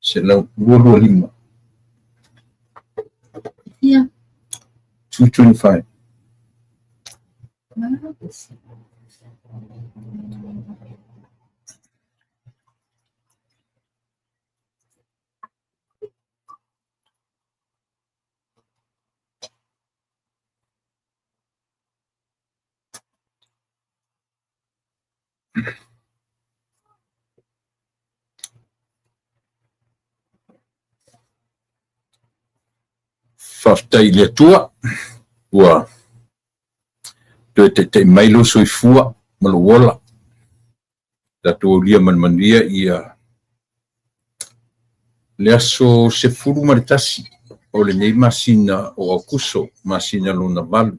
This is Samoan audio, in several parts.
125. Fia? 225. Faafetai i le Atua ua toe taitai mai lou soifua ma lou ola. Tatou aulia ma le manuia ia le aso 11 o lenei masina o Aokuso, masina lona valu.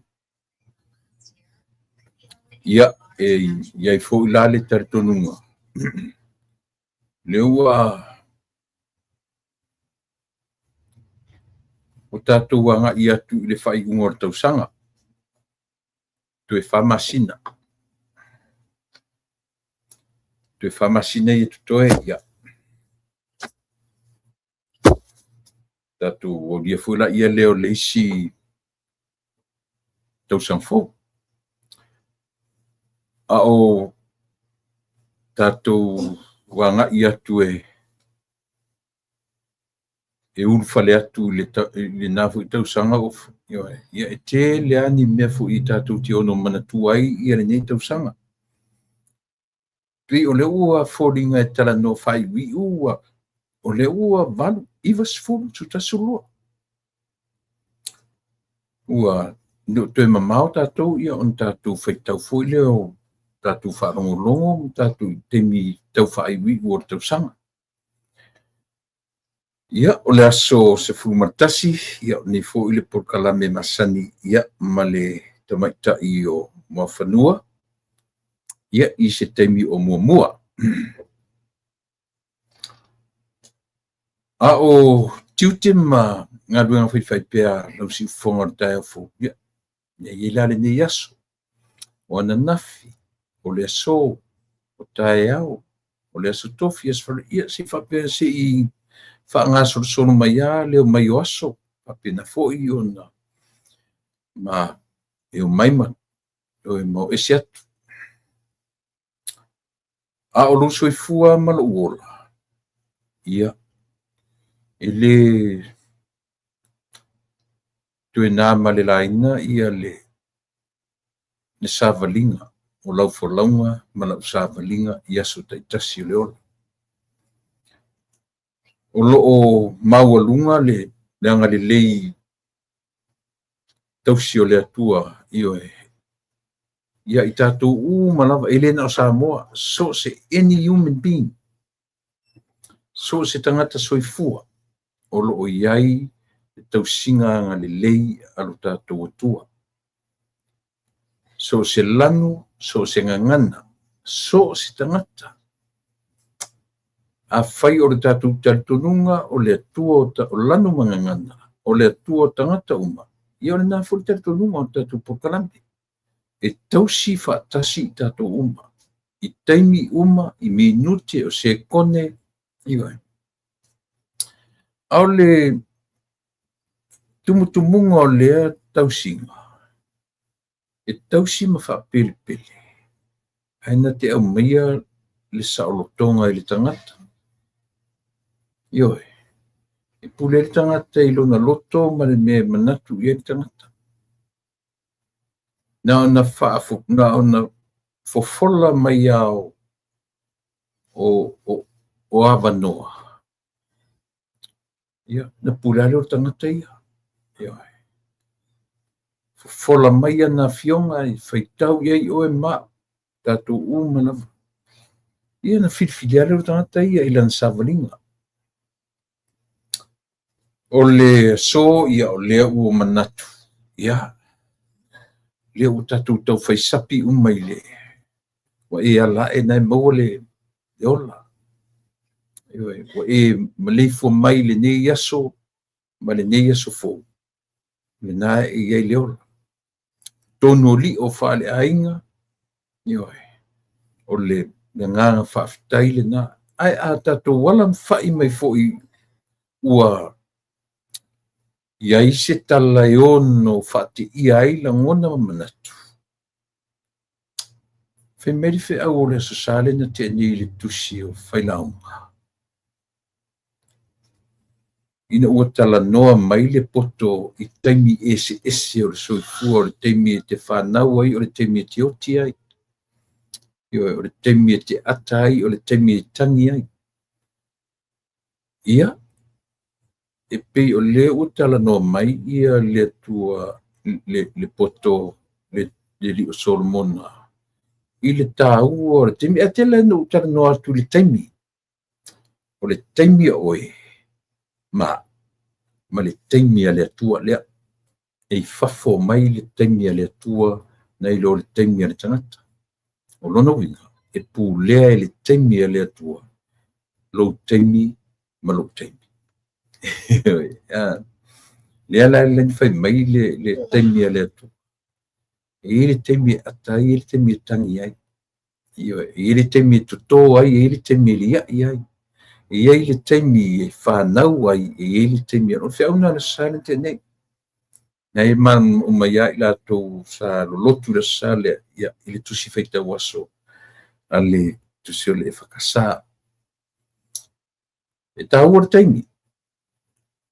Ia, e i ai foi la le talitonuga, lea ua o tatou agai atu i le faaiuga o le tausaga, toe 4 masina. Toe 4 masina ia totoe, ia. Tatou aulia foi laia lea o le isi tausaga fou. A o tatou agai atu e ulufale atu i lena foi tausaga, ia, e tele lava ni mea foi tatou te ono manatua ai ia lenei tausaga. Pei o lea ua foliga e talanoa faaiuiu, o lea ua 8, 90, 12. Ua le o toe mamao tatou ia ona tatou faitau foi lea o tatou faalogologo ma tatou i taimi tau faaiuiu o le tausaga. Ia, o le aso 11, ia, o lenei foi le polokalame masani, ia, ma le tamaitai o Muafanua, ia, i se taimi o muamua. A o tiute ma galuega faifaipea a lau siufofoga o le taeao fou, ia, e i ai la lenei aso, o ananafi, o le aso, o taeao, o le aso tofi, aso faraile, ia, se i faapea se i faagasolosolo mai lava le omai o aso, faapena foi ona ma e omai ma ma o ese atu. A o lou soifua ma lou ola, ia, e le toe na ma le laina ia le savaliga o lau folauga ma lau savaliga i aso taitasi o le ola. O lo o maualuga le agalelei tausi o le Atua, ioe, ia i tatou uma lava, e le na o Samoa, so o se any human being, so o se tagata soifua, o lo o i ai le tausiga agalelei a lo tatou Atua. So o se lanu, so o se gagana, so o se tagata. Afai o le tatou talitonuga o le Atua o lanu ma gagana, o le Atua o tagata uma, ia o lena foi le talitonuga o le tatou polokalame. E tausi faatasi i tatou uma, i taimi uma, i minute, o sekone, ioe. A o le tumutumuga o lea tausiga, e tausi ma faapelepele, ae na te aumaia le saolotoga i le tagata. Ioe, e pule ai le tagata i lona loto ma le mea e manatu i ai le tagata. Na ona na ona fofola mai ao o avanoa, ia, na pule lea o le tagata ia. Ioe. Fofola mai ana afioga e faitau i ai oe ma tatou uma lava. Ia na filifili lea o le tagata ia i lana savaliga. O le aso, ia, o lea ua manatu, ia, lea ua tatou tau faisapi uma i le ua e ala ae na e maua le ola. Ioe, ua e maleifua mai lenei aso ma lenei aso fou, lena e i ai le ola. Tonu o lio faaleaiga, ioe, o le agaga faafetai lena. Ae a tatou ala ma fai mai foi Ua i ai se tala e ono faateia ai lagona ma manatu. Fai mai le feau o le Aso Sa lea na tea nei i le tusi o Failauga. Ina ua talanoa mai le poto i taimi eseese o le soifua, o le taimi e te fanau ai, o le taimi e te oti ai, o le taimi e te ata ai, o le taimi e tagi ai. Ia, e pei o lea ua talanoa mai ia le Atua, le poto, le alii o Solomona, i le taua o le taimi. Ae tele ina ou talanoa atu i le taimi. O le taimi a oe ma le taimi a le Atua lea. E i fafo mai le taimi a le Atua nai lo le taimi a le tagata. O lona uiga, e pulea e le taimi a le Atua lou taimi ma lou taimi. Lea la e fai mai le taimi a le Atua. E i ai le taimi e ata ai, e i ai le taimi e tagi ai. E i ai le taimi e totō ai, e i ai le taimi e lia'i ai. E i ai le taimi e fanau ai, e i ai le taimi e... O le feau lena o le Aso Sa lea na tea nei. Na e malamalama uma ia i latou sa lolotu i le Aso Sa lea, ia, i le tusi faitau aso a le tusi o le EFKS. E taua le taimi.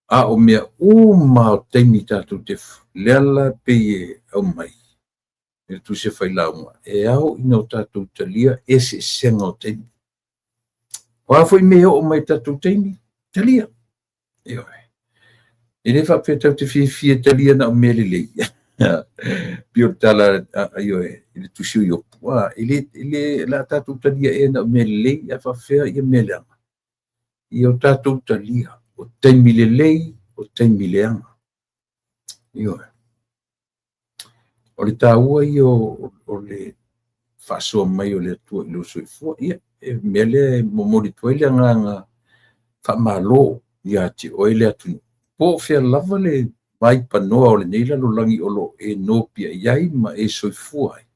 A o mea uma o taimi tatou te lea la pei e aumai i le tusi a Failauga, e ao ina o tatou talia eseesega o taimi. O a foi mea e oo mai i tatou taimi, talia. Ioe. E le faapea tatou te fiafia talia na o mea lelei. Pei o le tala ioe, i le tusi o Iopu. E le la tatou talia e na o mea lelei, ae faapefea ia mea leaga. Ia o tatou talia, o taimi lelei, o taimi leaga. Ioe. O le taua ia o le faasoa mai o le Atua i lou soifua. Ia, e mea lea e momoli atu ai le agaga faamalo ia te oe le atunuu. Po o fea lava le vaipanoa o lenei lalolagi o lo o e nopiai ai ma e soifua ai.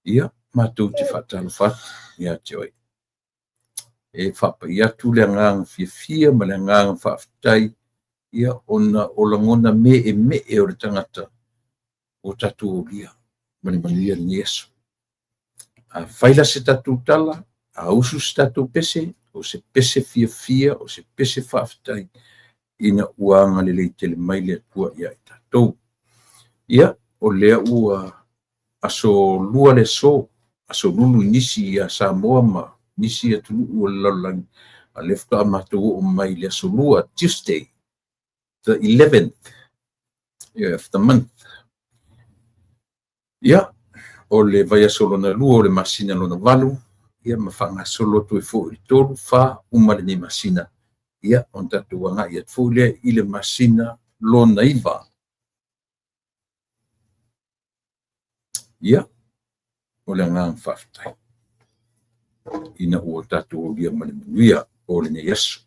Ia, matou te faatalofa atu ia te oe. E faapai atu le agaga fiafia ma le agaga faafetai, ia, ona o lagona meemee o le tagata o tatou olia ma le manuia lenei aso. A fai la se tatou tala, a usu se tatou pese, o se pese fiafia, o se pese faafetai, ina ua agalelei tele mai le Atua ia i tatou. Ia, o lea ua aso lua le aso, aso lulu i nisi ia Samoa ma nisi atunuu o le lalolagi, a lea faatoa matou oo mai le aso lua, Tuesday, the 11th of the month. Ia, o le vaiaso lona lua o le masina lona valu, ia ma faagasolo atu ai foi i le 3, 4, uma lenei masina. Ia, ona tatou agai atu foi lea i le masina lona 9. Ia, o le agaga faafetai ina ua tatou olia ma le manuia o lenei aso.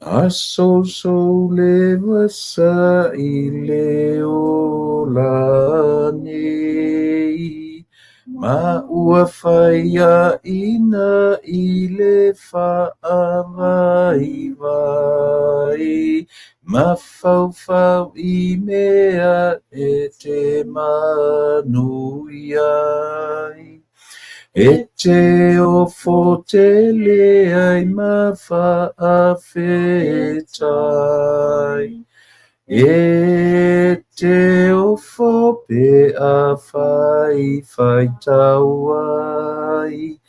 Aso so le vasa i le ola nei, ma ua whaia ina i le whaavaivai, ma whauwhau i mea e te manuia ai. E te ofo tele ai ma whaafetai, e te ofo pe a whai whai tauai,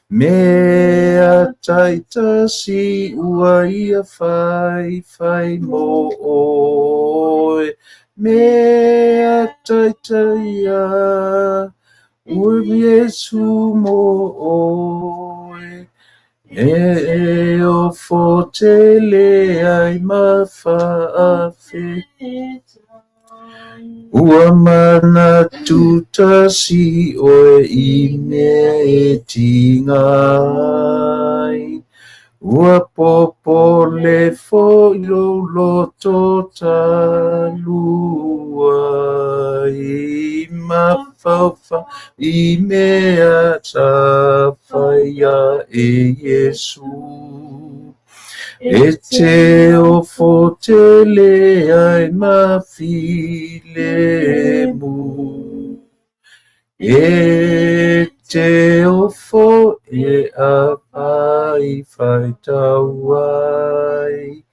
mea taitasi ua ia whai whai mo oe, mea taitaia ua Iesu mo oe, e ofo tele ai ma whaafetai. Ua manatu tasi oe i mea e tinga ai, ua popole foi lou loto talua ai, ma mafaufau i mea sa faia e Iesu. E te ofo tele ai ma filemu. E te ofo e a whai tau ai,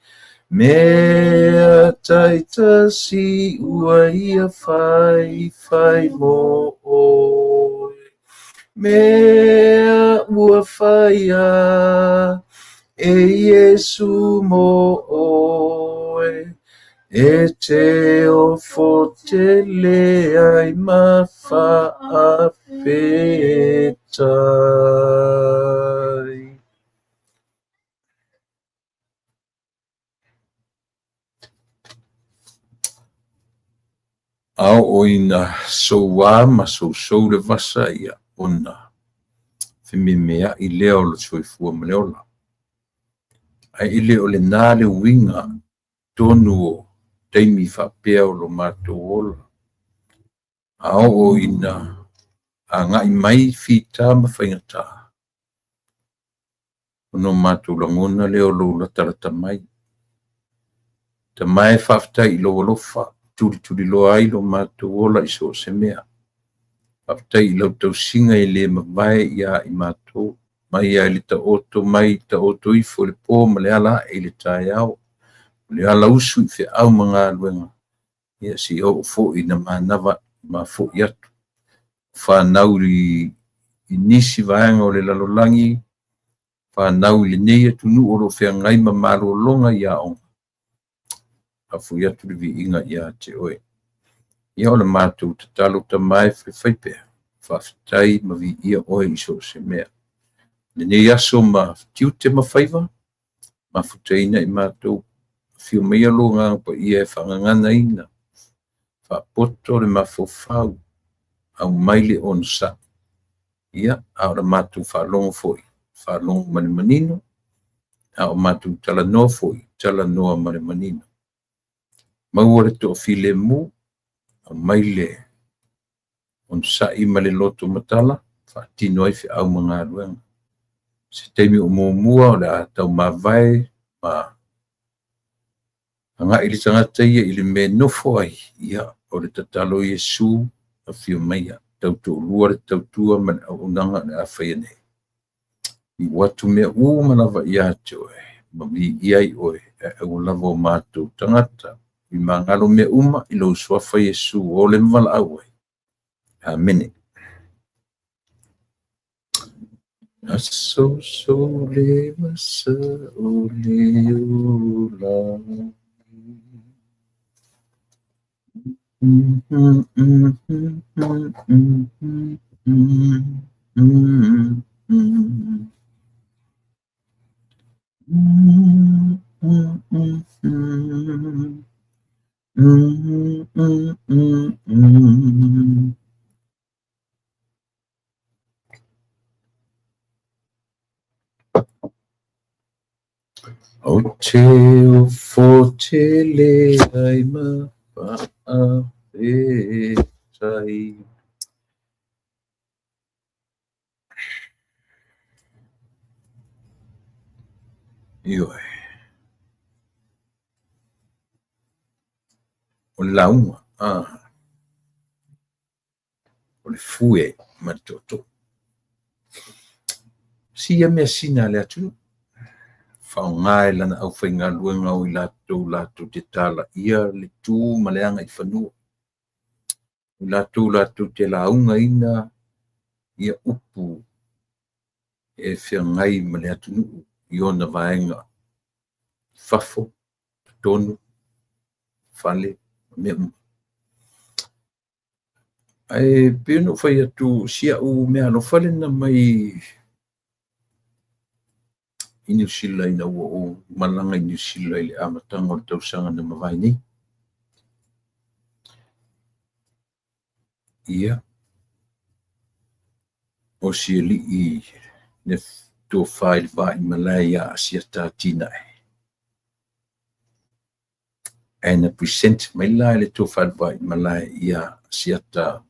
mea taitasi ua ia whai whai mō oe. Mea ua whaia e Iesu mō oe. E te ofo tele ai ma faafetai. A oo ina souā ma sousou le vasa, ia, ona fememea'i lea o le soifua ma le ola. Ae e le o lenā le uiga tonu o taimi faapea o lo matou ola. A oo ina agai mai fita ma faigata, ona o matou lagona lea o lou latalata mai. Tama e, faafetai i lou alofa, tulituliloa ai lo matou ola i so o se mea. Faafetai i lau tausiga e le mavae ia i matou, mai lava i le taoto mai taoto ifo i le po ma le ala ae i le taeao, o le ala usu i feau ma galuega, ia seia oo foi ina manava ma foi atu. Fanau i nisi vaega o le lalolagi, fanau i lenei atunuu o lo o feagai ma malologa i aoga, faafoi atu le viiga ia te oe. Ia o le matou tatalo Tama e faifai pea, faafetai ma viia oe i so o se mea. Lenei aso ma tiute ma faiva, mafutaina i matou, afio maia lou Agaga Paia e faagaganaina, faapoto le mafaufau, aumai le onosai. Ia, a o le matou faalogo foi, faalogo ma le manino, a o matou talanoa foi, talanoa ma le manino. Maua le toafilemu, aumai le onosai ma le loto matala, faatino ai feau ma galuega. Se taimi o muamua o le a taumavae ma agai le tagata ia i le mea e nofo ai, ia, o le tatalo Iesu, afio maia, tautoalua le tautua ma le auaunaga o le a faia nei. Iu atu mea uma lava ia te oe, ma viia ai oe, ae aua lava o matou tagata. I magalo mea uma i lou suafa Iesu o le ma valaau ai. Amene. A sousou le vasa o le ola. O te ofo tele ai ma faafetai. Ioe. O le lauga, o le fue ma le tootoo. Si ia mea sina a le atunuu, faaaoga e lana aufaigaluega o i latou latou te talaia le tu ma le agaifanua. O i latou latou te laugaina ia upu e feagai ma le atunuu i ona vaega fafo, totonu, fale, ma mea uma. Ae pei ona ou fai atu si au meaalofa lena mai i Niu Sila ina ua ou malaga i Niu Sila i le amataga o le tausaga na mavae nei. Ia, o si alii le tofa i le vaimalae ia Asiata Atinae. Ae na present mai la e le tofa i le vaimalae ia Asiata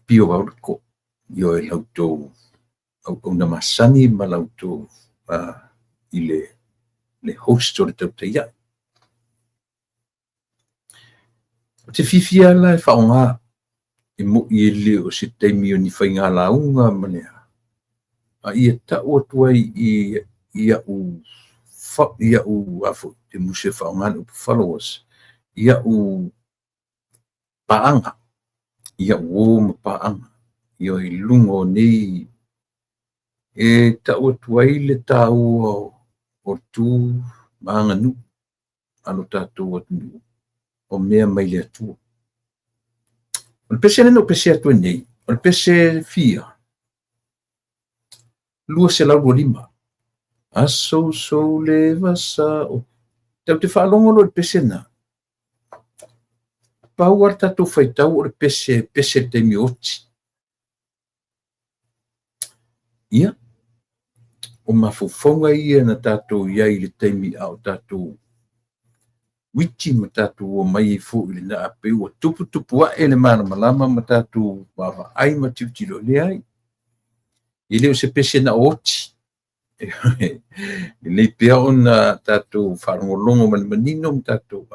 pio au le ko ioe la outou auauna masani ma la outou i le host o le tautaia'i. Ou te fiafia la e faaaoga e mo'i e le o se taimi o ni faiga lauga ma le a, a ia ta'u atu ai i a'u a foi te musu e faaaoga le upu followers, i a'u paaga, i a'u uō ma paaga, ioe, i luga o nei e ta'u atu ai le tāua o tu ma aganuu a lo tatou atunuu o mea mai le Atua. O le pese lea na ou pese atu ai nei, o le pese fia 225. Aso le vasa o. Tatou te faalogo loa i le pese lena. Pau lava le tatou faitau o le pese, pese i le taimi o oti. Ia, o mafaufauga ia na tatou i ai i le taimi a o tatou uiti ma tatou omai ai foi i lena, a pei ua tuputupu ae le malamalama ma tatou vaavaai ma tilotilo, leai. E le o se pese na o oti. Lelei pea ona tatou faalogologo ma le manino ma tatou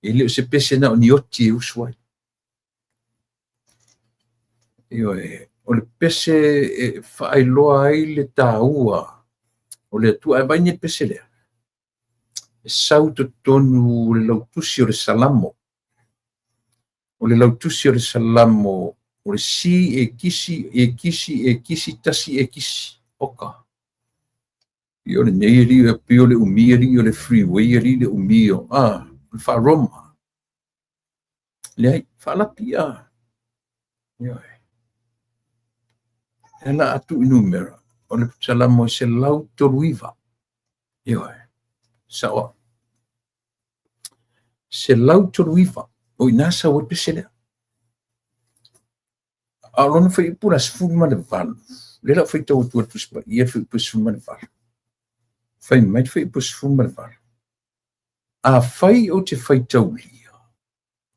e le o se pese na o ni oti e usu ai. Ioe, o le pese e faailoa ai le tāua o le Atua. Ae vaai nei le pese lea. E sau i totonu o le lautusi o le Salamo. O le lautusi o le Salamo o le C e kisi, e kisi, e kisi, tasi e kisi. Oka. Ia o lenei alii e pei o le umi alii o le freeway alii le umi o le faa-Roma. Leai, faalapi a. Ioe. E la atu i numera o le Salamo e 139. Ioe. Sao. 139. O i nā sau ai pese lea. A o lona fuaiupu la 18. Lea la ou faitau atu ai le Tusi Paia le fuaiupu 18. Fai mai le fuaiupu 18. Afai ou te faitaulia,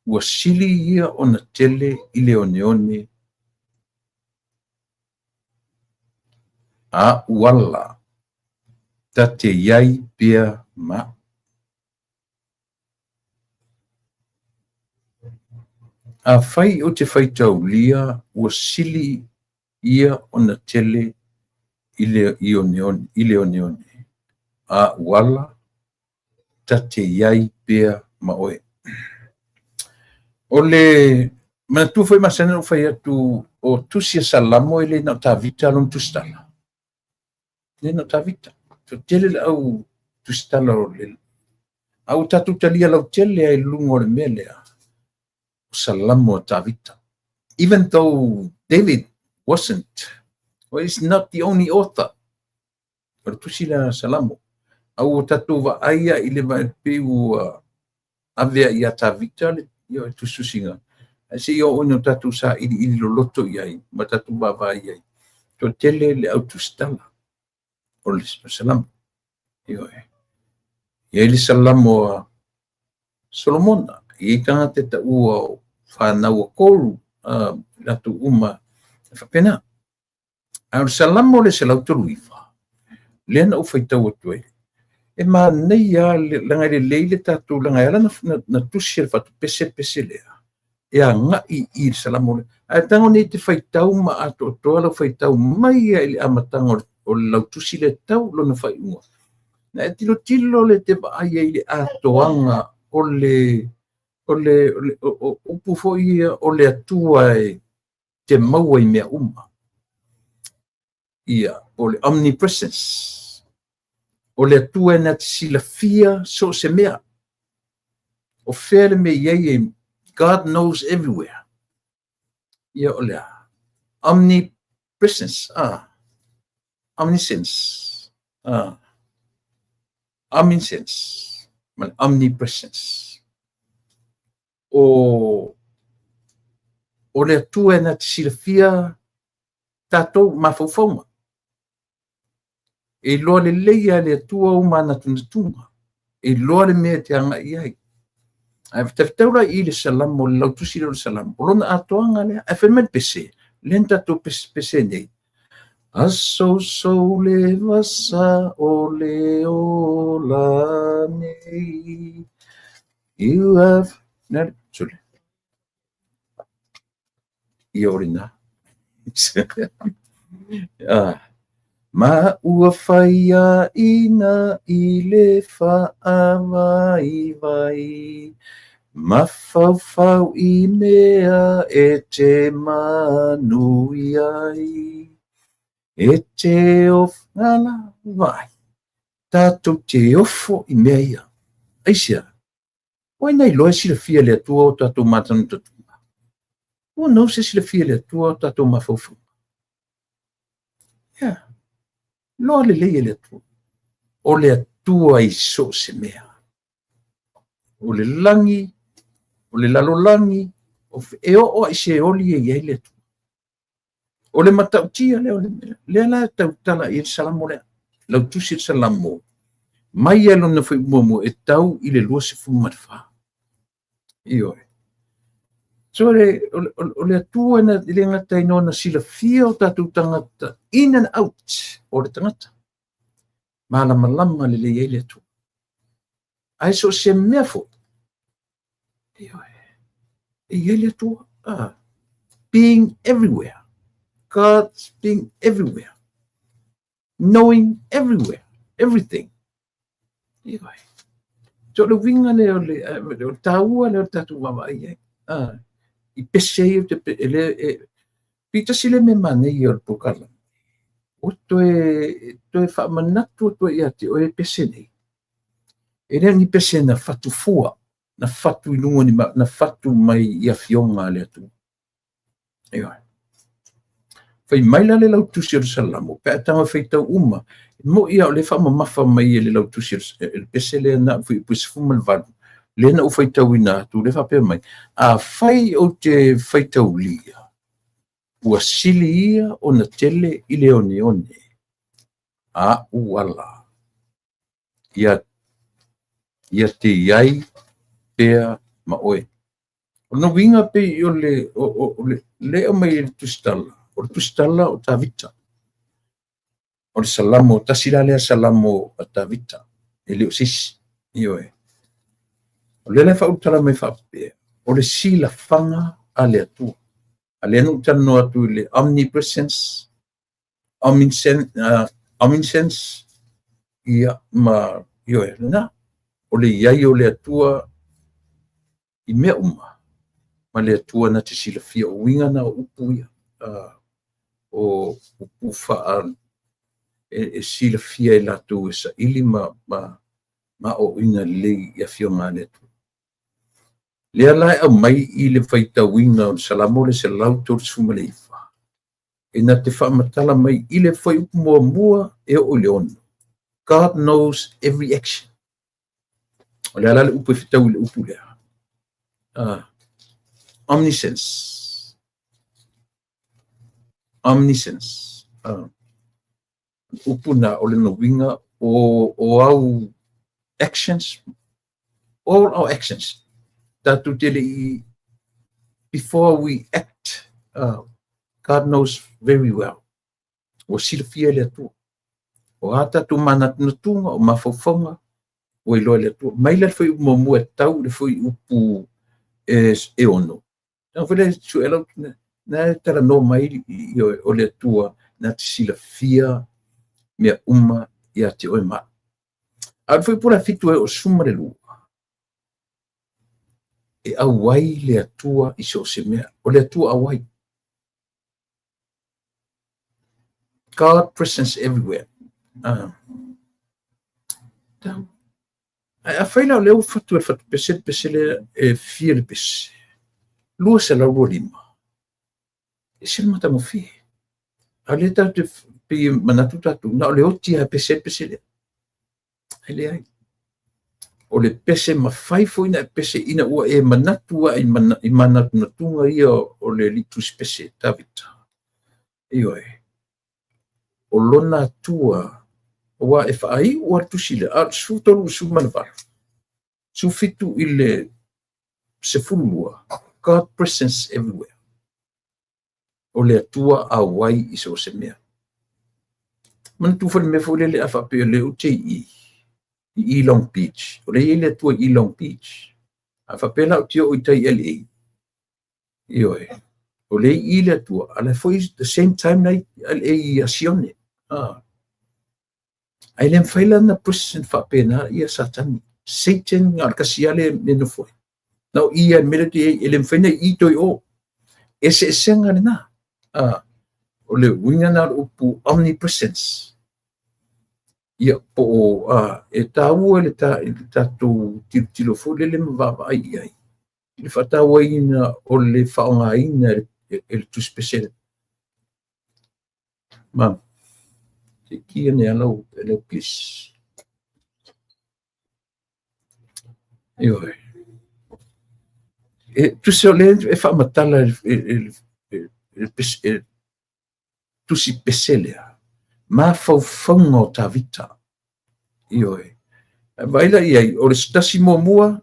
ua sili ia ona tele i le oneone a a'u ala ta te i ai pea ma a'u. Afai ou te faitaulia, ua sili ia ona tele i le oneone a a'u ala ta te i ai pea ma oe. O le manatua foi masani ona ou fai atu o tusi a Salamo e le na o Tavita lona tusitala. Le na o Tavita. Toatele le au tusitala o le a ua tatou talia lautele ai i luga o le mea lea o Salamo a Tavita. Even though David wasn't, well, he's not the only author. O le tusi lea a Salamo. A ua tatou vaai i le pei ua avea ia Tavita le tusitusiga. Ae se i oo ina o tatou sailiili loloto i ai ma tatou vaavaai i ai. Toatele le au tusitala o le Salamo. Ioe. I ai le Salamo a Solomona. I ai tagata e taua o whanau a Koru, latou uma e faapena. A o le Salamo le 139, lea na ou faitau atu ai. E manaia leaga e lelei le tatou, leaga e ala na tusi e le faatupese pese lea. E agai i le Salamo lea. Ae tago nei te faitau ma atoatoa lau faitau mai ia i le amataga o le lautusi lea tau lona faaiuga. Na e tilotilo le te vaai ai i le atoaga o le upu foi ia o le Atua e te maua i mea uma. Ia, o le omnipresence. O le Atua e na te silafia so o se mea. O fea le mea i ai e God knows everywhere. Ia o le omnipresence. Omniscience. Omniscience. Ma le omnipresence. O le Atua e na te silafia tatou mafaufauga. E iloa lelei a le Atua o manatunatuga. E iloa le mea e te agai ai. Ae fetafetau la i le Salamo, le lautusi lea o le Salamo, o lona atoaga lea. Ae fai mai le pese, lea na tatou pese nei, Asoso le vasa o le ola nei. You have... Na, sorry. Ia o lena. Ah. Ma ua faiaina i le faavaivai, mafaufau i mea e te manuia ai. E te of ngala vai. Tatou te ofo i mea ia. Aisea? O ai na iloa e silafia e le Atua o tatou matanutatuga? Who knows e silafia e le Atua o tatou mafaufauga? Yeah. Loa lelei e le Atua. O le Atua i so o se mea. O le lagi, o le lalolagi, e oo lava i Seoli e i ai le Atua. O le matautia lea o le mea, lea la e tautala i ai le Salamo lea. Lautusi le Salamo, mai lava i lona fuaiupu muamua e tau i le 24. Ioe. So o le Atua e le gata ina ona silafia o tatou tagata in and out o le tagata. Malamalama lelei ai le Atua. Ae so o se mea foi, ioe, e i ai le Atua. Being everywhere. God's being everywhere. Knowing everywhere. Everything. Ioe. So o le uiga lea o le, o le taua lea o le tatou vaavaai i ai. I pese ai o te, e le, e, pitasi le mea manaia o le polokalame. O toe, toe faamanatu atu ai ia te oe pese nei. E le o ni pese na fatu fua, na fatu i luga o ni ma, na fatu mai i afioga a le Atua. Ioe. Fai mai la le lautusi o le Salamo, pe a tago e faitau uma, e mo'i lava o lea e faamamafa mai e le lautusi o le pese lea na fuaiupu e 18, lea na ou faitauina atu, lea e faapea mai, Afai ou te faitaulia, ua sili ia ona tele i le oneone a ou ala. Ia, ia te i ai pea ma oe. O lona uiga pei o le, o, o, o le, le aumai e le Tusitala, o le Tusitala o Tavita. O le Salamo, tasi la lea Salamo a Tavita, e le o se isi. Ioe. O lea la e faaulutala mai faapea, o le silafaga a le Atua. A lea na ou talanoa atu i le omnipresence, omniscience, ia, ma, ioe, lena. O le i ai o le Atua i mea uma, ma le Atua na te silafia. O uiga na o upu ia, o upu faa, e silafia e latou e saili ma, ma, ma aoaoina lelei i afioga a le Atua. Lea la e aumai i le faitauina o le Salamo le 139, e na te faamatala mai i le fuaiupu muamua e oo i le ono. God knows every action. O le a la le upu e fetau i le upu lea? Omniscience. Omniscience. Upu na o lona uiga o, o au actions, all our actions. Tatou te le i, before we act, God knows very well. Ua silafia e le Atua. O a tatou manatunatuga, o mafaufauga, ua iloa e le Atua. Mai la le fuaiupu muamua e tau i le fuaiupu e, e ono. Tago foi lea sue lau, na e talanoa mai o le Atua na te silafia mea uma ia te oe ma au. A o le fuaiupu la 7 e oo 12, e auai le Atua i so o se mea. O le Atua auai. God presence everywhere. Tau. Ae afai la o lea ua fatu e le fatupese le pese lea e fia le pese, 225. E ese le matagofie. A o lea tatou te pei e manatu tatou, na o le oti lava e pese ai le pese lea. Ae leai. O le pese mafai foi ona e pese ina ua e manatu lava i manatunatuga ia o le alii tusipese, Tavita. Ioe. O lona Atua, aua e faaiu lava le tusi lea, a o le 13 i le 18, 17 i le 12, God presence everywhere. O le Atua auai i so o se mea. Manatua foi le mea foi lele a faapea o lea ou te i i Long Beach, o lea e i ai le Atua i Long Beach. A faapea la ou te oo i tai i LA, ioe, o lea e i le Atua, a o la foi the same time la i LA i Sione. Ah. Ae le mafai la ona present faapena ia Satani. Satan na o le kasi lava le mea nofo ai. Na o i lava le mea lea ou te i ai, e le mafai ona i toe o. Eseesega lena. Ah, o le uiga lena o le upu omnipresence. Ia, po o, e taua i le tatou tilotilo foi lele ma vaavaai i ai, i le faatauaina o le faaaogaina e le Tusi Pese. Ma, se ki ane a lau, lau please. Ioe. E tusa o lea e faamatala e Tusi Pese lea, mafaufauga o Tavita. Ioe. Vaai la i ai, o le tasi muamua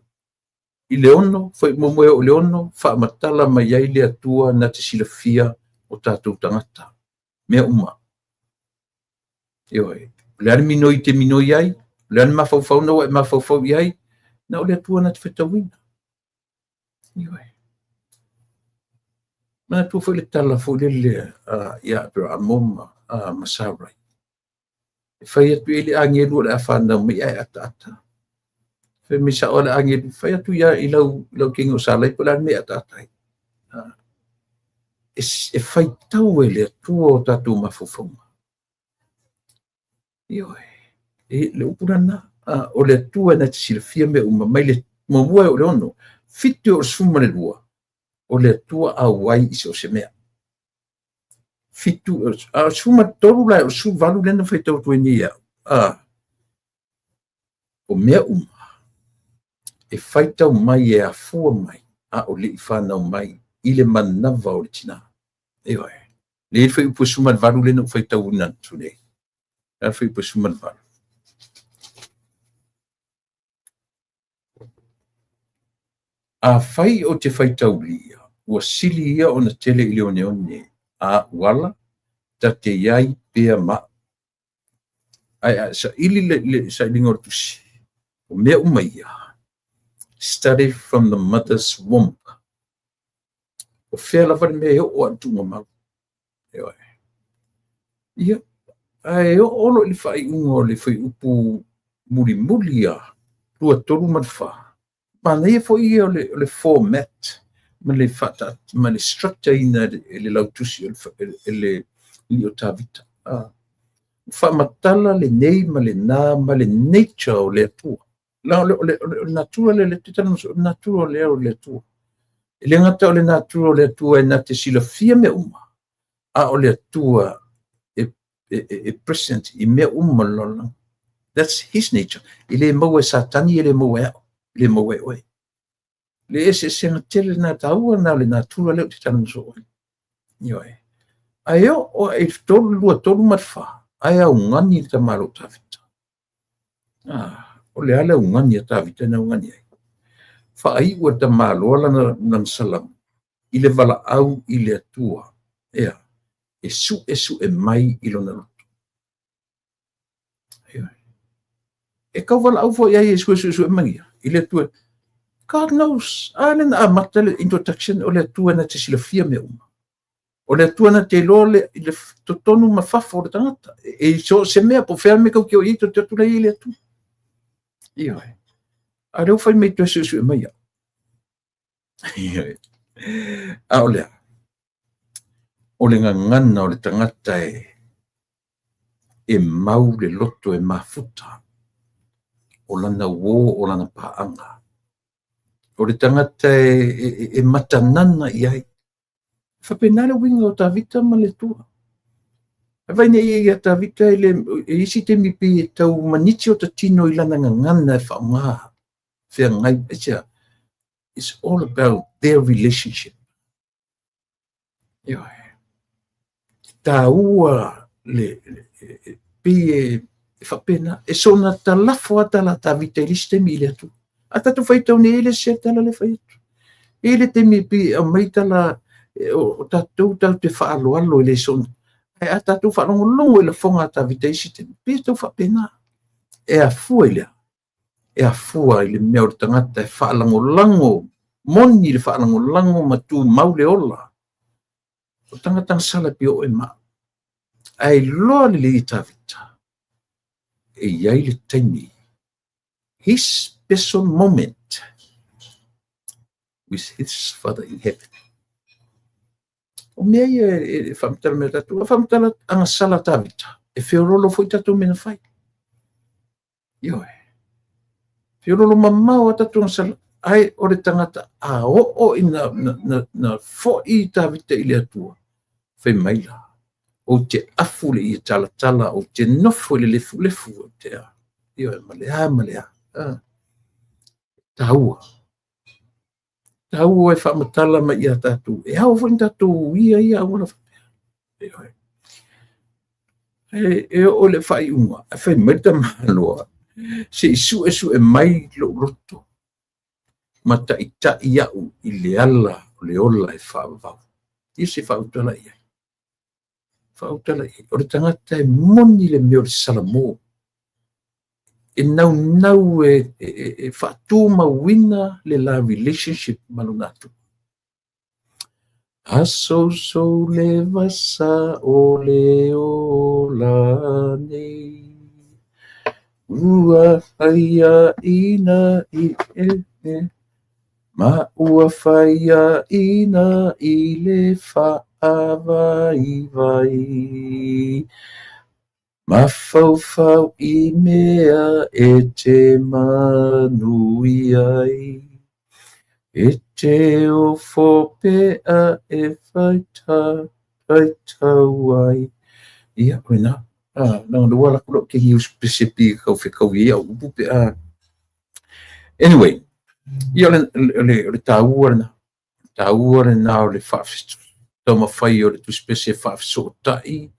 i le 6, foi muamua e oo i le 6, faamatala mai ai le Atua na te silafia o tatou tagata, mea uma. Ioe. O le a le minoi te minoi ai, o le a le mafaufau na ua e mafaufau i ai, na o le Atua na te faitauina. Ioe. Manatua foi le tala foi lele ia Aperamo ma Sarai. E fai atu i ai le agelu o le a fanau mai ae ataata. Fai mai sao le agelu, fai atu ia i lau teine o Sarai po o le a le mea e ataata ai. E faitau e le Atua o tatou mafaufauga. Ioe. E le upu lena, o le Atua na te silafia mea uma, mai le muamua e oo i le 6, 7 e oo i le 12, o le Atua auai i so o se mea. 7, a o le 13 la e oo i le 18 lea na faitau atu ai nei e au. O mea uma e faitau mai e afua mai a o le i fanau mai i le manava o le tina. Ioe. Le fuaiupu 18 lea na ou faitauina atu nei. Le fuaiupu 18. Afai ou te faitaulia, ua sili ia ona tele i le oneone, a aʻu ala, ta te i ai pea ma au. Ae a saili le sailiga o le tusi, o mea uma ia, study from the mother's womb. O fea lava le mea e oo a i le tuugamau. Ioe. Ia, ae oo loa i le faaiuga o le fuaiupu mulimuli a 2, 3 ma le 4. Manaia foi ia o le format ma le ma le structure ina e le lautusi e le alii o Tavita. Faamatala lenei ma lena ma le nature o le Atua. La o le natura le le tala o le natura o le o le Atua. E le gata o le natura o le Atua e na te silafia mea uma, a o le Atua e present i mea uma o le lalolagi. That's his nature. E le maua e Satani, e le maua e au, e le maua e oe. Le eseesega tele na taua na o le natura lea ou te talanoa soo ai. Ioe. Ae oo i le 3, 2, 3 ma le 4, ae augani le tamaloa o Tavita. O le a le augani a Tavita na augani ai. Faaiu e le tamaloa lana salamu i le valaau i le Atua. Ea, e su'esu'e mai i lona loto. Ioe. E tau valaau foi ai e su'esu'e mai ia i le Atua. God knows. A le na amata le introduction o le Atua na te silafia mea uma. O le Atua na te iloa le totonu ma fafo o le tagata. E so se mea po o fea le mea kau te o i ai, te atu la i le Atua. Ioe. A lea ua fai mai toe su'esu'e mai au. Ioe. A o lea, o le gagana o le tagata e mau le loto e mafuta o lana uō o lana paaga. O le tagata e matanana i ai. Faapena le uiga o Tavita ma le Atua. E vai nei ia Tavita e le e isi taimi pei e tau maniti o ta tino i lana gagana e faaaoga feagai. It's all about their relationship. Ioe. Taua le pei e faapena. E soona talafo a tala Tavita i le isi taimi i le Atua. A tatou faitau nei le se tala le fai atu. E i ai le taimi e pei e aumai tala o tatou tatou te faaaloalo e le soona, ae a tatou faalogologo i lafoga a Tavita i isi taimi, pei e tau faapena. E afua i le a? E afua i le mea o le tagata e faalagolago, moni le faalagolago ma tumau le ola. O tagata agasala e pei o oe ma au. Ae iloa lelei e Tavita, e i ai le taimi, his special moment with his father in heaven. O mea ia e faamatala mai tatou, a faamatala agasala Tavita, e feololo foi tatou mea na fai. Ioe. Feololo mamao a tatou agasala, ai o le tagata a oo ina na foi Tavita i le Atua, fai mai la, ou te afu le ie talatala, ou te nofo i le lefulefu, ou te a. Ioe, ma le a ma le a. Taua. Taua e faamatala mai ia tatou. E ao foi ona tatou uia ia auala faapea. Ioe. E oo i le faaiuga, ae fai mai le tamaloa, se i suesue mai lou loto ma taitai au i le ala o le ola e faavavau. Ia se faautala i ai. Faautala i ai. O le tagata e moni le mea o le salamo. E naunau e faatumauina le la relationship ma lona Atua. Asoso le vasa o le ola nei, ua faiaina i e, ma ua faiaina i le faavaivai. Mafaufau i mea e te manuia ai, e te ofo pea e faitau ai. Ia, o lena. Leaga lea ua alu atu lau kegi usu pese pi kau fekaui ai au upu pe a. Anyway, ia o le taua lena. Taua lena o le taumafai o le tusipese e faafesootai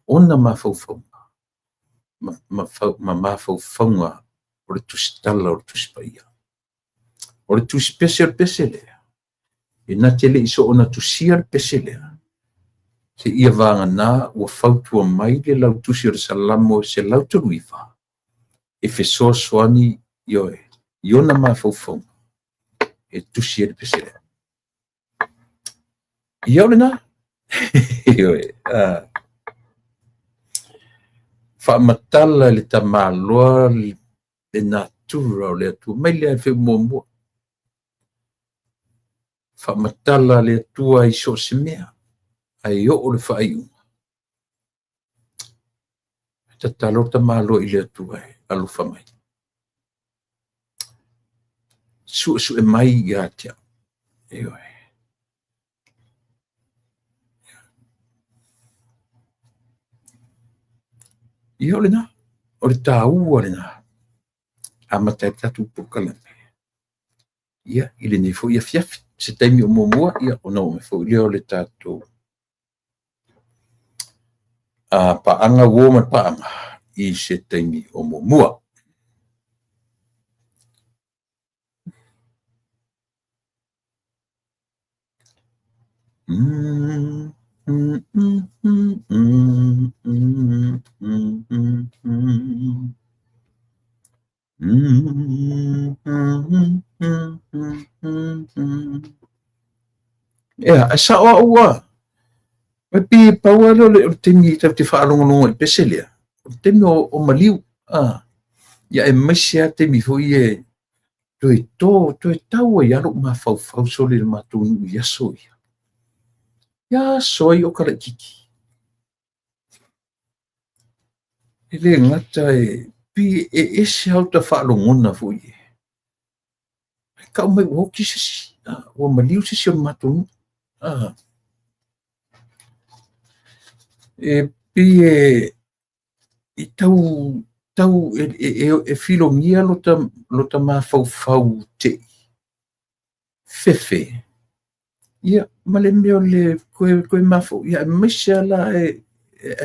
ona mafaufauga ma mafaufauga o le tusitala o le Tusi Paia. O le tusipese o le pese lea, e na te le i soona tusia le pese lea, se ia vagana ua fautua mai le lautusi o le Salamo 139 e fesoasoani ioe i ona mafaufauga e tusi ai le pese lea. Ia o lena. Ioe. Faamatala i le tamaloa le natura o le Atua. Mai lea i le muamua. Faamatala le Atua i so o se mea, ae oo le faaiuga. Tatalo le tamaloa i le Atua e alofa mai. Suesue mai ia te au. Ioe. Ia o lena, o le taua lena. Amata ai le tatou polokalame. Ia, i lenei foi afiafi. Se taimi o muamua, ia, ona oo mai foi lea o le tatou paaga uo ma le paaga i se taimi o muamua. Ea, e sao au a. E pei e pau lava lea o le taimi tatou te faalogologo ai i le pese lea, o le taimi o maliu. Ia aemaise lava taimi foi ia e toe to, toe tau ai lava lou mafaufau sole i le matou nuu i aso ia. Ia aso ai o Kalaititi. E le gata e pei e ese lava uta faalogona foi e. Ai tau mai ua oti se isi, ua maliu se isi o le matou nuu. E pei e i tau tau e filogia lota mafaufau te'i fefe. Ia, ma le mea o le toe mafau, ia aemaise lava la e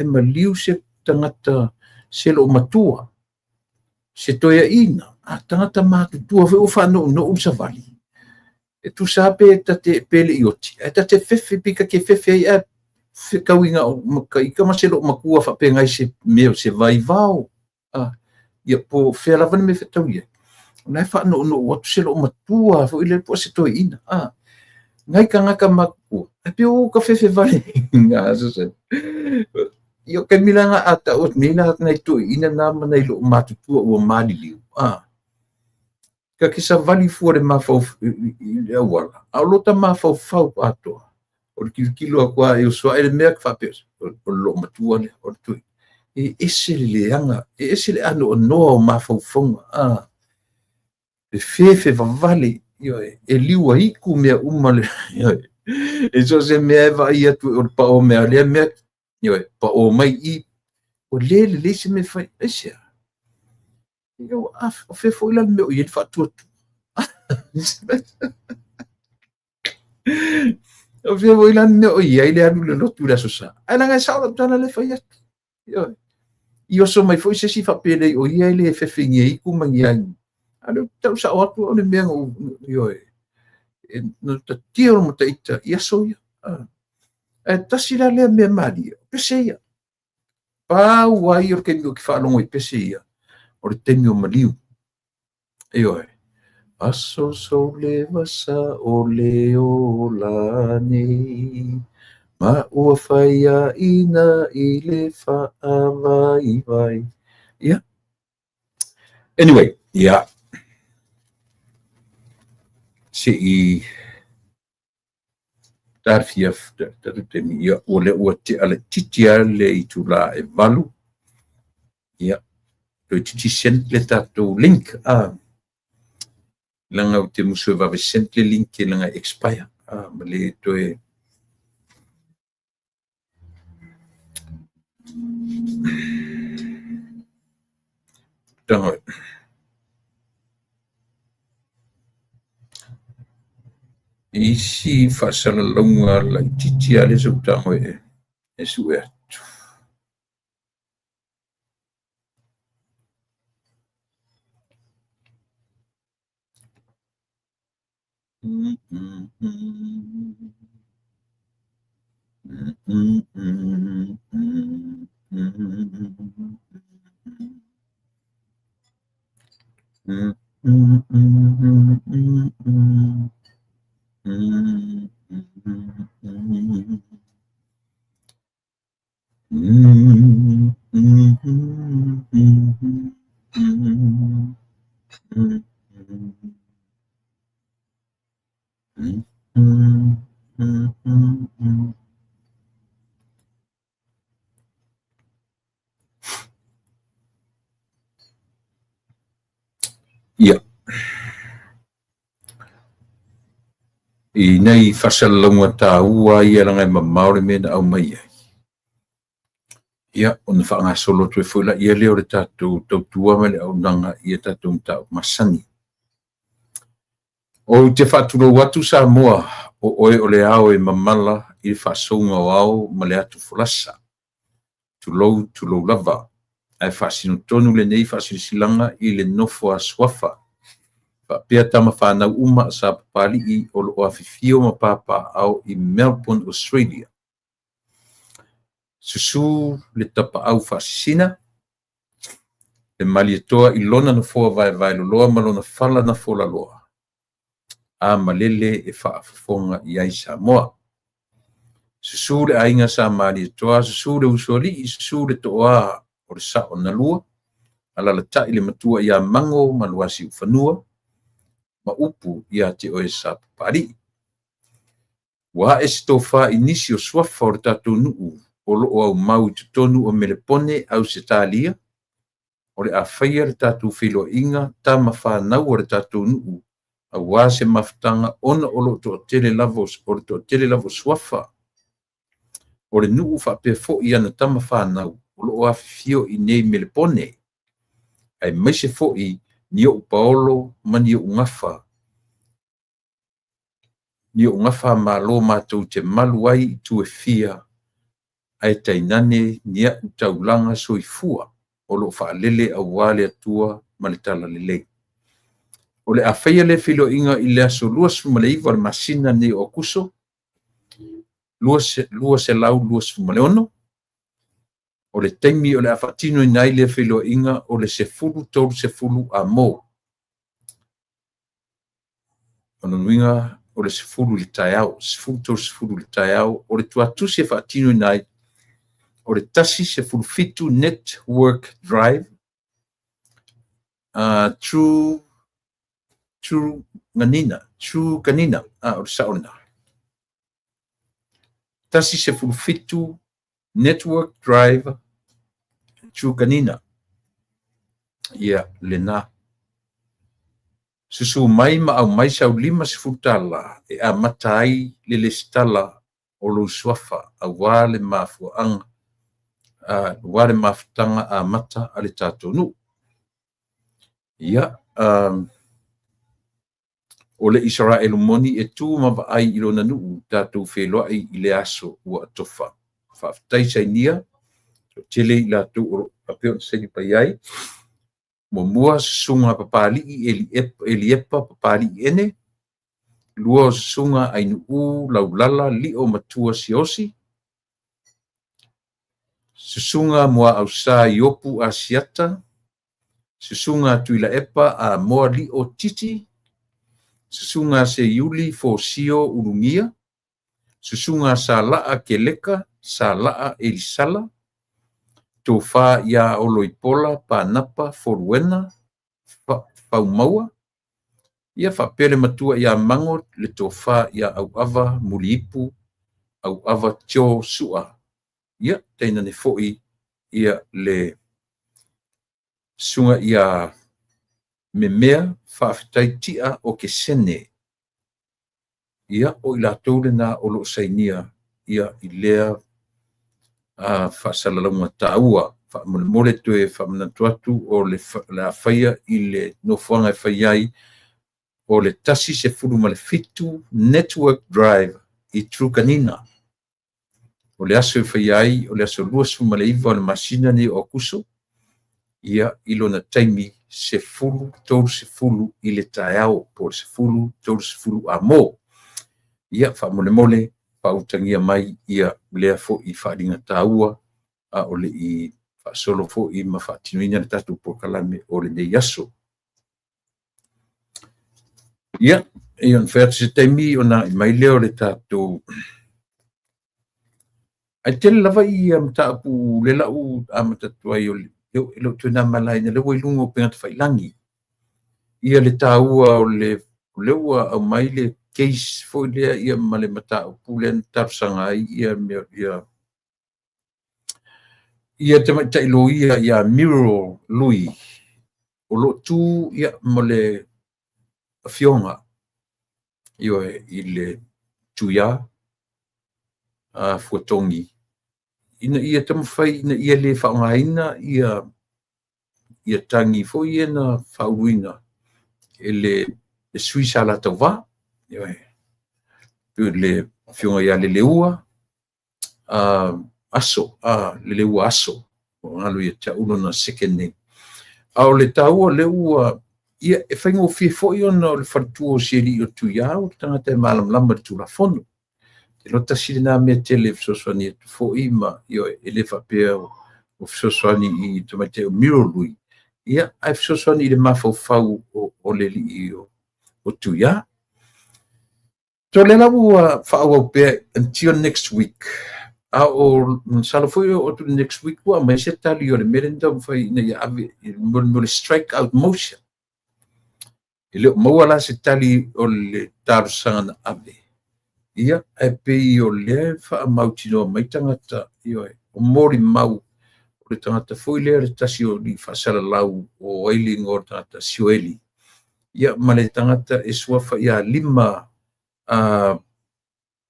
maliu se tagata se loomatua, se toeaina, a tagata matutua foi ua faanounou le savali. E tusa lava pe ta te pe le i oti, ae ta te fefe pe ta te fefe ai ae fetauiga o ma ita ma se loomatua faapena i se mea o se vaivao. A, ia po o fea lava le mea e fetaui ai. O la e faanoonoo atu se loomatua foi lele po o se toeaina. A, nai tagata matutua, ae pei ua ta fefe vale i aso sa. Ia o taimi la na a tau atu nei la nai toeaiina na ma nai loomatutua ua maliliu. A, ta te savali fua i le mafaufau i le auala, a o lota mafaufau atoa, o le tilotilo atu lava e oso ae le mea faapea, o le loomatua lea, o le toeaina. E ese le leaga, e ese le anoanoa o mafaufauga, a, e fefe vavale, ioe, e liua itu mea uma le, ioe, e so o se mea e vaai atu o le pao mea lea mea, ioe, pao mai i, ua le lelei se mea e fai, aisea? O fea foi la le mea o i ai le faatuatua? O fea foi la le mea o i ai le alu i le lotu i le Aso Sa? Ae leaga e sao lau tala lea e fai atu. Ioe. I oso mai foi se isi faapea lelei o ia e le fefe i ni aitu ma ni ai. A o lea ou te tau sao atu au le mea na ou, ioe, na tatia o le ita i aso ia. Ae tasi la lea mea malie, o pese ia. Pau ai o le taimi ou te faalogo i pese ia, o le taimi o maliu. Ioe. Aso soule vasa o le ola nei, ma ua faiaina i le faavaivai. Ia. Anyway, ia. Se i tafia tatou taimi, ia, ua lea ua tea laitiiti lava le itula e 8. Ia, toeitiiti send le tatou link, a, leaga ou te musu e vave send le link leaga e expire, a, ma le toe tago. Isi faasalalauga laitiiti lava lea sa ou tago e sue atu. Ia. I nei faasalalauga taua ia leaga e mamao le mea na aumai ai. Ia, ona faagasolo atu ai foi laia lea o le tatou tautua ma le auaunaga i a tatou mataupu masani. Ou te faatulou atu Samoa, o oe o le ao e mamala i le faasouga o ao ma le atu folasa. Tulou, tulou lava. Ae faasino tonu lenei faasilasilaga i le nofo a Suafa. Faapea tama fanau uma a Sapapalii o lo o afifio ma papaaao i Melbourne, Australia. Susu le tapaau faasisina, le Malietoa i lona nofoa vaevaeloloa ma lona fala na folaloa, a malele e faafofoga i ai Samoa. Susu le aiga sa Malietoa, susu le usoalii, susu le toa o le sao na lua, alalatai le matua ia Mago ma Luasiufanua, ma upu ia te oe Sapapalii. Ua ae se tofa i nisi o suafa o le tatou nuu o lo o aumau i totonu o Melepone, Ausetalia, o le a faia le tatou feiloaiga tama fanau a le tatou nuu aua se mafutaga ona o lo o toatele lava o le toatele lava o suafa o le nuu faapea foi ana tama fanau o lo o afifio i nei Melepone, aemaise foi ni ou paolo ma ni ou gafa Ni ou gafa a Malo matou te malu ai i itu e fia, ae tainane ni a'u taulaga soifua o lo o faalele aua le Atua ma le Talalelei. O le a faia lea feiloaiga i le aso 29 o le masina lenei o Aokuso 2026. O le taimi o le a faatinoina ai lea feiloaiga o le 10:30 amo. O lona uiga o le 10 i le taeao, 10:30 i le taeao. O le tuatusi e faatinoina ai o le 117 Network Drive, Truganina, o le sao lena. 117 Network Drive, Truganina. Ia, lena. Susu mai ma aumai sau $50 e amata ai le lesitala o lou suafa aua le mafuaaga, aua le mafutaga amata a le tatou nuu. Ia, o le Isaraelu moni e tu ma vaai i lona nuu, tatou feiloai i le aso ua atofa. Faafetai sainia, toatele i latou o lo o faapea ona saini mai ai. Muamua, Susuga Papalii Eliepa Papalii Ene. Lua o Susuga Ainuu Laulala Lio Matua Siaosi. Susuga Muaausa Iopu Asiata. Susuga Tuilaepa Amoa Lio Titi. Susuga Seiuli Fosio Ulugia. Susuga Salaa Keleka Salaa Elisala. Tofa ia Oloipola Panapa Foluena Faumaua. Ia faapea le matua ia Mago le tofa ia Auava Muliipu Auava Tio Sua. Ia tainane foi ia le susuga ia Memea Faafetai Tia o Kesene. Ia o i latou lena o lo o sainia ia i lea faasalalauga taua. Faamolemole toe faamanatu atu o le a faia i le nofoaga e fai ai o le 117 Network Drive i Truganina. O le aso e faia ai o le aso 29 o le masina nei o Aokuso, ia i lona taimi 10:30 i le taeao po o le 10:30 amo. Ia faamolemole faautagia mai ia lea foi faaaliga taua a o le i faasolo foi ma faatinoina le tatou polokalame o lenei aso. Ia, e ona fai atu se taimi ona agai mai lea o le tatou. Ae tele lava ia mataupu le lau amata atu ai o le toe na malaina lea ua i luga o upega tafailagi. Ia le taua o le lea ua aumai le case foi lea ia ma le mataupu lea na talosaga ai ia mea ia tamaitai loia ia Muriel Lui o lo o tu ia ma le afioga ioe i le Tuia Fuatogi ina ia taumafai ina ia le faaaogaina ia tagi foi ia na faauluina e le sui sa latauva, ioe, le afioga ia Leleua Aso, Leleua Aso, ua galo ia te au lona second name. A o le taua lea ua ia e faigofie foi ona o le faletua o Sialii o Tuia o le tagata e malamalama i le Tulafono. Te iloa tasi lena mea tele e fesoasoani atu foi ma ioe, e le faapea o fesoasoani i tamaitai o Muriel Lui, ia ae fesoasoani i le mafaufau o le alii o Tuia. So lea la ua faaauau pea until next week. A o masalo foi o atu le next week ua aumai se tali o le mea lea na taumafai ina ia ave mo le strike out motion. E le o maua la se tali o le talosaga na ave. Ia, ae pei o lea e faamautinoa mai tagata, ioe, o molimau o le tagata foi lea le tasi o alii faasalalau o ai le igoa o le tagata Sioeli. Ia, ma le tagata e suafa ia Lima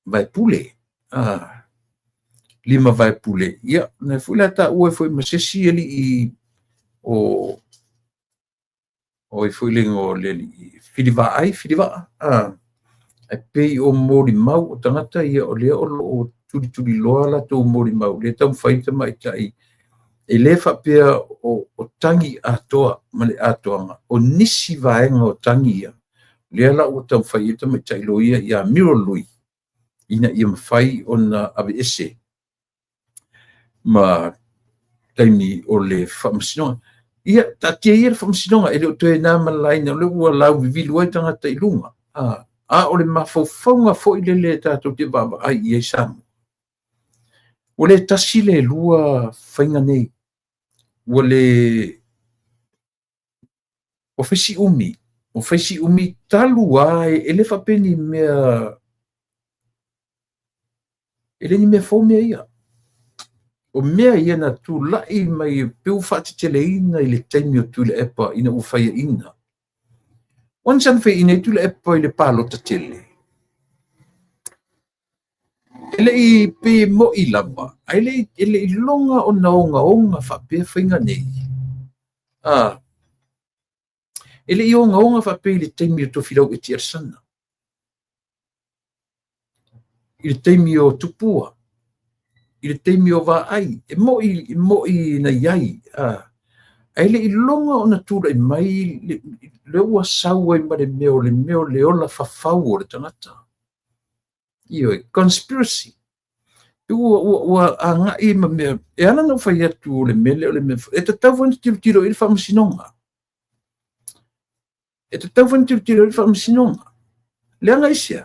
Vaepule. Lima Vaepule. Ia, na foi la taua foi ma se isi alii o ai foi le igoa o le alii Filivaai, Filivaa. Ae pei o molimau o tagata ia o lea o lo o tulituliloa latou molimau, lea e taumafai tamaitai E le faapea o tagi atoa ma le atoaga, o nisi vaega o tagi ia, lea la ua taumafai i ai le tamaitai loia ia Miro Lui, ina ia mafai ona aveese ma taimi o le faamasinoga. Ia, taatia ia le faamasinoga, e le o toe na ma le laina, o lea ua lauvivilu ai tagata i luga. A o le mafaufauga foi lele tatou te vaavaai i ai Samoa. Ua le tasi le lua faiga nei. Ua le ua fai si umi, ua fai si umi talu lava, e le faapea ni mea, e le ni mea fou mea ia. O mea ia na tulai mai pe ua faateteleina i le taimi o Tuilaepa ina ua faiaina. Once na faiaina ai Tuilaepa i le palota tele, e le i pei e mo'i lava, ae e le i iloga ona ogaoga faapea faiga nei. E le i ogaoga faapea i le taimi o Tofilau Eti Alesana, i le taimi o Tupua, i le taimi o Vaai, e mo'i na i ai, ae le i iloga ona tulai mai le ua sau ai ma le mea o le mea o le ola fafau o le tagata. Ioe, conspiracy. Ua agai ma mea, e ala ona ou fai atu o le mea lea o le mea, e tatau foi ona tilotilo i le faamasinoga. E tatau foi ona tilotilo i le faamasinoga. Leaga aisea?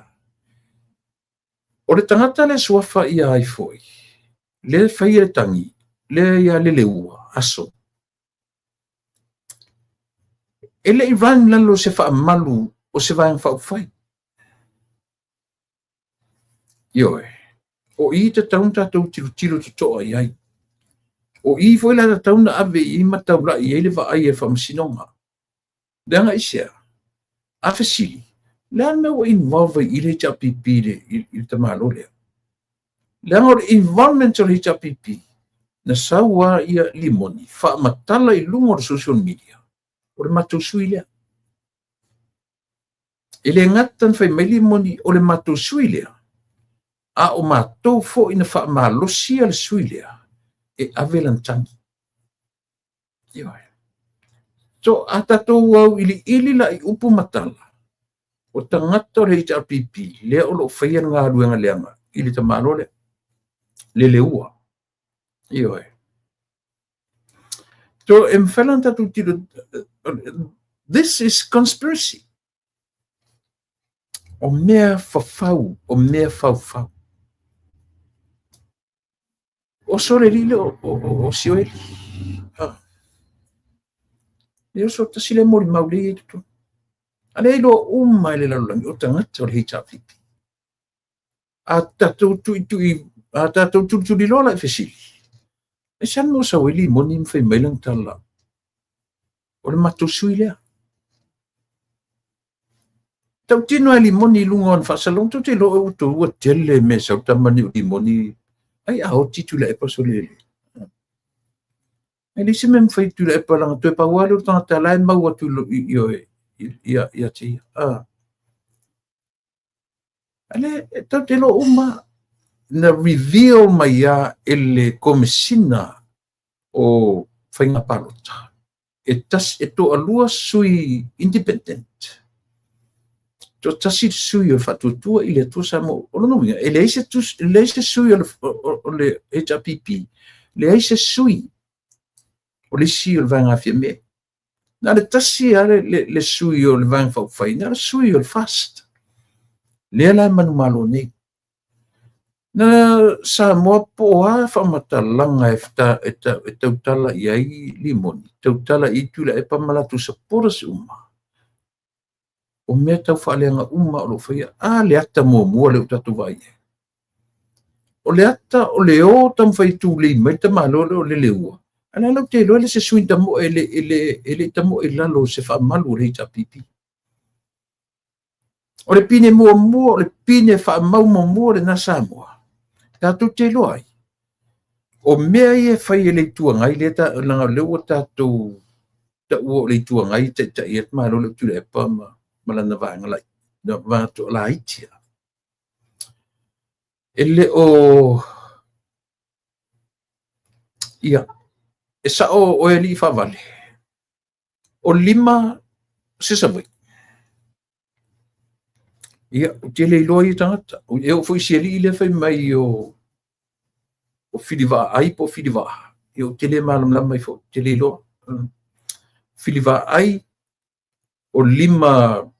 O le tagata le suafa ia ai foi, lea e faia le tagi, lea ia Leleua, aso. E le i run lalo se faamalu o se Vaega Faaupufai. Ioe, o i tatau ona tatou tilotilo totoa i ai. O i foi la tatau ona ave i ai ma taulai i ai le vaai a le faamasinoga. Leaga aisea? A fesili, le a le mea ua involve ai i le HRPP i le tamalo lea? Leaga o le involvement o le HRPP, na sau lava ia Limoni faamatala i luga o le social media, o le matou sui lea. E le gata na fai mai Limoni o le matou sui lea, a o matou foi na faamalosia le sui lea e ave lana tagi. Ioe. So, a tatou auiliili la i upu ma tala, o tagata o le HRPP lea o lo o faia le galuega leaga i le tamalo lea, Leleua. Ioe. So, e mafai la ona tatou tilo, this is conspiracy. O mea fafau, o mea faufau. Oso le lile o Sioeli. Le oso tasi le molimau le i totonu. A lea iloa uma e le lalolagi o tagata o le HRPP. A tatou tuitui, a tatou tulituliloa la i fesili, e se mea o sau ai Limoni ma fai mai lana tala, o le matou sui lea. Tautino ai Limoni i luga o na faasalauga, tou te iloa ua tou ua tele mea sau tama ni o Limoni, ai a oti Tuilaepa sole. Ai le isi mea mafai Tuilaepa langa toe pau lava lea o le tagata la e mau atu ia ia te ia. Ale e tou te iloa uma na reveal mai ia e le komesina o faiga palota. E tasi, e toalua sui independent. Toatasi le sui o le Faatuatua i le Atua Samoa. O lona uiga, e leai se leai se sui o le HRPP, leai se sui o le isi o le Vaega Fiame. Na le tasi lava le sui o le Vaega Faaupufai, na le sui o le FAST. Lea la e manumalo nei. Na Samoa po o a faamatalaga e tautala i ai Limoni, tautala i Tuilaepa ma latou supporters uma. O mea tau faaleaga uma o lo o faia. A le ata muamua lea ua tatou vaai ai. O le ata o le o taumafai e tulei mai le tamalo lea o Leleua. A lea lau te iloa le se sui tamoe e le tamoe i lalo o se faamalu o le HRPP. O le pine muamua, o le pine faamau muamua lena Samoa. Tatou te iloa ai. O mea ia e fai e le Itu Agai, lea leaga o lea ua tatou taua o le Itu Agai e taitai ai le Malo lea o Tuilaepa ma lana vaega lai, vaega toalaiti. E le o ia. E sao oe alii faavale, o lima se Savaii. Ia, ou te le iloa ia tagata. E oo foi i si alii lea fai mai o Filivaai po o Filivaa, ia ou te le malamalama ai foi, ou te le iloa. Filivaai, o lima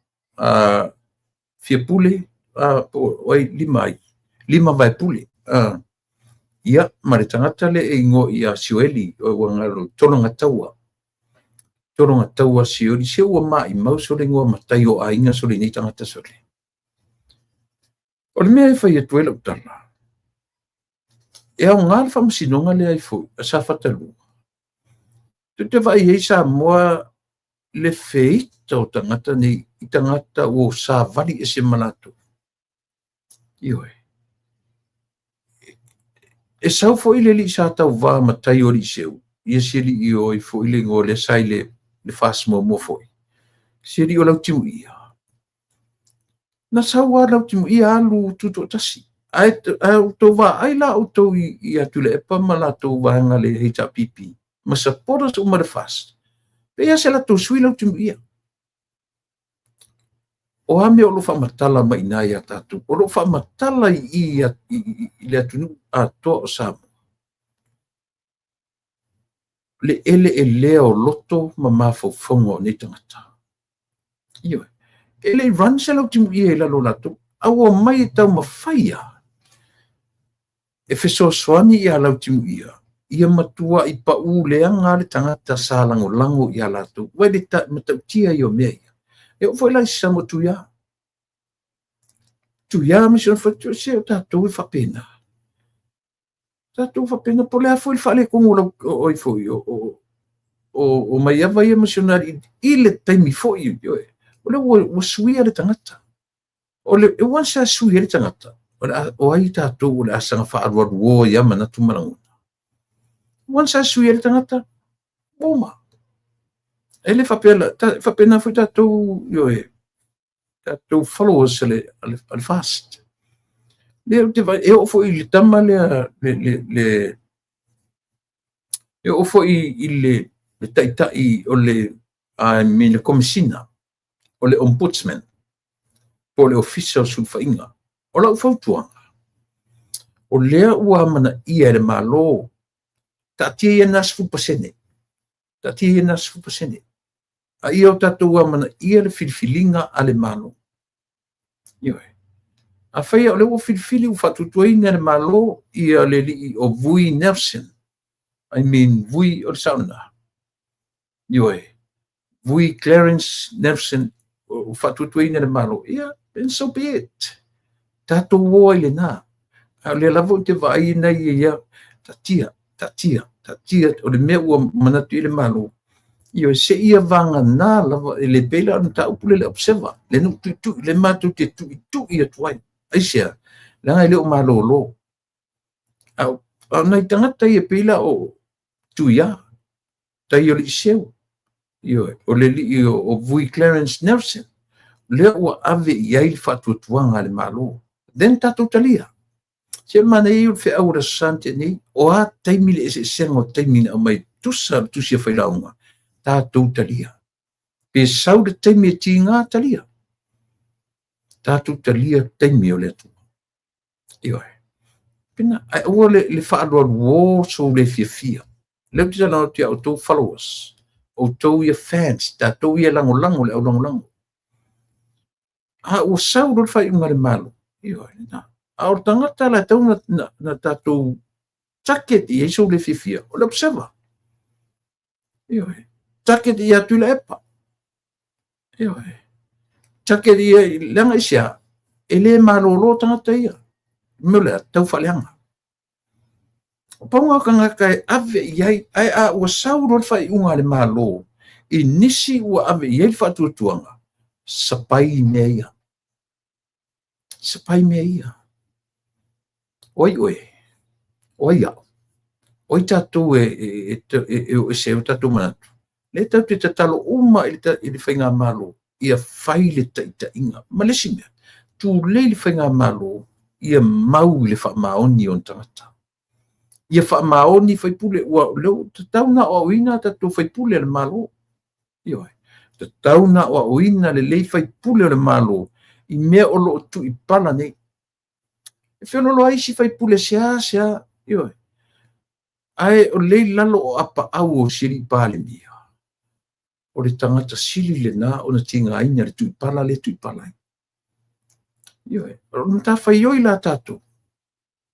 Fiapule, po o ai, lima ai, lima Vaepule. Ia, ma le tagata lea e igoa ia Sioeli, ua galo, Tologataua. Tologataua Sioeli, se ua maimau sole igoa matai o aiga sole i nei tagata sole. O le mea e fai atu ai lau tala, e aoga le faamasinoga lea ai foi a Safata 2. Tou te vaai ai Samoa le feita o tagata nei i tagata ua savali ese ma latou. Ioe. E sau foi le alii sa tauvā matai o Aliiseu, ia si alii o ai foi le igoa lea sa i le FAST muamua foi, si alii o Lautimuia. Na sau lava Lautimuia alu tutoatasi. Ae outou vaai la outou ia Tuilaepa ma latou vaega le HRPP, ma supporters uma le FAST. Pei lava se latou sui Lautimuia. O a mea o lo o faamatala mai i ina ia tatou? O lo o faamatala i i le atunuu atoa o Samoa le eleelea o loto ma mafaufauga o nei tagata. Ioe. E le i run se Lautimuia i lalo o latou, a ua omai e taumafai lava e fesoasoani ia Lautimuia ia matuai pau leaga le tagata sa lagolago ia latou. Vai le matautia ia o mea ia. E oo foi la i Samoa Tuia. Tuia ma si ona faletua, se o tatou e faapena. Tatou faapena, po o le a foi le faaletonu o lau, o ai foi, o Maiava ia ma si ona alii i le taimi foi, ioe. O lea ua suia le tagata. O le, e once a suia le tagata, o ai tatou o le a saga faaalualuoa ia manatu ma lagona. Once a suia le tagata, ua uma. E le faapea, faapena foi tatou, ioe, tatou followers a le FAST. Lea ou te vaai, e oo foi i le tama lea, e oo foi i le taitai o le, I mean, le komesina, o le ombudsman, po o le ofisa o sulufaiga. O lau fautuaga, o lea ua amanaia e le Malo, taatia ia na 10%, taatia ia na 10%, a ia o tatou amanaia le filifiliga a le Malo. Ioe. Afai o lea ua filifili ua faatuatuaina e le Malo ia le alii o Vui Nelson, I mean Vui o le sao lena. Ioe. Vui Clarence Nelson ua faatuatuaina e le Malo, ia, then so be it. Tatou o ai lena. A o lea lava ou te vaai ina ia, taatia, taatia, taatia, o le mea ua manatu i le Malo, ioe, se ia vagana lava, e le pei la o le mataupu lea le observer, le nuu tuitui, le matou te tuitui atu ai. Aisea? Leaga e le o malolo. A o nai tagata ia pei la o Tuia, tai o le Iseu, ioe, o le alii o Vui Clarence Nelson, lea ua ave i ai le faatuatuaga a le Malo. Then tatou talia. Se o le manaia ia o le feau o le Aso Sa na tea nei, o a taimi le eseesega o taimi na aumai tusa le tusi a Failauga, tatou talia. Pe sau le taimi e tiga, talia. Tatou talia taimi o le Atua. Ioe. Pena, ae aua le faaalualuo sou le fiafia. Lea ou te talanoa atu ia outou followers, outou ia fans, tatou ia lagolago le au lagolago. A ua sau loa le faaiuga a le Malo, ioe, lena. A o le tagata la e tatau na tatou target i ai sou le fiafia, o le observer. Ioe. Target ia Tuilaepa. Ioe. Target ia, leaga aisea, e le malolo tagata ia. Mea o le a, tau faaleaga. O pauga o tagata e ave i ai, ae a ua sau loa le faaiuga a le Malo i nisi ua ave i ai le faatuatuaga, sapai mea ia. Sapai mea ia. O ai oe? O ai au? O ai tatou e o ese ai o tatou manatu? Lea tatou te tatalo uma i le faigamalo ia fai le taitaiga. Ma le isi mea, tulei le faigamalo ia mau i le faamaoni o ona tagata. Ia faamaoni faipule, ua lea ua tatau ona aoaoina a tatou faipule a le Malo. Ioe, tatau ona aoaoina lelei faipule o le Malo i mea o lo o tuipala nei. E feoloolo ai isi faipule seasea, ioe, ae o lea i lalo o apaau o si alii Palemia, o le tagata sili lena ona tigaina i le tuipala lea e tuipala ai. Ioe, o le matafaioi la a tatou,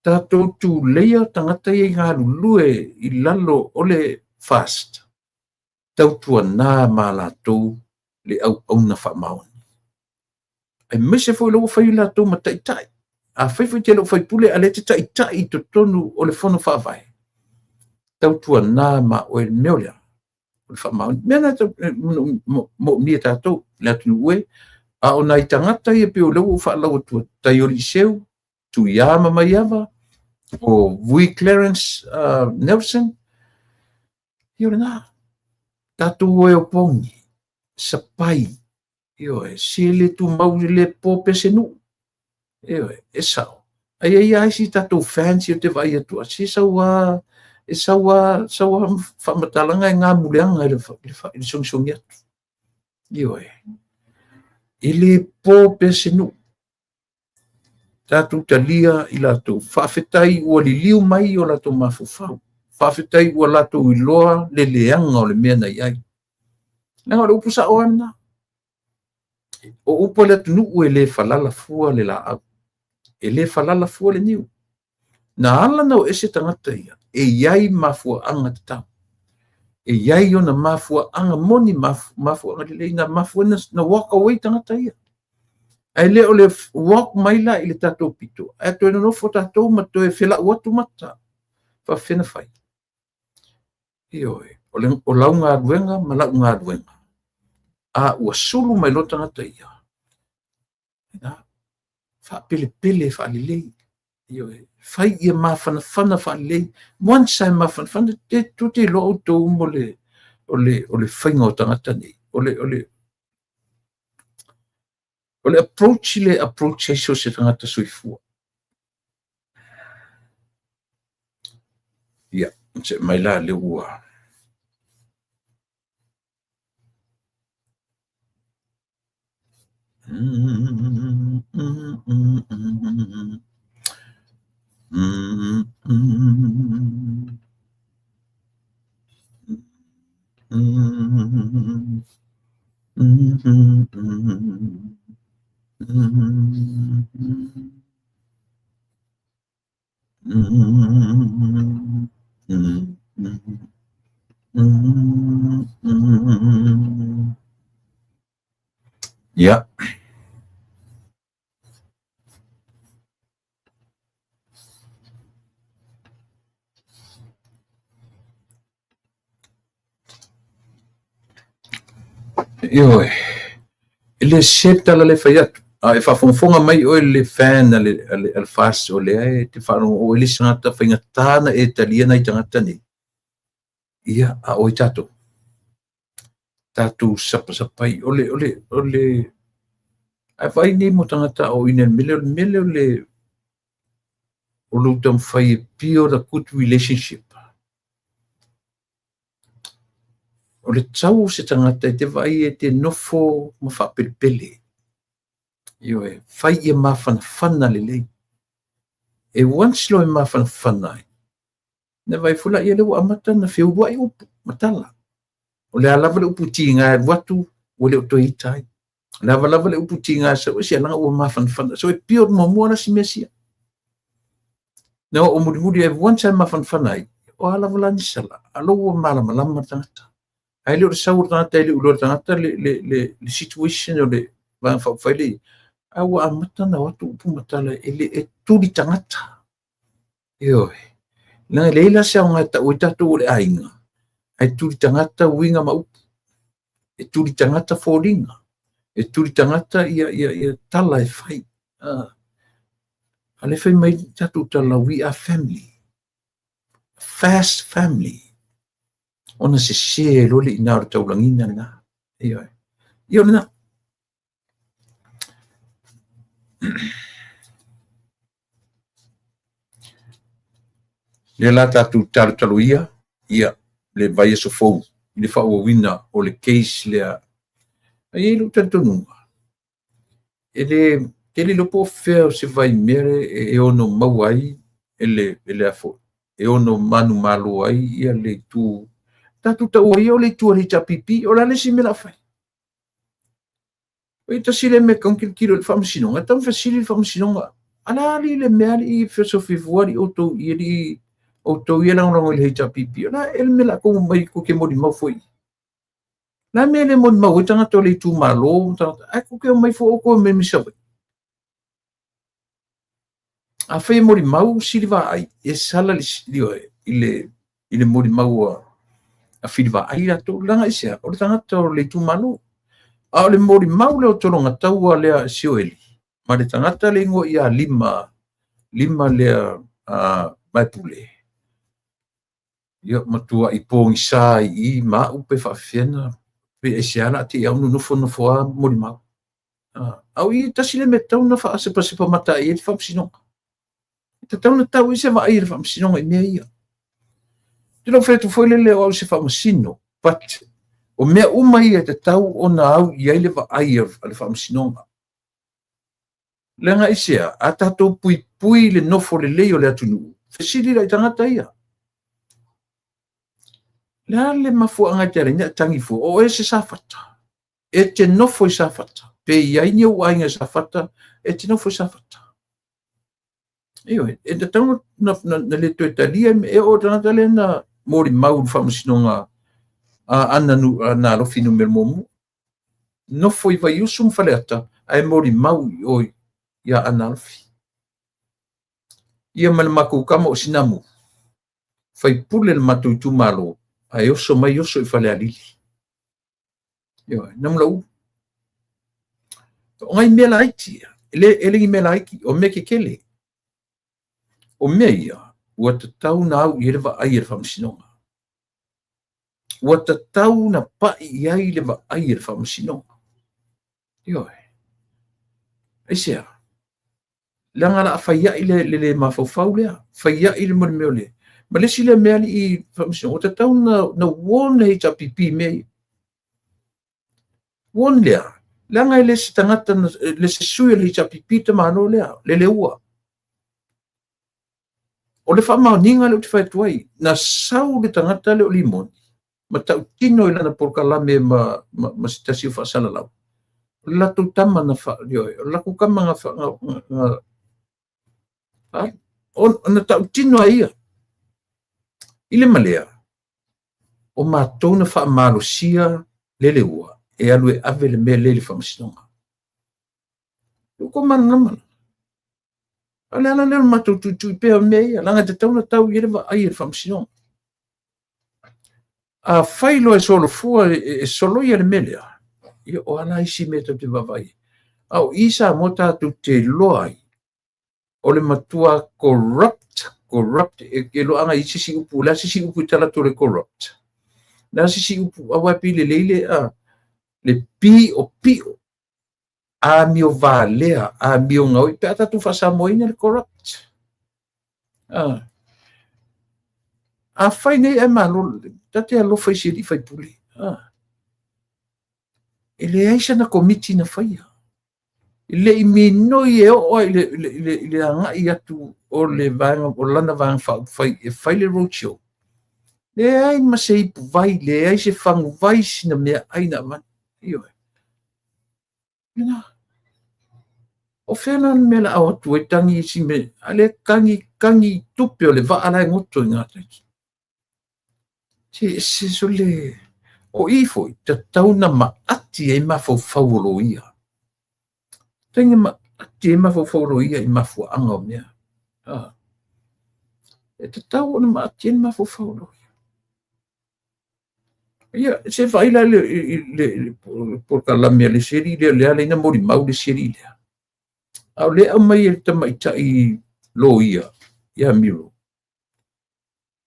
tatou tuleia tagata ia i galulue i lalo o le FAST, tautuana ma latou le auauna faamaoni. Aemaise foi o lea ua fai latou ma taitai. Afai foi e te le o faipule a o lea e te taitai i totonu o le Fono Faavae, tautuana ma oe i le mea o lea, o le faamaoni. O le mea lena e moomia e tatou le atunuu e, a o nai tagata ia pei o lea ua ou faalau atu, Taioli Seu, Tuiama ma Maiava, o Vui Clarence Nelson, ia o lena. Tatou o e opogi, sapai, ioe, se le tumau le po pea se nuu. Ioe, e sao. Ae i ai lava isi tatou fans ia ou te vaai atu, se sau lava, e sau lava, sau lava faamatalaga e gamuleaga i le sogisogi atu. Ioe, e le po pea se nuu. Tatou talia i latou. Faafetai ua liliu mai o latou mafaufau. Faafetai ua latou iloa le leaga o le mea na i ai. Leaga o le upu sao lava lena. O upu a le atunuu e le falala fua le laau. E le falala fua le niu. Na ala ona o ese tagata ia, e i ai mafuaaga tatau. E i ai ona mafuaaga moni, mafuaaga lelei na mafua na walk away tagata ia. Ae le o le walk mai la i le tatou pito, ae toe nonofo tatou ma toe felau atu mata. Faafefea na fai? Ioe, o lau galuega ma lau galuega. A ua sulu mai loa tagata ia, na, faapelepele faalelei. Ioe, fai ia mafanafana faalelei. Once a mafanafana, te tou te iloa outou mo le o le o le faiga o tagata nei. O le o le o le approach le approach ai so o se tagata soifua. Ia, se mai la le ua. Ia. Ioe, e le sese le tala lea e fai atu. A e faafogafoga mai oe le fan a le, a le, a le FAST o lea e te faalogo oe le isi tagata faigata na e talia nai tagata nei. Ia, a o ai tatou? Tatou sapasapai. O le, o le, o le, ae vaai nei mo tagata o ina le mele, o le mele o le, o lou taumafai e build a good relationship. O le tau o se tagata e te vaai e te nofo ma faapelepele. Ioe, fai ia mafanafana lelei. E once loa e mafanafana ai, na vaai foi laia lea ua amata ona feuluai upu ma tala. O le a lava le upu tiga e alu atu, ua le o toe ita ai. O le a lava le upu tiga e sau ese, leaga ua mafanafana. So e build muamua la si mea sia. Na oo mulimuli ai once e mafanafana ai, o a lava la ni sala, a lo ua malamalama le tagata. Ae le o le sau o le tagata e le o iloa le tagata le, le, le, le situation o le Vaega Faaupufai lea, a ua amata ona o atu upu ma tala e le e tuli tagata. Ioe. Leaga e leai la se aoga e tau ai tatou o le aiga, ae tuli tagata uiga ma upu. E tuli tagata foliga. E tuli tagata ia, ia, ia tala e fai. A lea fai mai tatou tala, we are family. Fast family. Ona sese loa le iina o le taulagiga lena. Ioe. Ia o lena. Lea la tatou talotaloia ia le vaiaso fou i le faaauauina o le case lea. Ae i ai lou talitonuga, e le tele iloa po o fea o se vaimea e ono maua ai e le, e le afo, e ono manumalo ai ia le itu. Tatou taua ia o le itu a le HRPP, o le a le isi mea o le a fai? O tasi lea mea e tatau ona tilotilo i le faamasinoga, e tatau ona fesili le faamasinoga, a le a alii le mea alii fesofi fua alii outou i alii outou ia lagolago i le HRPP, o le a ea le mea o le a outou omai tou te molimau fua i i? O le a le mea e le molimau ai tagata o le itumalo, ae tou te omai fua outou e omai mai Savaii. Afai e molimau sili vaai, e sala i le molimau a fili vaai latou, leaga aisea, o le tagata o le itumalo. A o le molimau lea o Tologataua lea Sioeli, ma le tagata le igoa ia Lima, Lima lea Vaepule, ia matuai pogisa i i ma au pe faafefea na, pe aisea la te i au nonofo lava molimau. A o i tasi le mea e tatau ona faasepasepa mata i ai le faamasinoga. E tatau ona tau i se vaai i le faamasinoga i mea ia. Te lau fai atu foi lele o au se faamasino, but o mea uma ia e tatau ona au i ai le vaai a le faamasinoga. Leaga aisea, a tatou puipui le nofo lelei o le atunuu, fesili la i tagata ia. Le a le mafuaaga e te ala ai ona e tagi fua, o oe se Safata. E te nofo i Safata. Pe i ai ni ou aiga i Safata, e te nofo i Safata. Ioe, e tatau na le toe talia e oo tagata lea na molimau i le faamasinoga a Ana na Alofi numera muamua. Nofo i Vaiusu ma Faleata, ae molimau i o ia Ana Alofi. Ia ma le matou tama o Sinamu, faipule le matou itumalo, ae oso mai oso i Falealili. Ioe, Namulau'u. O nai mea laiti ia, e le ni mea laiti, o mea tetele. O mea ia, ua tatau ona au i ai le vaai a le faamasinoga. Ua tatau ona pai i ai le vaai a le faamasinoga. Ioe. Aisea? Leaga o le a faiai le le mafaufau lea, faiai le mea o le... Ma le isi lea mea alii faamasinoga, ua tatau na warn le HRPP i mea ia. Warn lea, leaga e le se tagata, le se sui o le HRPP tamalo lea, le leua. O le faamaoniga lea ou te fai atu ai, na sau le tagata lea o Limoni, ma tautino i lana polokalame ma se tasi o faasalalau. O le latou tama na fa, ioe, o le latou tama na fa, na, na, na tautino ai ia. I le malea, o matou na faamalosia le leua e alu e ave le mea lea i le faamasinoga. Ua tou malamalama la. O le ala lea o le matou tuitui pea o mea ia, leaga e tatau ona tau i ai le vaai a le faamasinoga. A fai loa e solofua e soloia le mea lea, ia o a la isi mea tatou te vaavaai ai. A o i Samoa tatou te iloa ai, o le matua corrupt, corrupt, e loaga i se isi upu, o le a se isi upu i tala atu o le corrupt? O le a se isi upu, aua e pei lelei le, le pio pio, amio valea, amio gaoi, pe a tatou faasamoaina le corrupt. A fai nei ae malo, ta te alofa i si alii faipule. E leai sana komiti na faia. E le i minoi e oo ai i le agai atu o le vaega, o lana vaega faaupufai e fai le roadshow. Leai ma se ipuvai, leai se faguvai sina mea ai na avatu. Ioe. Lena. O fea la le mea la o atu ai tagi isi mea, a le tagi, tagi tupe o le vaa la e goto i gatai. Se, se, so le, o i foi, tatau na maati ai mafaufau o loia. Tatau na maati ai mafaufau o loia i mafuaaga o mea. E tatau ona maati ai mafaufau o loia. Ia, se vaai la le polokalame a le isi alii lea, lea la ina molimau le isi alii lea. A o lea aumai e le tamaitai loia ia Miro.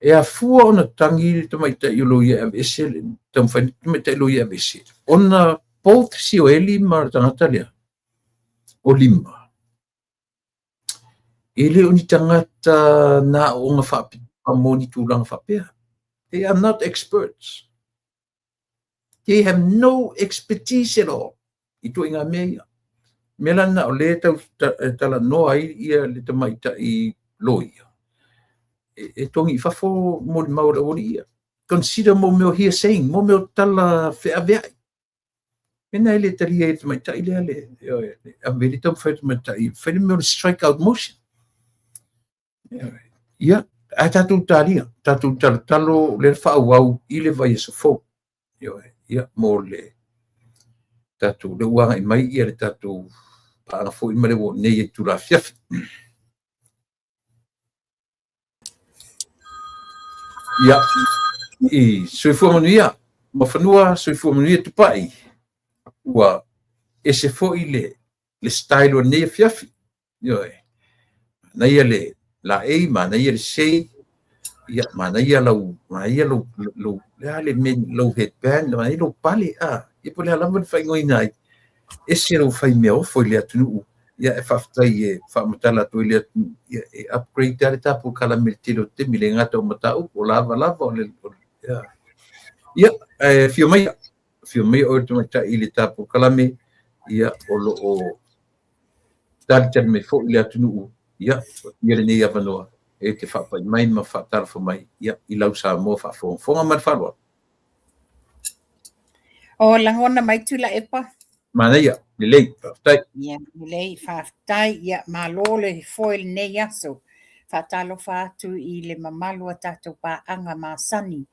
E afua ona tagi le tamaitai o loia e aveese, le taumafai le tamaitai loia e aveese, ona both Sioeli ma le tagata lea, o Lima, e le o ni tagata na aooga faapitoa. mo ni tulaga faapea. They are not experts. They have no expertise at all i ituaiga mea ia. Mea la lena o lea e tau talanoa ai ia le tamaitai loia, e togi i fafo molimau a le aualii ia. Consider mo mea o hearsay, mo mea o tala feaveai. Mena e le talia ai e le tamaitai lea le, ave le taumafai o le tamaitai, fai le mea o le strike out motion. Ia, ae tatou talia, tatou talotalo lea faaauau i le vaiaso fou. Ia, mo le tatou, le ua agai mai ia le tatou paaga foi ma le ua nei e itula afiafi. Ia, i soifua manuia, Muafanua, soifua manuia Tupai. Ua ese foi le style o lenei afiafi. Ioe. Manaia le laei, manaia le sei, ia, manaia lau, manaia lau, lau, le a le mea, lau headband, manaia lou pale, a, ia po o le a lava le faaigoaina ai, ese lou fai mea ofo i le atunuu, ia e faafetai e faamatala atu ai le atunuu, ia e upgrade lava le ta polokalame i le tele o taimi, le gata o mataupu, o lavalava, o le, ia, ia, ae afio maia, afio maia oe le tamaitai i le ta polokalame, ia, o lo o talitali mai foi le atunuu, ia, ia lenei avanoa e te faapai mai ma faatalofa mai, ia, i lau Samoa faafogafoga ma le faaaloalo. O lagona mai Tuilaepa. Manaia, lelei, faafetai. Ia, lelei, faafetai. Ia, malo le foe i lenei aso. Faatalofa atu i le mamalu o tatou paaga masani,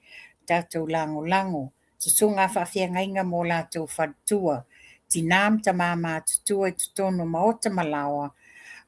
tatou lagolago, susuga a faafeagaiga ma o latou faletua, tinā ma tamā matutua i totonu o maota ma laoa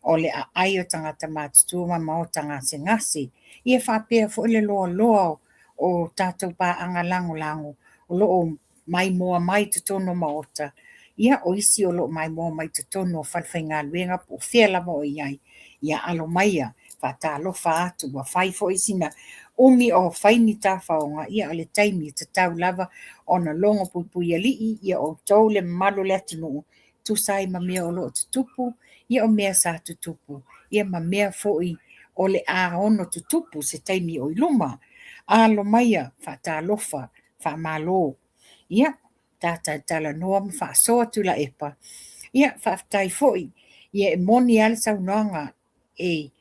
o le aai o tagata matutua ma maota gasegase. Ia faapea foi le loaloa o tatou paaga lagolago o lo o maimoa mai totonu o maota, ia o isi o lo o maimoa mai totonu o falefaigaluega po o fea lava o i ai, ia alo maia, faatalofa atu, ua fai foi sina umi o fai ni tafaoga, ia o le taimi e tatau lava ona logo puipuialii ia outou le mamalu o le atunuu, tusa ai ma mea o lo o tutupu, ia o mea sa tutupu, ia ma mea foi o le a ono tutupu se taimi o i luma. Alo maia, faatalofa, faamalo. Ia, ta talanoa ma faasoa Tuilaepa. Ia, faafetai foi. Ia, e moni lava le saunoaga, e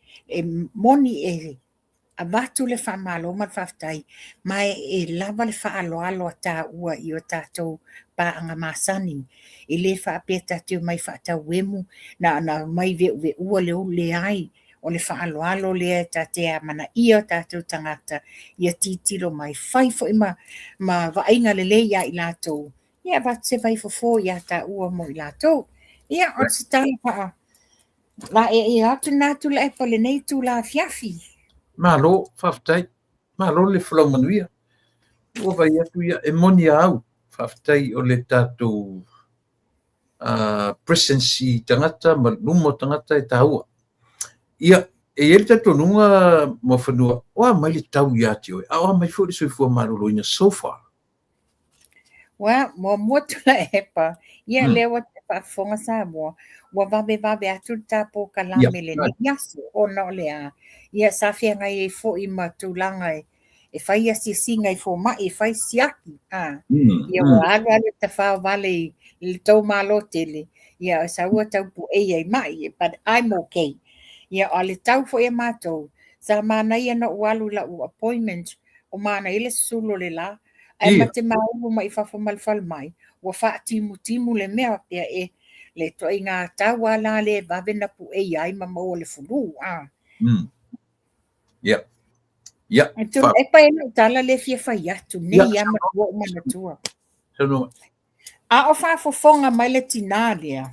moni e avatu le faamalo ma le faafetai, ma e lava le faaaloalo a taua i o tatou paaga masani. E le faapea ta te omai faatauemu na ona omai veuveua le ulu, leai. O le faaaloalo lea ta te amanaia o tatou tagata ia tilotilo mai, fai foi ma vaaiga lelei ia i latou, ia avatu se vaifofo ia taua mo i latou. Ia, o se tala faa laeaea atu lena Tuilaepa i lenei itula afiafi. Malo, faafetai. Malo le folau manuia. Ua vaai atu ia, e moni a au, faafetai o le tatou presence i tagata ma luma o tagata e taua. Ia, e i ai le talitonuga Muafanua, o a mai le tau ia te oe, a o a mai foi le soifua maloloina so far? Well, muamua Tuilaepa, ia lea ua te faafofoga Samoa, ua vavevave atu le ta polokalame lenei aso, ona o le a, ia sa feagai ai foi ma tulaga e fai asiasiga i fomai, e fai siaki, a. Ia ua alu alu tafaovale i le tou malo tele, ia sa ua tau puei ai mai, but I'm okay. Ia o le tau foi a matou, sa manaia na ou alu i lau appointment, o manaia le susulu o le la, ae ma te maulu mai i fafo ma le falemai, ua faatimutimu le mea pea e le ituaiga tau a la le vave na puei ai ma maua le fulu, a. Ia. Ia. E pa e lau tala le fia fai atu, nei a ma ua ou manatua. A o faafofoga mai le tinā lea,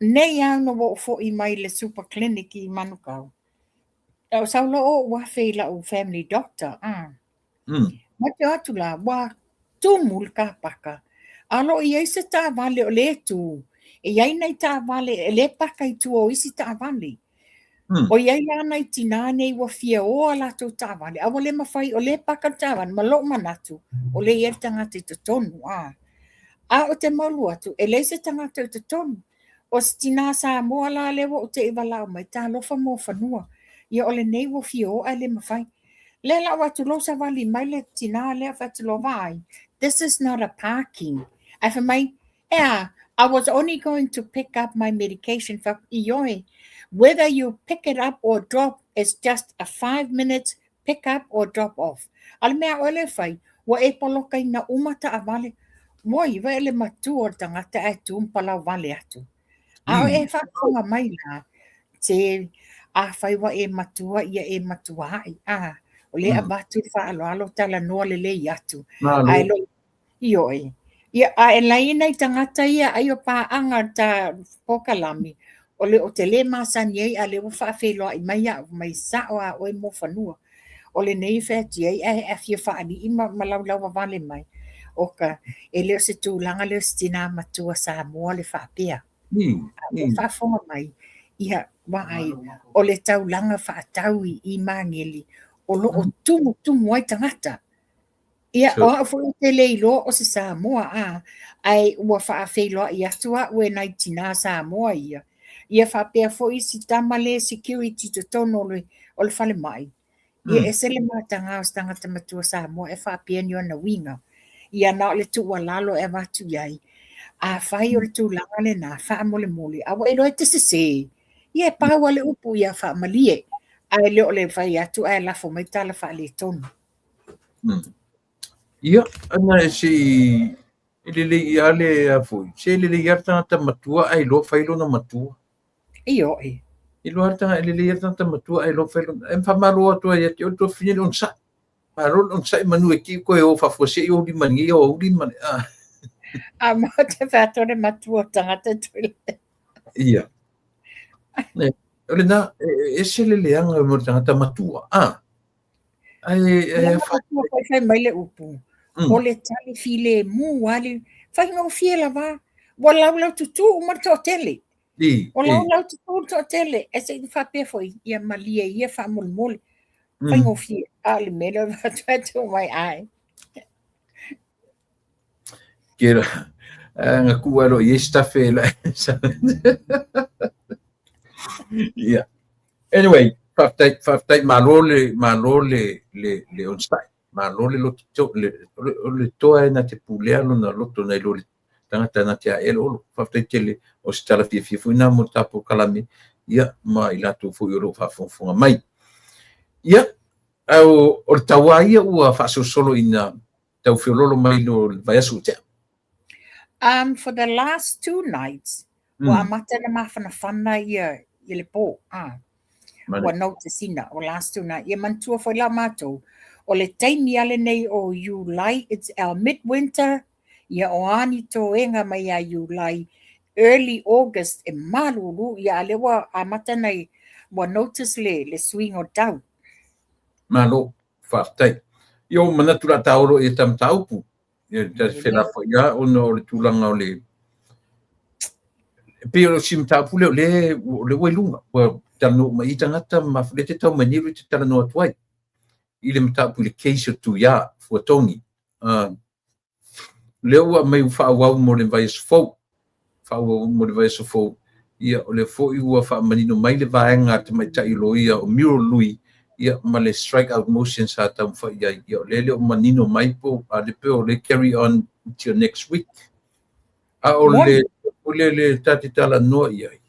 nei au na ua ou foi mai le super clinic i Manukau. O sau loa ou afe i lau family doctor, a. Ma te o atu la, ua tumu le kapaka. A lo o i ai se taavale o lea e tu, e i ai nai taavale e le paka i tua o isi taavale. O i ai la nai tinā nei ua fia o a latou taavale, a ua le mafai o lea e paka le taavale, ma lou manatu, o lea e i ai le tagata i totonu, a. A o te malu atu, e leai se tagata i totonu. O se tinā Samoa la lea ua ou te i walao mai, talofa Muafanua. Ia o lenei ua fia o ae le mafai. Lea la ua atu loa savali mai le tina lea fai atu loa, Vaai, this is not a parking. Ae fai mai, E a, I was only going to pick up my medication. Fai atu, Ioe, whether you pick it up or drop, it's just a 5 minutes pick up or drop off. A o le mea a oe lea e fai, ua e polokaina uma taavale. Oi, vaai le matua o le tagata ae tu ma palau vale atu. A o e faafofoga mai la, se afai ua e matua ia e matua ai, a, o lea e avatu le faaaloalo talanoa lelei atu. Ae lo, ioe. Ia, a e lai nai tagata ia ai o paaga ta polokalame, o le o te le masani ai a lea ua faafeiloai mai au, mai sao a oe Muafanua. O lenei e fai atu i ai ae a fia faalii ma laulauavale mai, oka, e le o se tulaga lea o se tinā matua Samoa le faapea. A ua faafofoga mai, ia, vaai, o le taulaga faatau i Magele, o lo o tumutumu ai tagata. Ia, o au foi ou te le iloa o se Samoa, a, ae ua faafeiloai atu au e nai tinā Samoa ia. Ia faapea foi si tama le security i totonu o le, o le falemai. Ia ese le mataga o se tagata matua Samoa e faapea ni ona uiga. Ia na o le tuualalo e avatu i ai. Afai o le tulaga lena, faamolemole, aua e iloa e te sese. Ia e pau lava le upu ia faamalie, ae le o le fai atu ae lafo mai tala faaletonu. Ia, ana e se i e lelei a le a foi, se lelei a le tagata matua ae iloa fai lona matua. Ioe. Iloa le tagata, e lelei a le tagata matua ae iloa fai lona. E faamalo atu ai ia te oe le tuafafine le onosai. Malo le onosai manu e ki koe o faafuasei ou lima i nei aoauli ma le a. A mo te whātua le matua o tagata tui. Ia. O lena, e ese le leaga mo le tagata matua. A. Ai, ai, fai fai mai le upu. O le tali filemu a le faigofie lava. Ua laulau tutū uma le toatele. O laulau tutū le toatele. E se i faapea foi, ia malie ia faamolemole. Faigofie. A o le mea lea o le atu atu mai ai. Ke nga ku alo i staff e la. Yeah. Anyway, faafetai, faafetai, malo le malo le le le onosai. Malo le loto le o le toa e na te pulea lona loto nai lo le tagata na te ae le olo. Faafetai tele o se tala fiafia foi na mo le tatou kalame ia ma i latou foi o lo o faafogafoga mai. Ia, o le tauā ia ua faasolosolo ina tau feololo mai lo le vaiaso ua tea. For the last two nights, ua amata ona mafanafana ia i le pō. Ah. Ua notice ina, o last two night. Ia manatua foi la matou, o le taimi a lenei o Iulai, it's our midwinter, ia o a ni toega mai ia Iulai, early August e malūlū, ia a lea ua amata na ua notice le suiga o le tau. Malo, faafetai. Ia ua manatu la ta olo i ta mataupu. Ia ta felafoi a ona o le tulaga o le e pei o si mataupu lea o le o le ua i luga ua talanoa uma i tagata ma le te tau mai nei te talanoa atu ai i le mataupu i le case o Tuia Fuatogi. Lea ua aumai ua faaauau mo le vaiaso fou, faaauau mo le vaiaso fou. Ia, o lea foi ua faamanino mai le vaega a le tamaitai loia o Muriel Lui, ia, ma le strike out motion sa taumafai i ai. Ia, o lea e le o manino mai po o le pe o le carry on until next week. A o le o le le ta te talanoa i ai,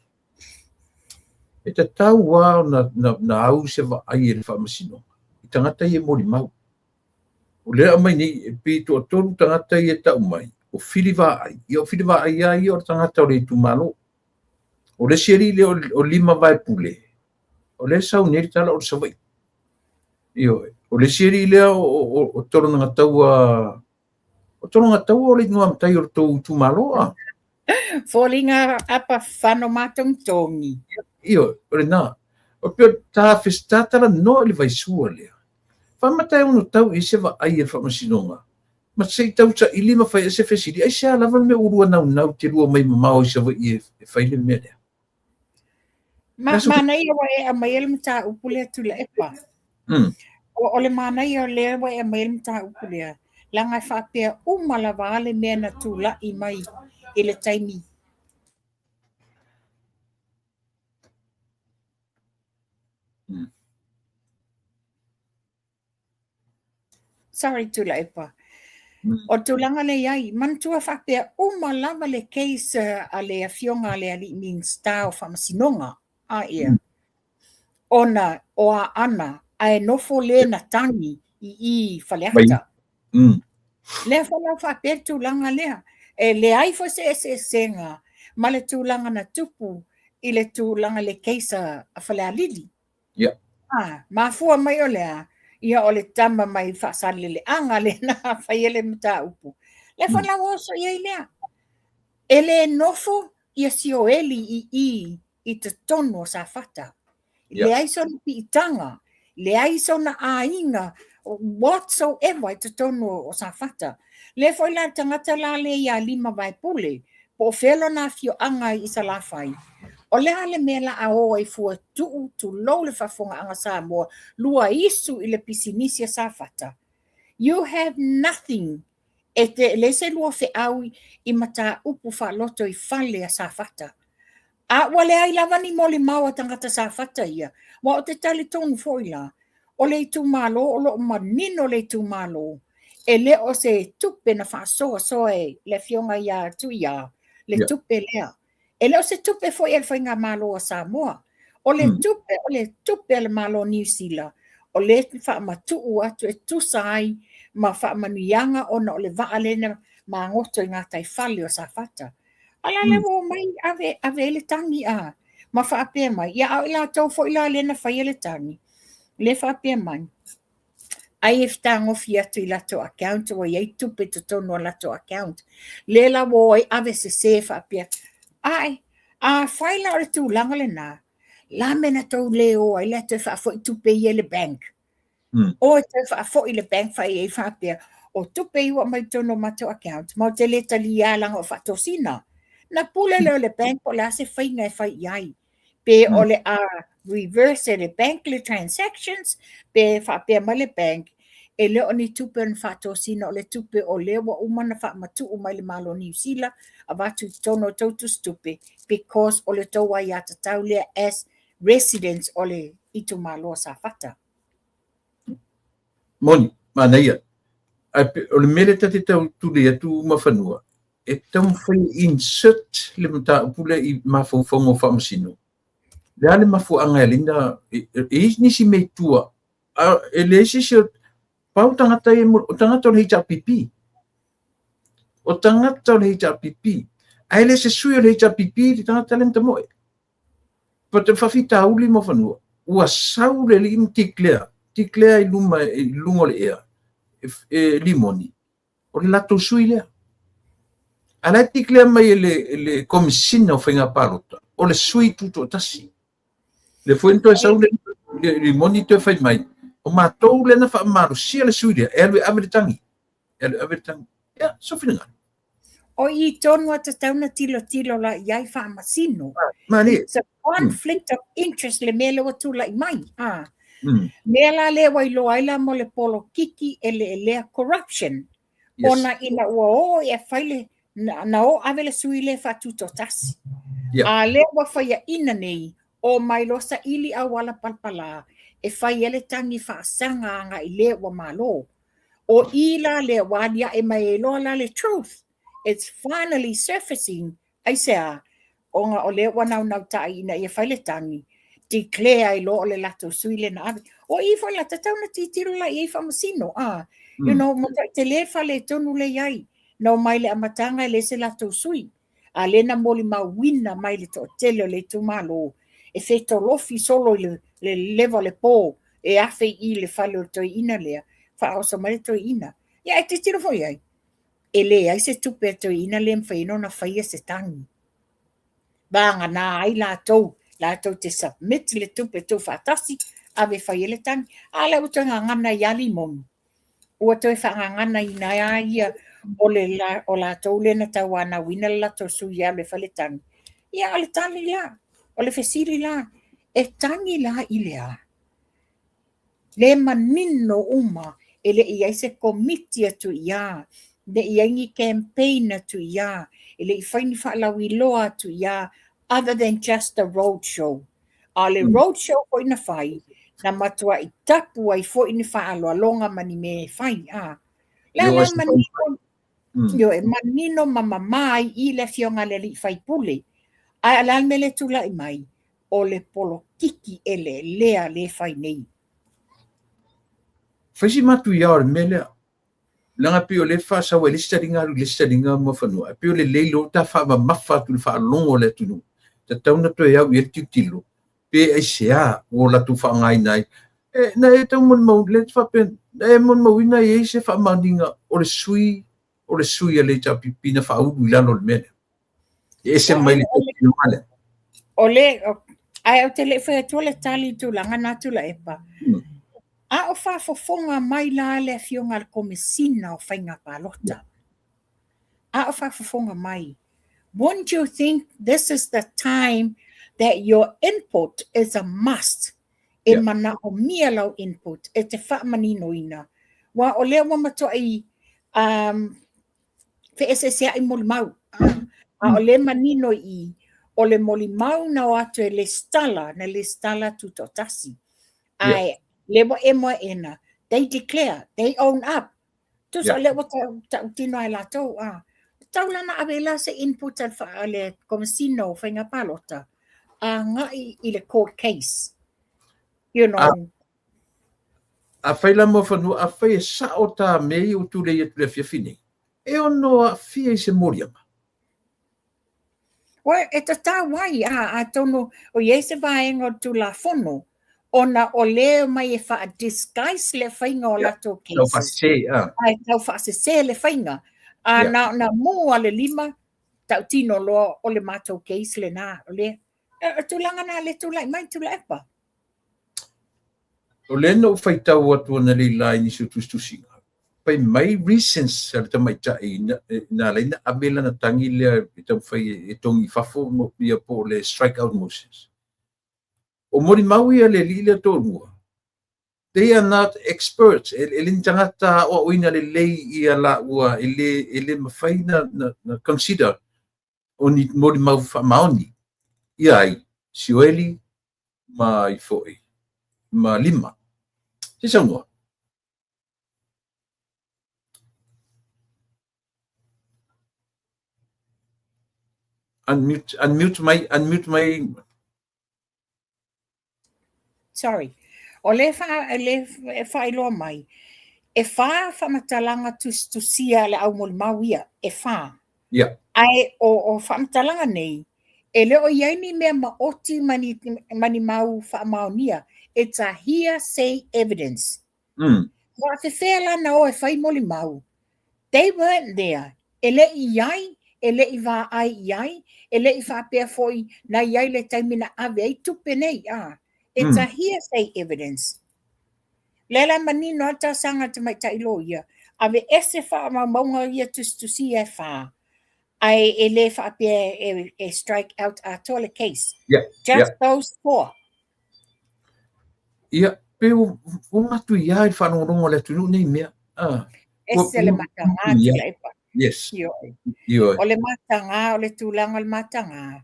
e tatau lava ona au se vaai e le Faamasinoga i tagata ia e molimau. O lea e aumai nei, e pei e toatolu tagata ia e tau mai, o Fili Vaai. Ia o Fili Vaai lava ia o le tagata o le itumalo. O le isi alii lea o Lima Vaepule, o lea e sau nei le tala o le Savaii. Ioe. O le isi alii lea o Tolonagataua, o Tolonagataua o le igoa matai o le tou itumalo a? Foliga apa fano matogitogi. Ioe, o lena. O pei ta ta talanoa i le vaisua lea. Faamata e ono tau i se vaai e le Faamasinoga, ma se i tau saili ma fai ai se fesili, aisea lava le mea ua lua naunau te lua mai mamao i Savaii e fai le mea lea? Ma, manaia ua e aumaia le mataupu lea Tuilaepa. O le manaia o lea ua e aumaia le mataupu lea, leaga e faapea uma lava le mea na tulai mai i le taimi. Sorry Tuilaepa. O le tulaga lea i ai, manatua faapea uma lava le case a le afioga a le alii Minisita o Faamasinoga, a ia, ona o Aana ae nofo le na tagi i i Faleata. Lea foi la faapea le tulaga lea, e leai foi se eseesega ma le tulaga na tupu i le tulaga le case a Falealili. Yeah. Ah, mafua mai o le a? Ia o le tama mai Faasaleleaga lea na faia le mataupu. Lea foi la ua oso i ai lea. E le nofo ia Sioeli i i i totonu o Safata. Leai sona piitaga, leai sona aiga whatsoever i totonu o Safata. Lea foi la le tagata la lea ia Lima Vaepule, po o fea lona afioaga i Salafai, o le a le mea la a o ai fua tuu, tulou le faafofogaaga Samoa, luaisu i le pisinisi a Safata? You have nothing e te leai se lua feau i mataupu faaloto i fale a Safata. A ua leai lava ni molimau a tagata Safata ia, aua ou te talitonu foi la, o le itumalo o lo o manino le itumalo, e le o se tupe na faasoasoa e le afioga ia Tuia, le tupe lea. E le o se tupe foi a le Faigamalo a Samoa. O le tupe, o le tupe a le Malo o Niu Sila, o lea e faamatuu atu e tusa ai ma faamanuiaga ona o le vaa lea na magoto i gataifale o Safata. A la lea ua omai ave, ave ai le tagi a, ma faapea mai, ia a o i latou foi la lea na faia le tagi, lea faapea mai, ai e fetagofi atu i latou account ua i ai tupe i totonu o latou account. Lea la ua o ai ave sese faapea, ae, afai la o le tulaga lena, la mea na tou le o ai la e toe faafoi tupe ia i le bank. O e toe faafoi i le bank fai ai faapea, o tupe ia ua aumai i totonu o matou account, ma ou te le talia leaga o faatosina. Na pule lea o le bank po o le a se faiga e fai i ai. Pe o le a reverse e le bank le transactions, pe faapea mai le bank, e le o ni tupe na faatosina, o le tupe o lea ua uma ona faamatuu mai le Malo o Niu Sila, avatu i totonu o tou tusitupe, because o le tou aiatatau lea as residents o le itumalo o Safata. Moni, manaia. Ae o le mea lea ta te tau tulei atu Mafanua, e taumafai e insert le mataupu lea i mafaufauga o Faamasino. O le a le mafuaaga e ala ai ona e i ai nisi mea i tua, a e leai se isi o pau tagata ia o tagata o le HRPP. O tagata o le HRPP. Ae le se sui o le HRPP le tagata lea na tamoe. But te faafitauli Mafanua, ua sau le alii ma declare, declare i luma i luga o le ea, e Limoni, o le latou sui lea. A la e declare mai e le Komesina o Faiga Palota, o le sui tutoatasi. Le foi na toe sau le Limoni toe fai mai, o matou lea na faamalosia le sui lea, e alu e ave le tagi. E alu e ave le tagi. Ia, sou finagalo. O i tonu a tatau na tilotilo la i ai faamasino. Malie. It's a conflict of interest le mea lea ua tulai mai. Ah. Mea la lea ua iloa ai la mo le polokiki e leelea corruption. Yes. Ona ina ua o e fai le, na o ave le sui lea faatutoatasi. Yeah. A lea ua faiaina nei, o mai loa saili auala palapala e fai ai le tagi faasaga agai le ua malo. O i la lea ua aliae mai ai loa la le truth. It's finally surfacing. Aisea? Ona o lea ua naunautai ina ia fai le tagi, declare ai loa o le latou sui lea na ave. O i foi la, tatau ona tilotilo la i ai faamasino, a. You know, matuai tele le faaletonu lea i ai. Na omai i le amataga e leai se latou sui. A lea na molimauina mai le toatele o le itumalo e fetolofi solo i le leva o le po e afe i le fale o le toeaina lea, faaoso mai le toeaina. Ia ae tilotilo foi i ai, e leai se tupe a le toeaina lea e mafai ai ona faia se tagi. Vagana ai latou, latou te submit le tupe tuufaatasi, ave e fai ai le tagi. A lea ua toe gagana ai lava Limoni. Ua toe faagaganaina ai lava ia o le o latou lea na tauanauina le latou sui e alu e fai le tagi. Ia, o le tali la, o le fesili la, e tagi la i le a? Le manino uma e le i ai se komiti atu i a, le i ai ni campaign atu i a, e le i fai ni faalauiloa atu i a, other than just a road show. A o le road show foi na fai, Na matua'i tapu ai foi ni faaaloaloga ma ni mea e fai, a. Le a la manino, ioe, manino ma mamā ai i le afioga a le alii faipule. Ae o le a le mea lea e tulai mai? O le polokiki eleelea lea e fai nei. Fai si matuia o le mea lea. Leaga pei o lea e faasau ai le isi taliga alu i le isi taliga Muafanua, ae pei o lelei loa ta faamamafa atu i le faalogo a le atunuu, tatau ona toe au i ai le tilotilo, pe aisea ua o latou faaaogaina ai. E, na e tau molimau, lea e faapea, na e molimauina e i ai se faamaoniga o le sui, o le sui a le HRPP na faaulu i lalo o le mea lea. E ese mai le tausiga lea. O le, ae ou te le i fai atua le tali i tulaga na Tuilaepa. A o faafofoga mai la le afioga a le Komesina o Faiga Palota. A o faafofoga mai. Wouldn't you think this is the time that your input is a must? E manaomia lau input e te faamaninoina. Aua o lea ua matuai um, feeseesea'i molimau. A o lea e manino i i, o le molimau na o atu e lesitala, na lesitala tutoatasi. Ae lea ua emo aʻena, they declare, they own up. Tusa o lea ua tautino ai latou, a. Tau la na ave la se input a le, le Komesina o Faiga Palota, agai i le court case. You know. Afai la Muafanua, afai e sao ta mea ia ua tulei atu i le afiafi nei, e ono aafia i se moliaga. Well, e tatau ai, a, atonu o i ai se vaega o le Tulafono, ona o lea e omai e faa-disguise le faiga o latou cases. Tau faasese, a. Ae tau faasese le faiga. A na ona mu a le lima, tautino loa o le matou case lena, o lea. O tulaga na le tulai mai Tuilaepa. O lea na ou faitau atu analeila i nisi o tusitusiga, fai mai reasons a le tamaitai na ala ai ona ave lana tagi lea e taumafai e togi i fafo ia po o le strike out motions. O molimau ia a le alii lea toalua, they are not experts, e le ni tagata aoaoina lelei ia laua, e le mafai na consider o ni molimau faamaoni ia ai Sioeli ma ai foi ma Lima. Se i saunoa. Unmute, unmute mai, unmute mai. Sorry. O le wha, le whailoa mai, e whā whamatalaga tusitusia a le au molimau ia, e whā. Ae o, o whamatalaga nei, e le o i ai ni mea maoti ma ni, ma ni mau whaamaonia. It's a hearsay evidence. Faafefea la na o e fai molimau? They weren't there. E le i i ai, e le i vaai i ai, e le i faapea foi na i ai le taimi na ave ai tupe nei, a. It's a hearsay evidence. Lea la e manino lava le talosaga a le tamaitai loia, aveese faamaumauga ia tusitusia e whā, ae e le faapea e, e strike out atoa le case. Just those four. Ia, pe ua matuia i le faalogologo a le atunuu nei mea. Ah. Ese le matagā Tuilaepa. Yes. Ioe. Ioe. O le matagā, o le tulaga o le matagā,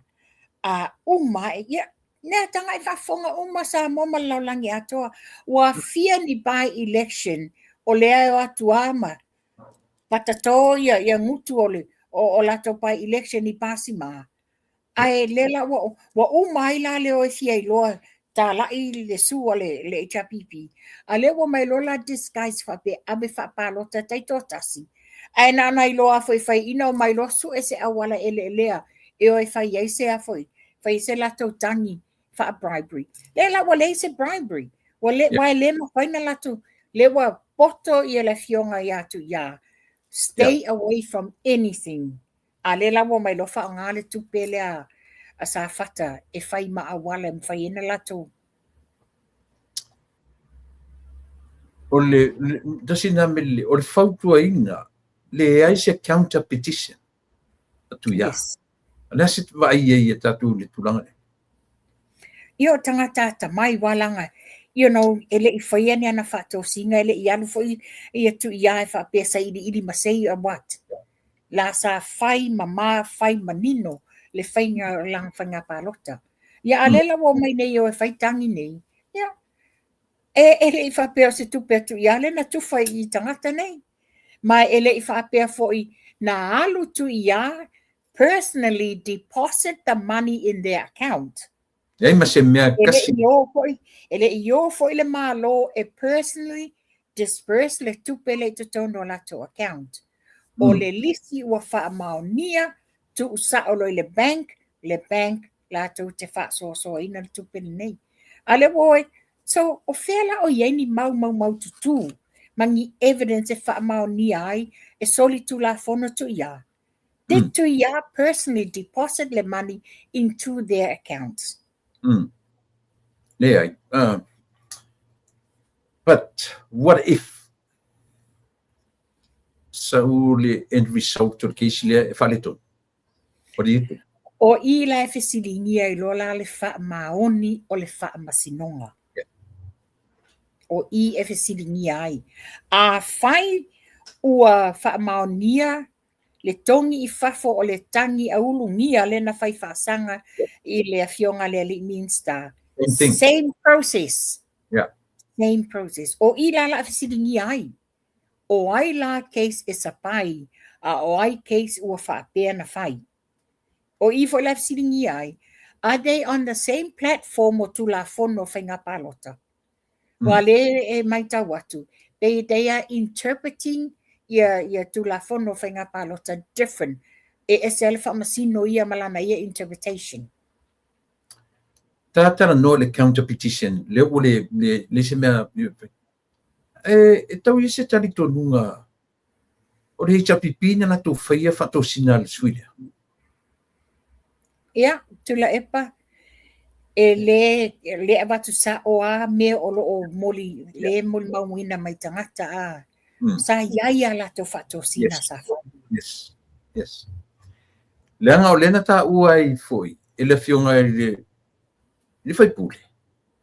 a uma ae, ia, nea tagata i faafofoga uma Samoa ma le lalolagi atoa, ua fia ni by election o lea e o atu lava ma patato ia, ia gutu o le o, o latou by election i Pasima. Ae lea la ua, ua uma ai la le o e fia iloa tala'i le su a le, le HRPP. A lea ua mai loa la disguise faapea ave faapalota taitoatasi. Ae na ona iloa foi fai ina o mai loa sue se auala eleelea e o e fai ai se a foi, fai se latou tagi faa-bribery. Lea la ua leai se bribery. Ua le, yeah. e le mafai na latou, lea ua poto ia le afioga ia Tuiā. Stay yeah. away from anything. A lea la ua mai loa faaaoga le tupe lea a Safata e fai ma auala e mafai ai ona latou. O le, tasi lena mea lelei, o le fautuaina, leai se counter petition a Tuiā. Yes. O le a se vaai ai a tatou i le tulaga lea? Ia o tagata atamai walaga, you know, e le i faia ni ana faatosina, e le i alu foi ia Tuiā e faapea sailiili ma sei or what. La sa fai mamā, fai manino le faiga o lana faiga palota. Ia a lea la ua omai nei o e fai tagi nei, ia, E le i faapea o se tupe a Tuiā lea na tufa i tagata nei. Ma e le i faapea foi na alu Tuiā personally deposit the money in their account. Leai ma se mea E le i o foi, e le i o foi le Malo e personally disburse le tupe lea i totonu o latou account. O le lisi ua faamaonia, tuusao loa i le bank, le bank latou te faasoasoaina le tupe lenei. A lea ua o ai, so o fea la o i ai ni mau maumaututu ma ni evidence e faamaonia ai e solitulafono Tuiā? Did Tuiā personally deposit le money into their accounts? Leai. But what if sau le end result o le case lea e faaletonu? What do you think? O i la e fesiligia ai loa la le faamaoni o le faamasinoga. O i e fesiligia ai. Afai ua faamaonia le togi i fafo o le tagi a ulugia lea na fai faasaga i le afioga a le alii Minista. Same thing. Same process. Same process. O i la o le a fesiligia ai. O ai la case e sapai, a o ai case ua faapea na fai. O i foi la e fesiligia ai, are they on the same platform o Tulafono o Faiga Palota? Aua lea e matau atu, they are interpreting ia Tulafono o Faiga Palota different. E ese lava le faamasino ia ma lana ia interpretation. Talanoa le counter petition, lea ua le, le, le se mea, e tau i ai se talitonuga o le HRPP na latou faia faatosina a le sui lea. Ia, Tuilaepa, e le, le avatu sao lava mea o lo o moli, le molimauina mai tagata a. Sa i ai a latou faatosina sa fai. Yes. Leaga o lea na taua ai foi e le afioga i le faipule,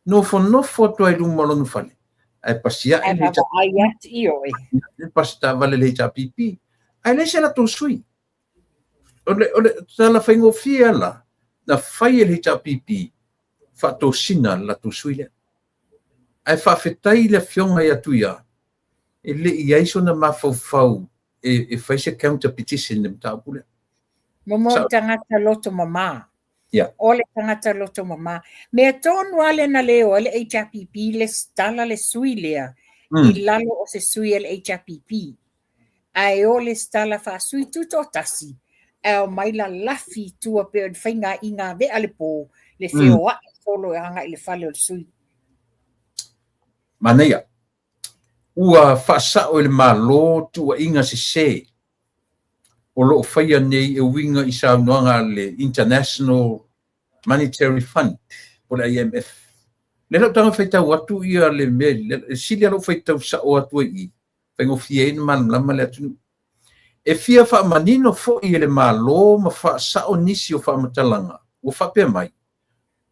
nofonofo atu ai i luma o lona fale, ae pasi ae Ae le vaavaai atu i oe. Le pasi taavale le HRPP, ae leai se latou sui. O le tala faigofie la, na fai e le HRPP faatosina le latou sui lea. Ae faafetai le afioga ia Tuia, e le i ai sona mafaufau e fai se counter petition i le mataupu lea. Momo o tagata loto mama. O le tagata loto mama. Mea tonu lava lea na le o ai le HRPP lesitala le sui lea i lalo o se sui a le HRPP. Ae o lesitala faasui tutoatasi, ae omai lalafi i tua pei o le faiga i gavea le po, le feoai solo e agai i le fale o le sui. Manaia. Ua faasao e le Malo tuuaiga sese o lo o faia nei e uiga i saunoaga a le International Monetary Fund po o le IMF. Lea lau taga faitau atu ia le mea, e sili lou faitau sao atu ai i, faigofie ai na malamalama le atunuu. E fia faamanino foi e le Malo ma faasao nisi o faamatalaga ua faapea mai,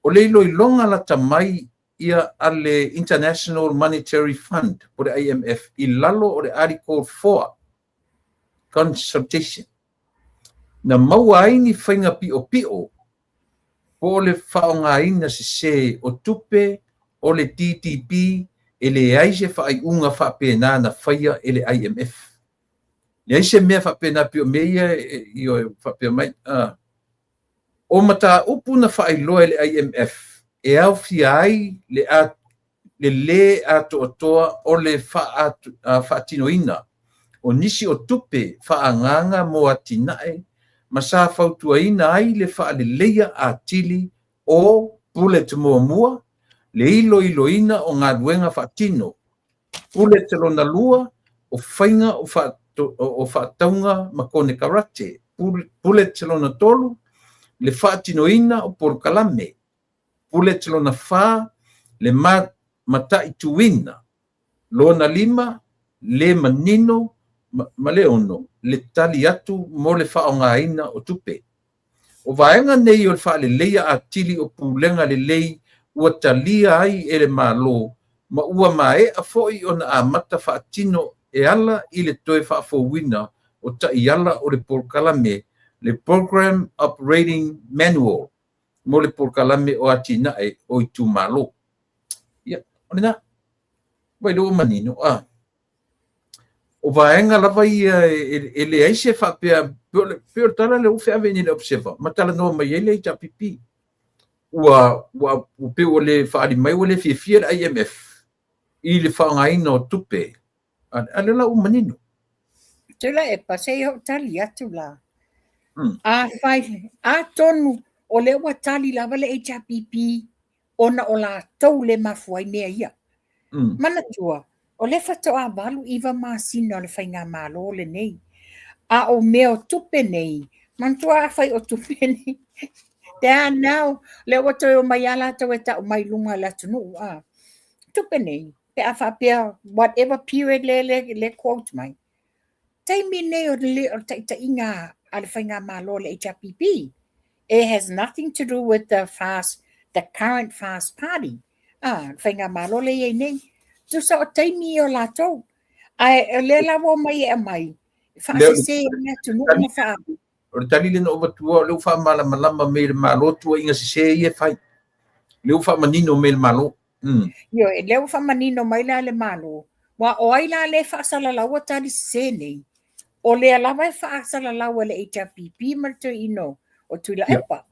o le iloiloga lata mai ia a le International Monetary Fund po o le IMF i lalo o le Article 4 Consultation, na maua ai ni faiga piopio po o le faaaogaina sese o tupe o le DDB, e leai se faaiuga faapena na faia e le IMF. Leai se mea faapena pei o mea ia e faapea mai. O mataupu na faailoa e le IMF e aofia ai le lē atoatoa o le faatinoina o nisi o tupe faaagaaga mo atinae ma sa fautuaina ai le faaleleia atili o bullet muamua, le iloiloina o galuega faatino, bullet lona lua, o faiga o faatauga ma konekarate, bullet lona tolu, le faatinoina o polokalame, bullet lona fa, le mataituina, lona lima, le manino ma le ono, le tali atu mo le faaaogaina o tupe. O vaega nei o le faaleleia atili o pulega lelei ua talia ai e le Malo ma ua maea foi ona amata faatino e ala i le toe faafouina o taiala o le polokalame, le Program Operating Manual mo le polokalame o atinae o itumalo. Ia, o lena. Vai lea ua manino, a. O vaega lava ia e leai se faapea, pei o le tala lea ua feaveai nei e le Observer ma talanoa mai ai le HRPP. Ua, ua, ua pei ua le faaali mai ua le fiafia le IMF i le faaaogaina o tupe, a lea la ua manino. Tuilaepa, se i ou tali atu la. Afai, atonu o lea ua tali lava le HRPP ona o latou lea e mafua ai mea ia. Manatua, o lea faatoa 8, 9 masina o le faigamalo lenei. A o mea o tupe nei, manatua afai o tupe nei, they are now, lea ua toe omai lava latou e tau mai i luga o le atunuu. A. Tupe nei, pe a faapea whatever period lea le quote mai, taimi nei o le taitaiga a le faigamalo a le HRPP. It has nothing to do with the fast, the current fast party. Ah, le faigamalo lea e i ai nei. Tusa o taimi ia o latou. Ae o lea la ua omai e aumai, e faasese ai le atunuu ma faa... O le tali lea na ou avatua, o lea ua faamalamalama mai e le Malo tuuaiga sese ia e fai. O lea ua faamanino mai e le Malo. Ioe, lea ua faamanino mai la e le Malo. Aua o ai la lea e faasalalaua tali sese nei? O lea lava e faasalalau e le HRPP ma le toeaina o Tuilaepa.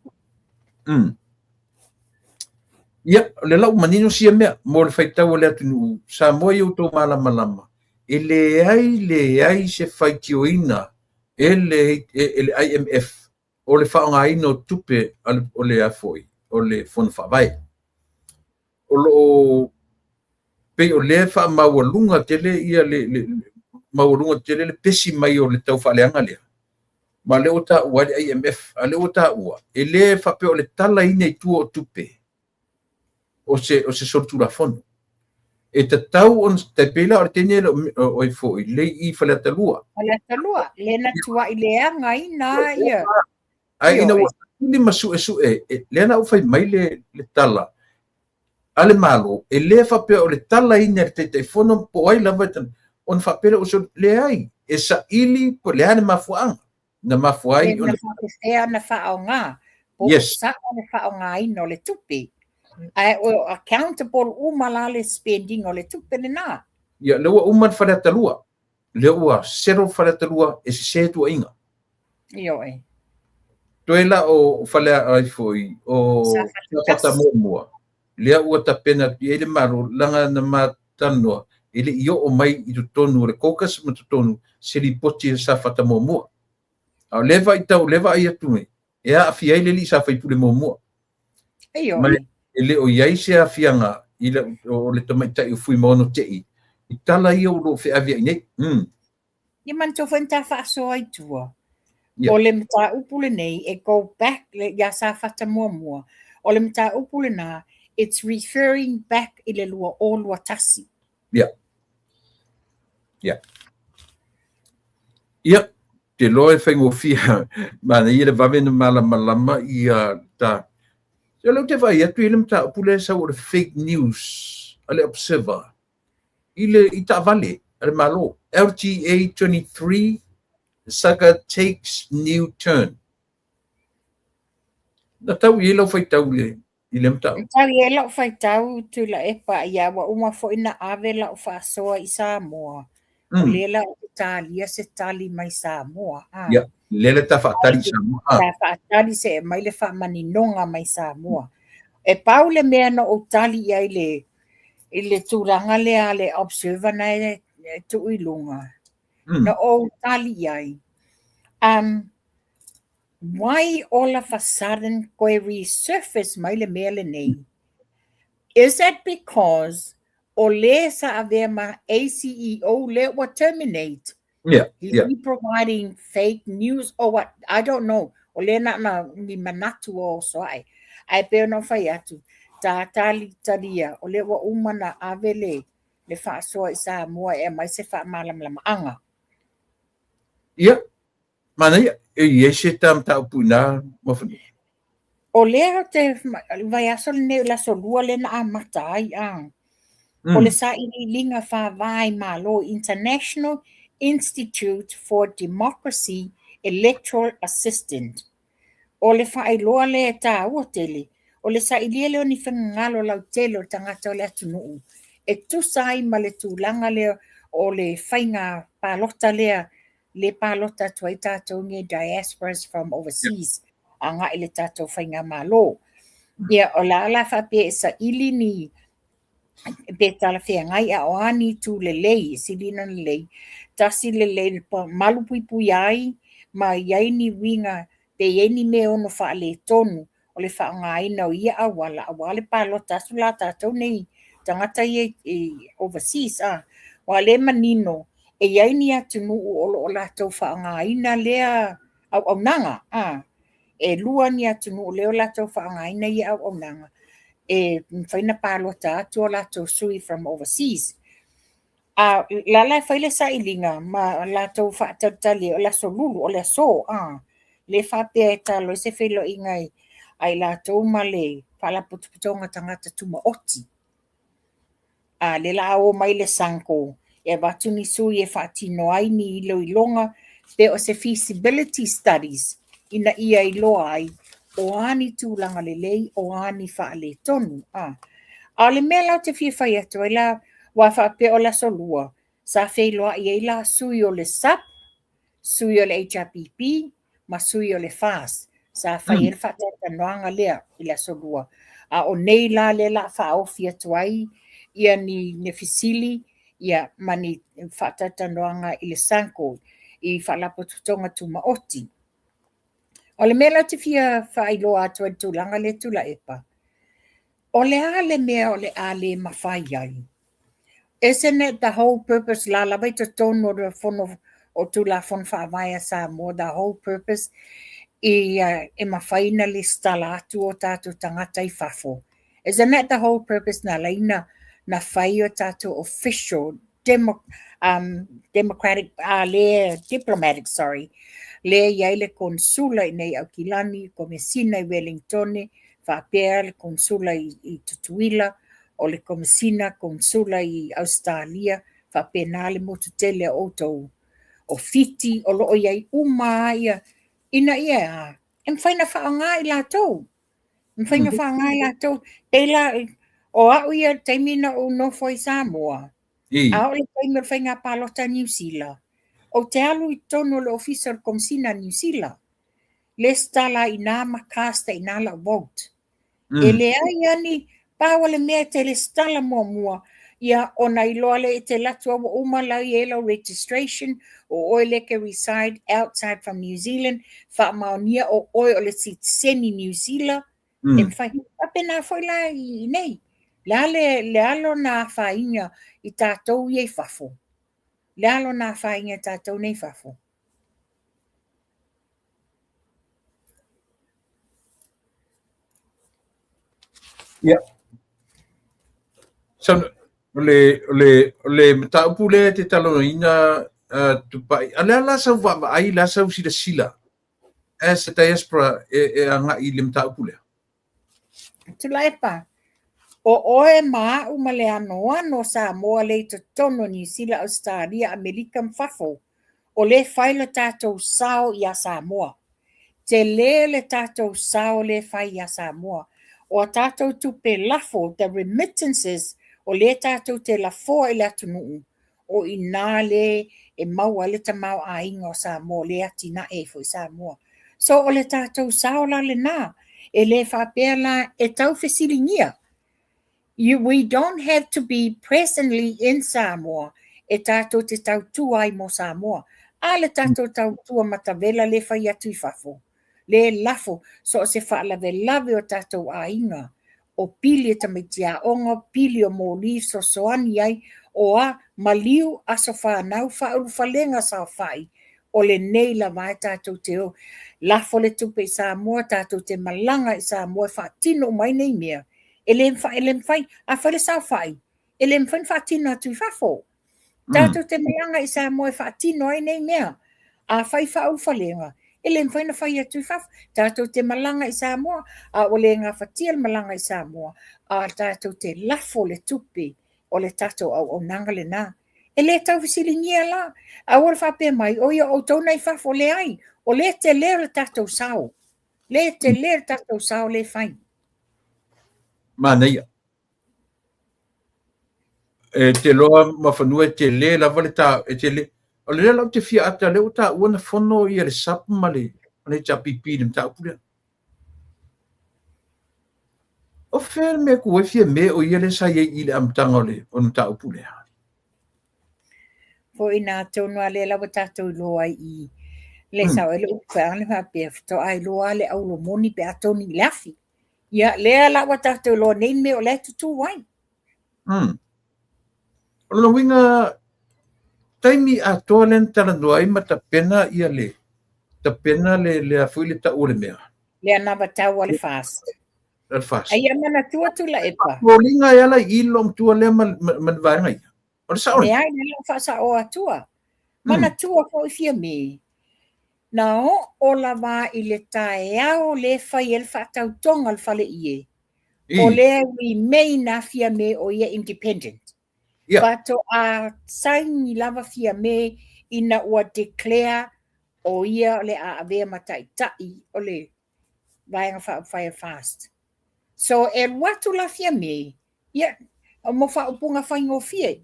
Ia, o lea la ua manino sia mea mo le faitau a le atunuu Samoa i outou malamalama, e leai leai se faitioina e le, e le IMF o le faaaogaina o tupe o le a foi, o le Fono Faavae. O lo o pei o lea e faamaualuga tele ia le maualuga tele le pesi mai o le tau faaleaga lea. Ma lea ua taua ai le IMF, a lea ua taua, e le faapea o le talaina i tua o tupe o se solitulafono. E tatau ona, tai pei la o le teine le o ai foi, le i Faleata 2. Faleata 2, le na tuai leaga ina ia. Ae ina ua saili ma suesue, lea la ua fai mai le tala a le Malo, e le faapea o le talaina e le Taitaifono po o ai lava, ona faapea lea ua leai, e saili po o le a le mafuaaga na mafua ai ona faapefea ona faaaoga, po o sao le faaaogaina o le tupe. Ae o accountable uma la le spending o le tupe lena. Ia, lea ua uma le Faleata 2. Lea ua settle Faleata 2 e sese tuuaiga. Ioe. Toe la o Falea ai foi o Safata muamua, lea ua tapena atu i ai le Malo, laga na ma talanoa, e le i oo mai i totonu o le caucus ma totonu se lipoti a Safata muamua. A o lea vaitau, lea vaai atu nei, e aafia ai le alii sa faipule muamua. Ma e le o i ai se aafiaga i le, o le tamaitai o Fuimaono Te'i i tala ia o lo o feaveai nei. Ia manatua foi na ta faasoa i tua. O le mataupu lenei e go back ia Safata muamua. O le mataupu lena, it's referring back i le 2021. Ia. Ia. Ia, te loa e faigofie manaia le vave na malamalama ia ta. Ia lea ou te vaai atu i le mataupu lea e sau o le fake news a le Observer i le i taavale a le Malo. LTA 23 saga takes new turn. Na tau i ai lau faitau i le mataupu? Na tau i ai lau faitau Tuilaepa, ia ua uma foi na ave lau faasoa i Samoa. O lea la ou te talia se tali mai Samoa. Ia, lea le ta faatali i Samoa. Ta faatali se e aumai le faamaninoga mai Samoa. E pau le mea na ou tali i ai i le tulaga lea a le Observer na e tuu i luga, na ou tali i ai, why all of a sudden koe resurface mai le mea lenei? Is it because o le sa avea ma ACEO lea ua terminate? Yeah, Is he providing fake news or what? I don't know. O lea na na ni manatu o oso ae. Ae pei ona fai atu, ta tali talia, o lea ua uma na ave le faasoa i Samoa e aumai se faamalamalamaga. Ia, manaia, e i ai se ta mataupu i nā mafanua. O lea te vaiaso lenei o le aso 2 lea na amata ai a. O le sailiiliga faavae Malo International Institute for Democracy Electoral Assistant. O le faailoa lea e taua tele, o le sailia lea o ni finagalo lautele o le tagata o le atunuu e tusa ai ma le tulaga lea o le faiga palota lea le palota atu ai tatou nei diasporas from overseas agai le tatou faigamalo. Ia, o la la faapea e saili ni pe talafeagai a o a ni itu lelei, e sili ona lelei, tasi lelei malupuipuia ai ma i ai ni uiga pe i ai ni mea e ono faaletonu o le faaaogaina o ia auala aua le palota atu la tatou nei tagata ia i overseas a. Aua o lea e manino e i ai ni atunuu o lo o latou faaaogaina lea auaunaga a. E lua ni atunuu lea o latou faaaogaina ia auaunaga e mafai ona palota atu o latou sui from overseas. A la la e fai le sailiga ma latou faatalitali o le aso Lulu, o le aso, a le faapea e talo ai se feiloaiga a i latou ma le Faalapotopotoga Tagata Tumaoti. A lea la a o mai le SANGO e avatu ni sui e faatino ai ni iloiloga pe o se feasibility studies ina ia iloa ai o a ni tulaga lelei, o a ni faaletonu. A o le mea la ou te fia fai atu ai la, aua faapea o le aso Lua, sa feiloai ai la sui o le SUPP, sui o le HRPP ma sui o le FAST. Sa fai ai le faatalatalanoaga lea i le aso Lua. A o nei la lea o le a faaofi atu ai ia ni fesili ia ma ni faatalatalanoaga i le SANGO i Faalapotopotoga Tumaoti. O le mea la ou te fia faailoa atu ai i le tulaga lea Tuilaepa, o le a le mea o le a le mafai ai? Isn't it the whole purpose la lava i totonu o le fono o Tulafono Faavae a Samoa, the whole purpose ia e mafai ona lesitala atu o tatou tagata i fafo. Isn't that the whole purpose na ala ai na fai o tatou official demo, democratic, le diplomatic, sorry, lea i ai le konsula i nei Aukilani, komesina i Wellingtone, faapea le konsula i Tutuila, o le komesina konsula i Ausetalia, faapena le motu tele o outou o Fiti, o lo o i ai uma lava ia, ina ia a, e mafai ona faaaoga i latou. E mafai ona faaaoga i latou. Pei la, o au ia i le taimi na ou nofo i Samoa, a oo i le taimi o le faiga palota a Niu Sila, ou te alu i totonu o le ofisa o le Komesina a Niu Sila, lesitala ai i ina ma cast ai i ina lau vote. E leai lava ni, pau o le mea e te lesitala muamua, ia ona iloa lea e te alu atu ua uma la i ai lau registration, o oe lea e te reside outside from New Zealand, faamaonia o oe o le sitiseni Niu Sila, e mafai. Faapena foi la i nei. Le a le, le a lona afaina i tatou ia i fafo? Le a lona afaina i tatou nei i fafo? Ia. So, o le, o le, o le mataupu lea e te talanoaina uh, Tupai, a le a la sau vaavaai, le a sau silasila as a diaspora e, e agai i le mataupu lea? Tuilaepa, o oe ma a'u ma le anoano o Samoa lea i totonu o Niu Sila, Ausetalia, Amerika ma fafo, o lea e fai lo tatou sao iā Samoa. Tele le tatou sao lea e fai iā Samoa. O a tatou tupe lafo, the remittances, o lea tatou te lafoa i le atunuu, o i ina le e maua ai le tamaoaiga o Samoa, lea e atinae ai foi Samoa. So o le tatou sao la lena, e le faapea la e tau fesiligia. You, we don't have to be presently in Samoa e tatou te tautua ai mo Samoa. A le tatou tautua matavela le fai atu i fafo, le lafo so o se faalavelave o tatou aiga, o pili e tamaiti aoga, o pili o moli fesoasoani ai, o a maliu, aso fanau, faaulufalega saofai, o lenei lava e tatou te o. Lafo le tupe i Samoa, tatou te malaga i Samoa e faatino uma ai nei mea. E le e le mafai, a fai le saofai, e le mafai ona faatino atu i fafo. Tatou te malaga i Samoa e faatino ai nei mea. A fai faaulufalega, e le mafai ona fai atu i fafo. Tatou te malaga i Samoa, a ua le gafatia le malaga i Samoa, a tatou te lafo le tupe o le tatou auaunaga lena. E le tau fesiligia la, aua le faapea mai, oi o outou na i fafo, leai, o lea e tele le tatou sao. Lea e tele le tatou sao lea e fai. Manaia. E te loa Mafanua e tele lava le ta e tele. O le lea la ou te fia ata lea ua taua na fono ia le SAP ma le HRPP i le mataupu lea. O fea le mea ku ai Fiame o ia lea sa i ai i le amataga o le mataupu lea? Foi na atonu a lea lava tatou iloa ai i le sao ai le upu pe a le faapea faatoa iloa le aulo moni pe a toni i le afi. Ia lea la ua tatou iloa nei mea o la e tutū ai. O lona uiga, taimi atoa lea na talanoa ai ma tapena ia le tapena le le foi le tau o le mea. Le anavatau a le FAST. A le FAST. Ai ia manatua Tuilaepa. Foliga e ala i lo matua lea ma ma le vaega ia. O le sao. Leai, lea o faasaoa atua. Manatua foi Fiame. Na oo lava i le taeao le fai ai le faatautoga o le fale ie. O lea remain a Fiame o ia independent. Faatoa saini lava Fiame ina ua declare o ia o le a avea ma taitai o le Vaega Faaupufai a FAST. So e alu atu la Fiame, ia, mo faaupuga faigofie,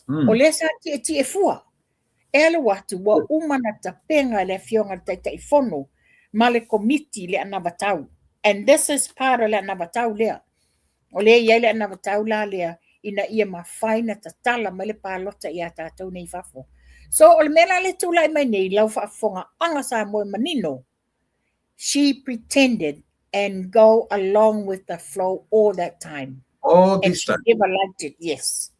o lea sa tietie fua. E alu atu ua uma na tapena e le Afioga i le Taitaifono ma le Komiti le anavatau. And this is part o le anavatau lea. O lea e i ai le anavatau la lea ina ia mafai na tatala mai le palota ia tatou nei i fafo. So o le mea la lea e tulai mai nei, lau faafofogaaga Samoa e manino, she pretended and go along with the flow all that time. All this time. And she never liked it, yes.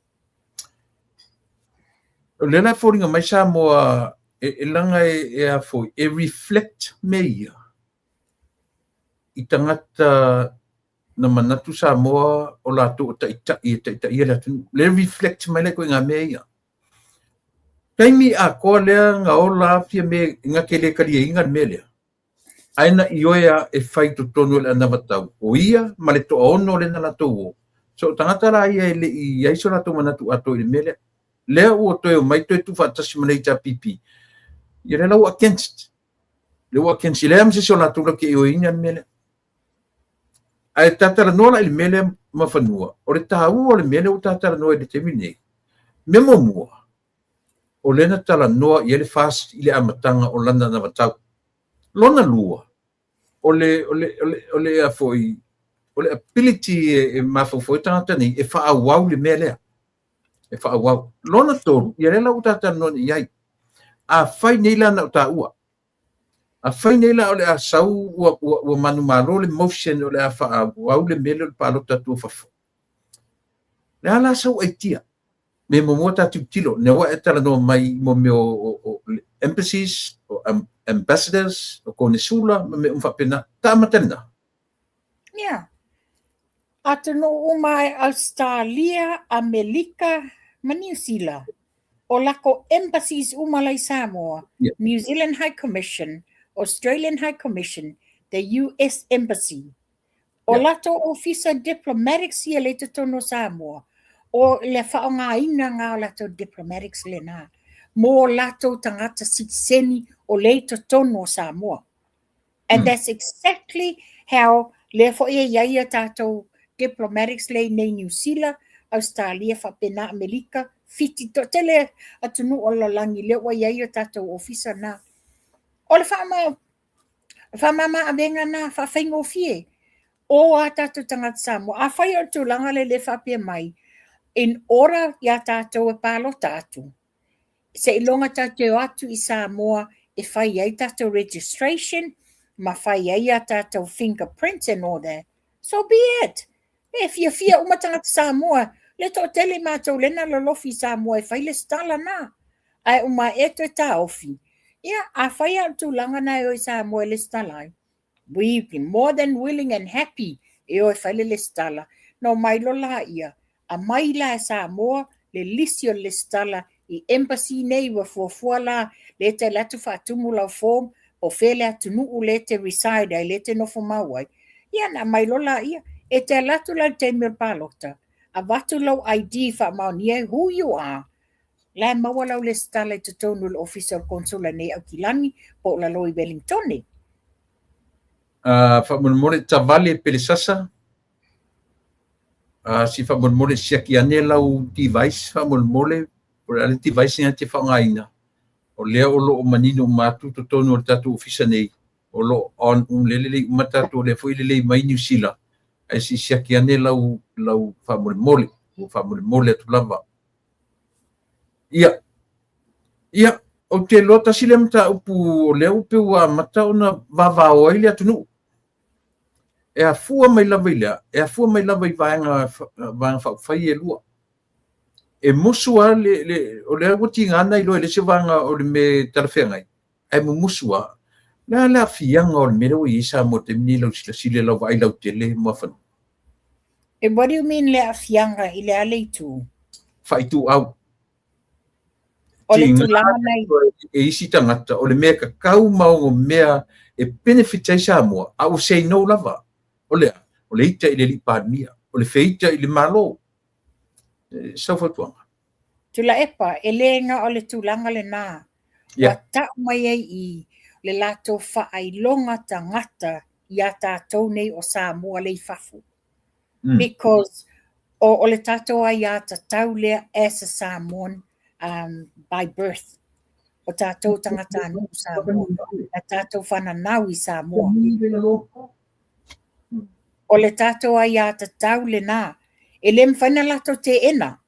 O lea la e foliga mai Samoa e laga e a foi, e reflect mea ia i tagata na manatu Samoa o latou o taitai e taitaia le atunuu. Lea e reflect mai la i ituaiga mea ia. Taimi atoa lea na ola Fiame na te le taliaina le mea lea. Ae na ioe a e fai i totonu o le anavatau, o ia ma le toaono lea na latou o. So o tagata la ia e le i i ai so latou manatu atoa i le mea lea. Lea ua toe omai toe tuufaatasi ma le HRPP, ia lea la ua against. Lea ua against. E leai ma se isi o latou latou te ioeina le mea lea. Ae ta talanoa la i le mea lea Mafanua, o le taua o le mea lea ua ta talanoa i le taimi lenei, mea muamua, o lea na talanoa i ai le FAST i le amataga o lana anavatau. Lona lua, o le, o le, o le, o le, a foi, o le ability e mafaufau ai tagata nei e faaauau le mea lea. E faaauau. Lona tolu, ia lea la ua ta talanoa nei i ai. Afai nei la na o taua, afai nei la o le a sau ua manumalo le motion o le a faaauau le mea lea o le palota atu o fafo, le a la sau aitia? Me muamua ta tilotilo, lea ua e talanoa mai i mo mea o embassies, o ambassadors, o konesula, ma mea uma faapena. Ta amata lena. Yeah. Atunuu uma e Australia, Amelika, ma Niu Sila. O lako embassies uma la i Samoa, yeah. New Zealand High Commission, Australian High Commission, the US Embassy. O yeah. latou ofisa diplomatics ia le totonu o Samoa, o le faaaogaina ngā o latou diplomatics lena, mō latou tagata sitiseni o le i totonu o Samoa. And that's exactly how lea foi e i ai a tatou diplomatics le i nei Niu Sila, Australia, faapena Amelika, Fiti, toatele atunuu o le lalolagi lea ua i ai o tatou ofisa na. O le whaama, Faamama avega na faafaigofie o a tatou tagata Samoa. Afai o le tulaga lea le faapea mai, in order iā tatou e palota atu, seiloga tatou te o atu i Samoa e fai ai tatou registration ma fai ai a tatou fingerprints and all that, so be it. E fiafia uma tagata Samoa, le toatele matou lea na lolofi i Samoa e fai lesitala na. Ae uma ea toe taofi. Ia, afai lava o le tulaga na e o i Samoa e lesitala ai, we be more than willing and happy e o e fai le lesitala. Na omai loa laia, aumai la e Samoa le lisi o le lesitala i embassy nei ua fuafua la lea e te alu atu faatumu lau form po o fea le atunuu lea e te reside ai lea e te nofo mau ai, ia ona aumai loa laia. E te alu atu la i le taimi o le palota, avatu lau ID faamaonia ai who you are, la e maua lau lesitala i totonu o le ofisa o le Konesula nei i Aukilani po o lalo i Wellingtone. Faamolemole, Tavale Pelesasa. Se i faamolemole siaki ane lau device faamolemole, po o le a le device lena e te faaaogaina, o lea o lo o manino uma atu totonu o le tatou ofisa nei, o lo o on uma, lea e lelei uma tatou, o lea foi e lelei mai Niu Sila, ae se i siaki ane lau, lau faamolemole, ua faamolemole atu lava. Ia, ia, ou te iloa tasi lea mataupu o lea ua pei ua amata ona vavao ai le atunuu. E afua mai lava i le a? E afua mai lava i vaega, vaega faaupufai e lua. E musu lava le, le, o lea ua tiga ona iloa e le isi vaega o le mea e talafeagai, ae mumusu lava. O le a le aafiaga o le mea lea ua i ai Samoa i le taimi lenei i lau silasila i lau vaai lautele, Muafanua? What do you mean le aafiaga i le a le itu? Faaituau. O le tulaga na i. E isi tagata, o le mea e tatau ma onomea e benefit ai Samoa, a ua say no lava. O le a? O le ita i le alii Palemia, o le feita i le Malo. Sau fautuaga. Tuilaepa, e le na o le tulaga lena. Ua tau mai ai i le latou faailoga tagata iā tatou nei o Samoa lea i fafo. Because o le tatou aiātatau lea as a Samoan by birth. O tatou tagatanuu Samoa, na tatou fananau i Samoa. O le tatou aiātatau lena, e le mafai ona latou teena.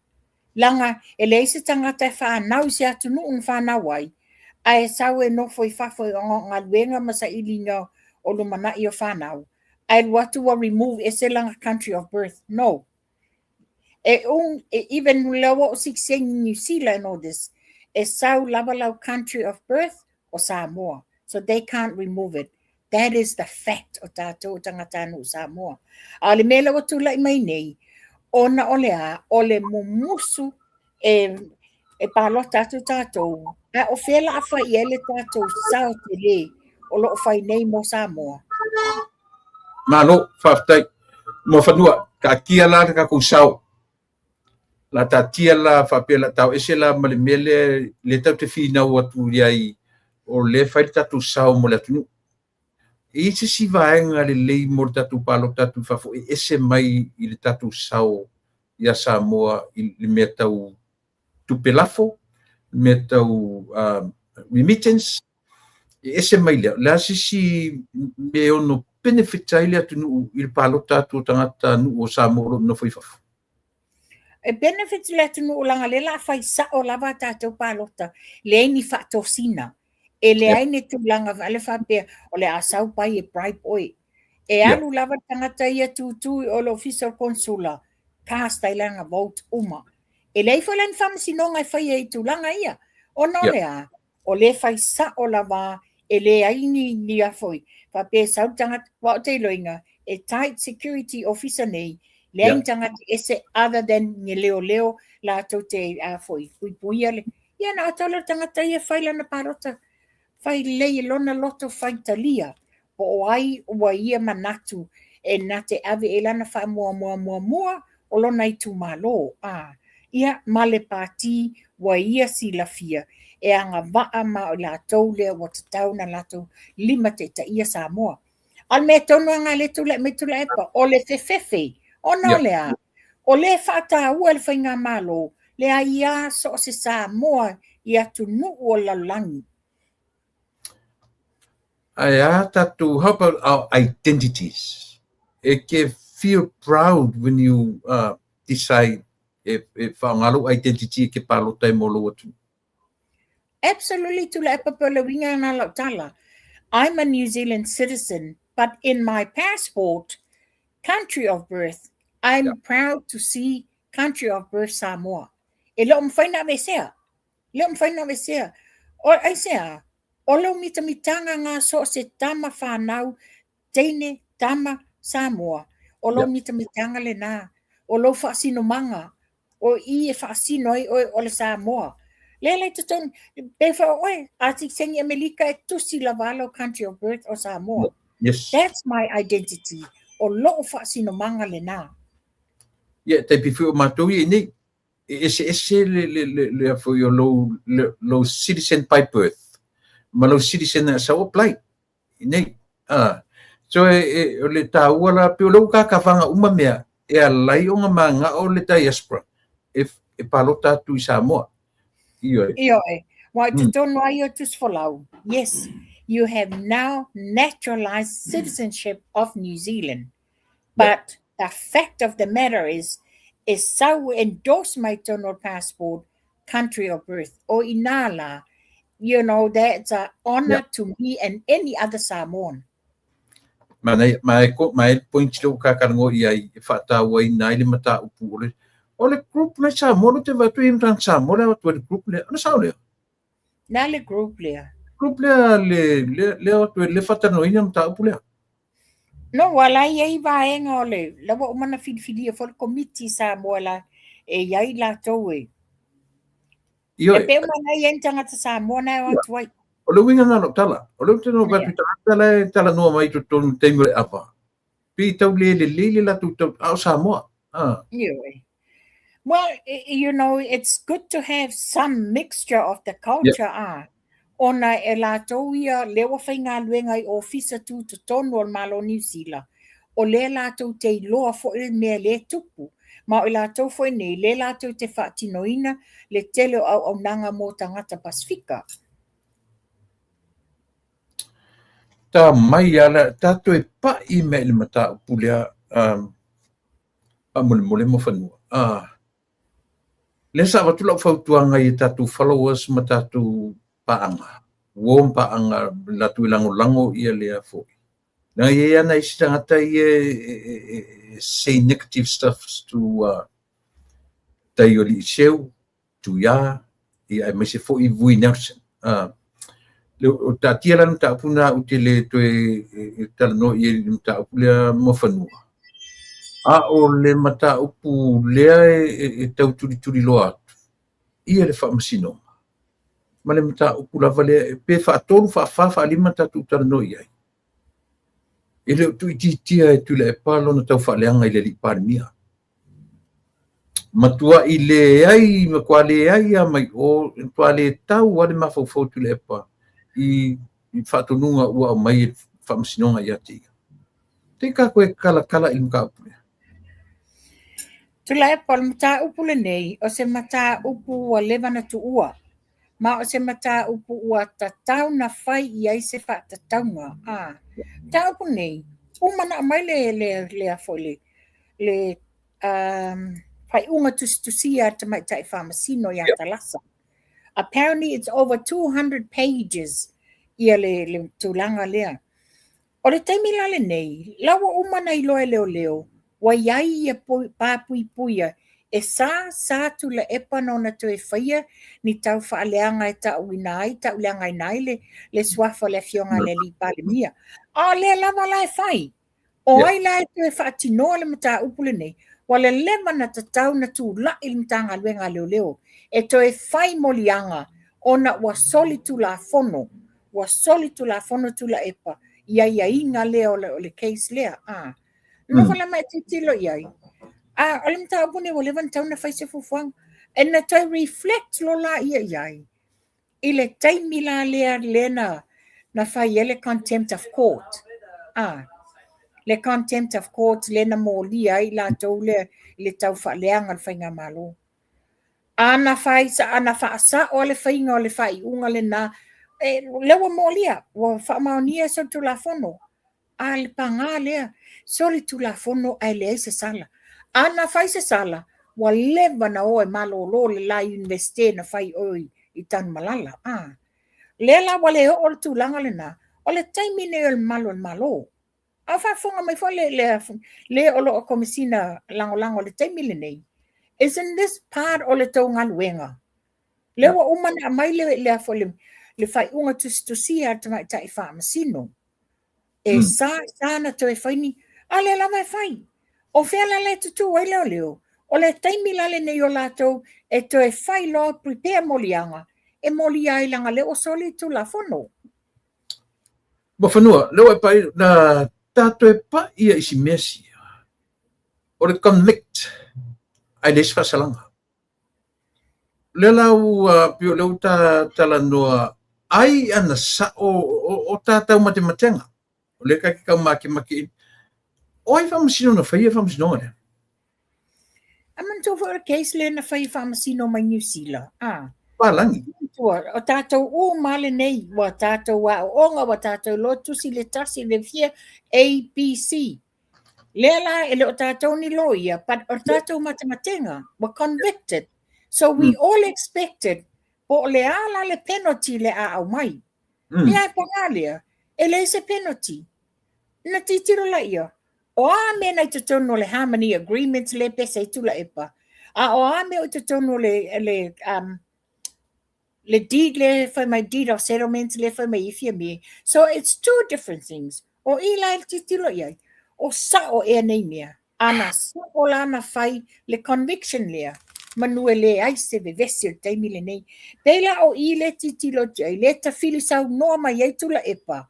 Leaga e leai se tagata e fanau i se atunuu na fanau ai, ae sau e nofo i fafo i galuega ma sailiga o lumanai o fanau, ae alu atu ua remove ese lana country of birth. No. E um, even lea ua ou sikiseini i New Zealand and all this, e sau lava lau country of birth o Samoa. So they can't remove it. That is the fact o tatou o tagatanuu Samoa. A o le mea lea ua tulai mai nei, ona o le a, o le mumusu e, e palota atu tatou, a o fea la a fai i ai le tatou sao tele o lo o fai nei mo Samoa? Malo, faafetai. Muafanua, taatia la le tatou sao. La taatia la faapea la tao ese la ma le mea lea le tatou te finau atu i ai o lea e fai le tatou sao mo le atunuu. E i ai se isi vaega lelei mo le tatou palota atu i fafo e ese mai i le tatou sao iā Samoa i le mea tau tupe lafo, le mea tau remittance, e ese mai lea. O le a se isi mea e ono benefit ai le atunuu i le palota atu o tagatanuu o Samoa o lo o nonofo i fafo? E benefit le atunuu leaga lea la a fai sao lava a tatou palota, leai ni faatosina. E leai ni tulaga vale faapea o le a sau pai e bribe oe. E alu lava le tagata ia tūtū i o le ofisa o le konesula, cast ai lana vote uma. E leai foi la ni faamasinoga e faia i tulaga ia. Ona o le a? O lea e fai sao lava e leai ni ni a foi faapea e sau le tagata aua ou te iloaina e tight security ofisa nei leai ni tagata ese other than ni leoleo latou te a foi puipuia le ia na atoa lea o le tagata ia fai lana palota fai lelei e lona loto faitalia po o ai ua ia manatu e na te ave i ai lana faamuamua muamua o lona itumalo, a, ia, ma le pati ua ia silafia e agavaa ma o i latou lea ua tatau ona latou limataitaia Samoa. A o le mea tonu lava lena lea e tulai mai Tuilaepa, o le fefefe, ona o le a? O lea e faataua e le Faigamalo le aia so o se Samoa i atunuu o le lalolagi. Ae a tatou, how about our identities? E ke feel proud when you decide e, e faaaoga lou identity e ke palota ai mo lou atunuu. Absolutely, Tuilaepa pei o le uiga lena o lau tala. I'm a New Zealand citizen, but in my passport, country of birth, I'm proud to see country of birth Samoa. E le o mafai ona aveesea. Le o mafai ona aveesea. O, aisea? O lou mitamitaga nga so o se tama fanau, teine, tama, Samoa, o lou mitamitaga lena, o lou faasinomaga, o i e faasino ai oe o le Samoa. Lea la i totonu, pe foi o oe, a sikiseini Amelika e tusi lava lou country of birth o Samoa. That's my identity. O lou faasinomaga lena. Ia, tai pei foi o matou ia i nei, e eseese le, le, le, le foi o lou, le, lou citizen by birth ma lou citizen e sau apply i nei. Ah. So e, e, o le tāua la, pei o lou kakavaga uma mea, e alai ona manao le diaspora e, e palota atu i Samoa. Ioe. Ioe. Wa i totonu ai o Tusifolau. Yes, you have now naturalized citizenship of New Zealand. But the fact of the matter is, e sau endorse mai tonu o passport, country of birth. O inā la, you know, that's a honor to me and any other Samoan. Manaia, ma e ko, ma e point le ua kakalanoa i ai e faatauaina ai le mataupu o le o le group le Samoa lo te vatu i mtan Samoa le atu le group le, o le sao lea. Na le group lea. Group lea le le le atu le faatanoina mataupu lea. No, ua la i ai vaega o le, la ua uma ona filifilia foi le komiti Samoa la e i ai latou e. Ioe. E pei uma na i ai ni tagata Samoa na e o atu ai. O le uiga lena o lau tala. O lea ou te fai atu i tagata la e talanoa mai i totonu i le taimi o le ava, pei tau le lelei le latou tau, a o Samoa. Ah. Ioe. Well, you know, it's good to have some mixture of the culture, ah. Ona e latou ia lea ua faigaluega i ofisa tutotonu o le Malo o Niu Sila, o lea latou te iloa foi le mea lea e tupu, ma o i latou foi nei lea latou te faatinoina le tele o auaunaga mo tagata Pasifika. Ta mai ala, ta toe pa'i mea i le mataupu lea, um, faamolemole Muafanua. Ah, lea sa avatu lau fautuaga i a tatou followers ma tatou paaga, uo ma paaga latou e lagolago ia lea foi. Leaga e i ai lava nai isi tagata ia e say negative stuffs to tai o alii Seu, Tuia, ia aemaise foi Vui Nelson. O taatia la le mataupu lena ou te le toe talanoa i ai i le mataupu lea Muafanua. A o le mataupu lea e tau tulituliloa atu, ia le faamasinoga ma le mataupu lava lea pe faatolu, faafa, faalima tatou talanoa i ai. E le o tuuitiitia e Tuilaepa lona taufaaleaga i le alii Palemia. Matuai leai, matua leai lava mai o, matua le tau lava le mafaufau o Tuilaepa i faatonuga ua aumai e le faamasinoga ia te ia. Te i ka koe kalakala i le mataupu lea. Tuilaepa, o le mataupu lenei, o se mataupu ua leva na tuua, ma o se mataupu ua tatau na fai i ai se faatatauga. A mataupu nei, uma na aumai le, le, le, foi le, le faaiuga tusitusia a le tamaitai faamasino ia Talasa. Apparently it's over 200 pages ia le, le tulaga lea. O le taimi la lenei, la ua uma na iloa e leoleo, ua i ai ia pāpuipuia e sa sa Tuilaepa na ona toe faia ni tau faaleaga e tauina ai, tauleagaina ai le, le suafa o le afioga a le alii Palemia. A o lea lava la e fai. O ai la e toe faatinoa le mataupu lenei? Ua leleva na tatau na tula'i le Matagaluega a Leoleo e toe fai moliaga ona ua soli tulafono, ua soli tulafono Tuilaepa i aiaiga lea o le, o le case lea. A. Nofo la ma e tilotilo i ai. A, o le mataupu lenei ua leva na tatau na fai se fuafuaga. E na toe reflect loa laia i ai i le taimi la lea lea na, na fai ai le contempt of court. A, le contempt of court lea na molia ai latou lea i le tau faaleaga o le faigamalo. A na fai, a na faasao le faiga o le faaiuga lena, e, lea ua molia, ua faamaonia e solitulafono. A le paga lea, solitulafono ae leai se sala. A na fai se sala, ua leva na o e malolo le la Universite na fai o i Tanumalala. A, lea la ua le oo le tulaga lena, o le taimi nei o le mamalu o le Malo. A o faafofoga mai foi le, le, le o lo o Komesina Lagolago i le taimi lenei, isn't this part o le tou galuega? Lea ua uma na aumai le, le, le, le faaiuga tusitusia a le tamaitai faamasino. E sa, sa na toe fai ni, a lea lava e fai. O fea la le tutū ai leoleo? O le taimi la lenei o latou e toe fai loa prepare moliaga, e molia ai leaga lea ua soli le Tulafono. Muafanua, lea ua e pai, na ta toe pai ia i si mea sia. O le convict, ae leai se faasalaga. Lea la ua pei o lea ua ta talanoa ai ana sa'o o ta taumatematega o lea ta te taumatemate i o ai faamasino na faia le faamasinoga lea? A manatua foi o le case lea na fai e faamasino mai Niu Sila, a. Palagi. Manatua, o tatou uma lava lenei, ua tatou aooga, ua tatou iloa tusi le tasi, le fia, A, B, C. Lea la e le o tatou ni loia, but o tatou matematega, ua convicted. So we all expected po o le a la le penalty le a aumai. Ia e paga lea, e leai se penalty. Na tilotilo laia, o a mea na i totonu o le Harmony Agreement lea pese ai Tuilaepa, a o a mea o i totonu o le deed lea fai mai, deed of settlement lea fai mai i Fiame. So it's two different things. O i la e tilotilo i ai, o sao ea nei mea. Ana sao la na fai le conviction lea, manu e leai se vevesi o le taimi lenei. Pei la o i le tilotilo atu ai, le tafili saunoa mai ai Tuilaepa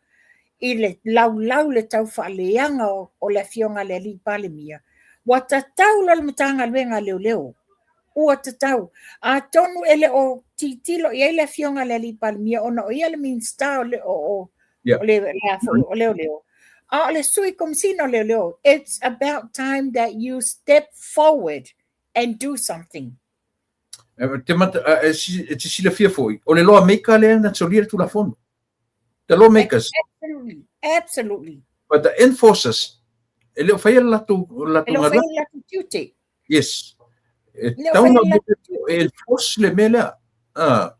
i le laulau le tau faaleaga o le afioga a le alii Palemia. Ua tatau loa le Matagaluega a Leoleo. Ua tatau. Atonu e le o tilotilo i ai le afioga a le alii Palemia ona o ia le Minisita o le, o, o, o le, le a foi, o Leoleo. A o le sui komisina o Leoleo, it's about time that you step forward and do something. Te mata, e te silafia foi, o le lawmaker lea na solia le Tulafono. The lawmakers. Absolutely. Absolutely. But the enforcers, e le o faia le latou E le o faia le latou tiute. Yes. E tau na e enforce le mea lea. Ah.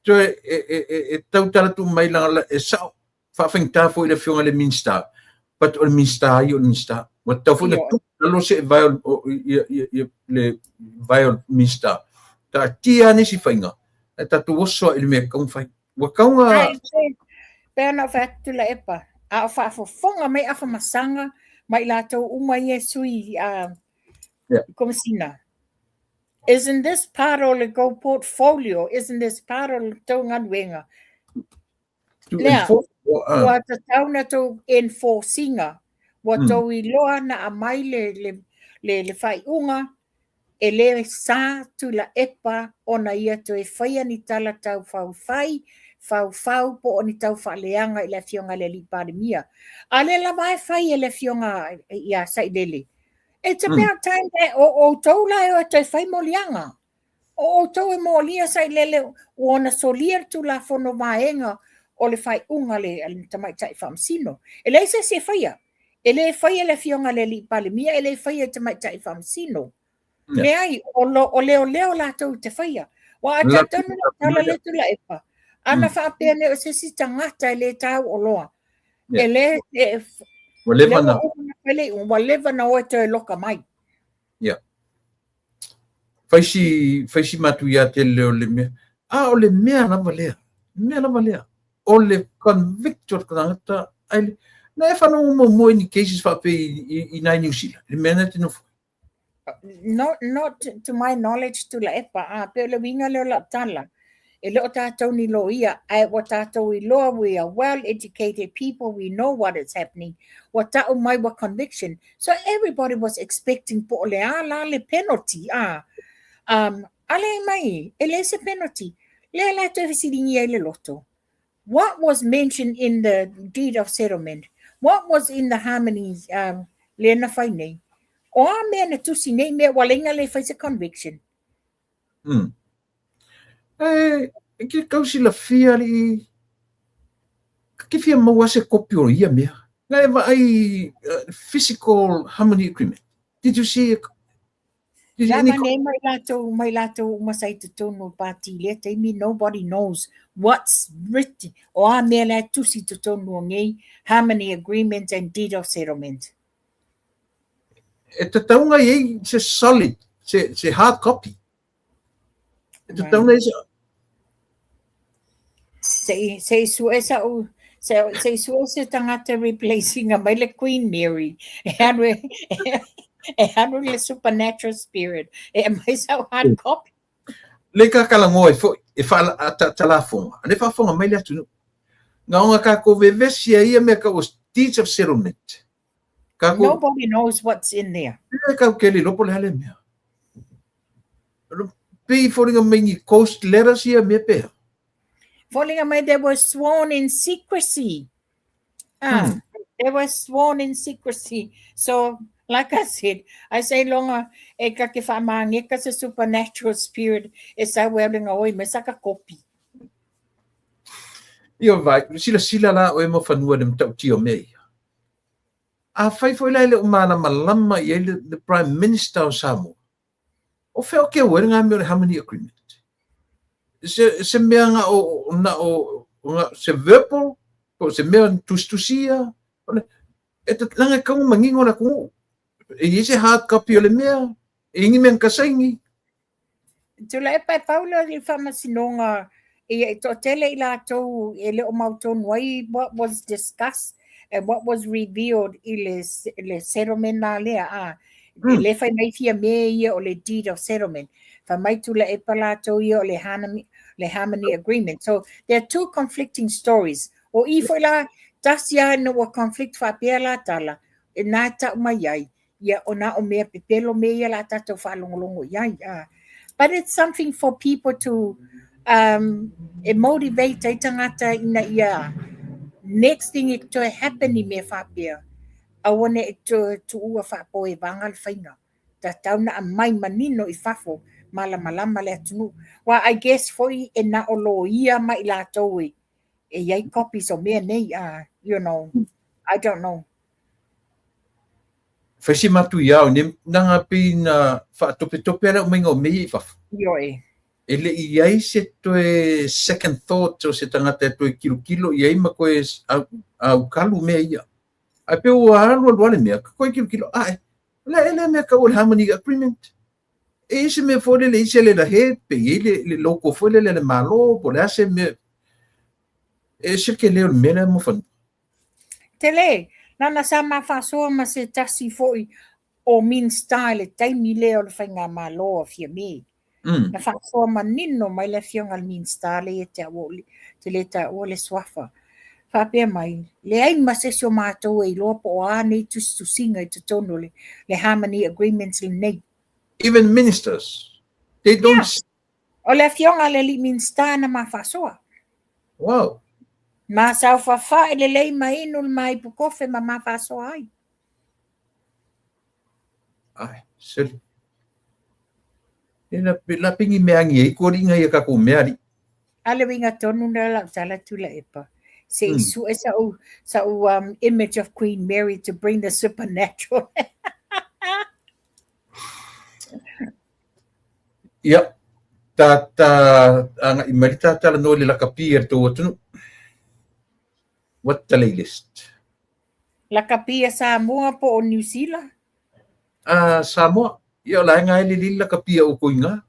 Toe e tautala tu mai langa e sao faafaigata foi le afioga i le Minisita, but o le Minisita ia o le Minisita. Ua tatau foi na tuu i lalo se vae o le vae o le Minisita. Taatia ane isi faiga, ae tatou oso i le mea e tatau ona fai. Ua tatau ona. Pei ona ou fai atu Tuilaepa, a o faafofoga mai Afamasaga ma i latou uma ia e sui Komesina. Isn't this part o le tou portfolio? Isn't this part o le tou galuega? Lea, ua tatau na tou enforce-ina, ua tou iloa na aumai le faaiuga, e le sa Tuilaepa ona ia toe faia ni tala tau faufai, faufau po o ni tau faaleaga i le afioga i le alii Palemia. A lea lava e fai e le afioga ia Sailele. It's about time that o outou la e o e toe fai moliaga. O outou e molia Sailele ua ona solia le Tulafono vaega o le faaiuga a le tamaitai faamasino. E leai se isi e faia. E le faia le afioga i le alii Palemia, e le faia e tamaitai faamasino. Leai, o leoleo latou te faia. Ua a talitonu le tala le Tuilaepa, ana faapea nei o se isi tagata e le tau oloa. E le, ua leva na. Ua leva na o e toe loka mai. Yeah. Fai si matuia tele o le mea. A o le mea lava lea. Mea lava lea. O le convict o le tagata, ai, na e whanau mo ni cases whape i nai New Zealand. Le mea na te nofo. Not to my knowledge, Tuilaepa. A pe o le uiga lea o lau tala. E le o tatou ni loia, ae ua tatou iloa, we are well educated people, we know what is happening. Ua tau mai ua conviction. So everybody was expecting po o le a la le penalty. A ale mai, e le se penalty. Lea la toe fesiligia ai le loto. What was mentioned in the deed of settlement? What was in the harmony lea na fai nei? O a mea na tusi nei mea ua leinga le fai se conviction. E ke kau silafia li ka ke fia maua se kopi o ia mea. Na e vaai physical harmony agreement. Did you see it? Did La ma nei mai latou uma sa i totonu o pati lea taimi, nobody knows what's written. O a mea la tusi totonu o nei harmony agreement and deed of settlement. E tataunga i ei se solid, se hard copy. E tataunga i se. Se i sue sa u se i sue se tagata replacing mai le Queen Mary. E alu le supernatural spirit. E mai sa hard copy. Le ka kalangoa e foi, e whaatalafonga. Ane whaafonga mai le atunu. Ngā onga ka ko vevesi a ia mea ka o deeds of settlement. Ka ko, Nobody knows what's in there. E kau ke le lopo le hale mea. Pei fōringa mai ni ghost letters ia mea pea. Foliga mai they were sworn in secrecy. Ah, they were sworn in secrecy. So, Like I said, ai seiloga e ka ke faamageka se supernatural spirit e sau e alu e gaoi mai saka kopi. Ia vai, silasila la oe ma fanua i le matautia o mea ia. Afai foi la e le o malamalama i ai le Prime Minister o Samoa, o fea o keu ai lena mea o le Harmony Agreement? Se, se mea na o, na o, na, se verbal, po o se mea tusitusia, o le, e te, leaga e tatau ona manino le atunuu. E i ai se hard copy o le mea, e i ai ni mea na ta saini. Tuilaepa e pau lea o le faamasinoga ia e toatele i latou e le o mautonu ai what was discussed and what was revealed i le, le settlement la lea a le fai mai Fiame ia o le deed of settlement fai mai Tuilaepa latou ia o le Harmony, le Harmony Agreement. So there are two conflicting stories. O i foi la tasi a ina ua conflict faapea la tala e na tau mai ai ia o na o mea pepelo mea ia la tatou faalogologo i ai. But it's something for people to e motivate ai tagata ina ia next thing e toe happen i mea faapea, aua ne i toe tuua faapoevaga le faiga. Tatau na aumai manino i fafo malamalama le atunuu. Aua I guess foi e na o loia ma i latou e i ai copies o mea nei, you know, I don't know. Fai si matuia o nei naga pei na faatopetope le aumaiga o mea ia i fafo. Ioe. E le i i ai se toe second thought o se tagata e toe kilokilo i ai ma toe aukalu mea ia. Ae pei ua alu alu lava le mea, ka toe kilokilo, ae, o le a ea lea mea tau o le Harmony Agreement? E i ai se mea foi lele, e i ai se letterhead, pe i ai le logo foi lele a le Malo, po o le a se mea. E ese le tele o le mea lea mo fanua. Tele, lana sa ma faasoa ma se tasi foi o Minista i le taimi lea o le faigamalo a Fiame. Na faasoa manino mai le afioga i le Minista lea ia te au o te le taua le suafa. Faapea mai, leai ma se isi o matou e iloa po o a nei tusitusiga i totonu o le Harmony Agreements lenei. Even ministers, they don't. Yeah. O le afioga a le alii Minista na ma faasoa. Wow. Ma saofafai lelei ma inu le ma ipu kofe ma ma faasoa ai. Ai, seli. E la, la pingi mea angi ei kua liga ia tatou mea alii. A le uiga tonu lena lau tala Tuilaepa. Se i sue sa'u, sa'u image of Queen Mary to bring the supernatural. Ia, ta agai mai le ta talanoa i le lakapi a le tou atunuu. What the latest? Lakapi a Samoa po o Niu Sila? A Samoa. Ia o la e gae lelei le lakapi a outou i ina.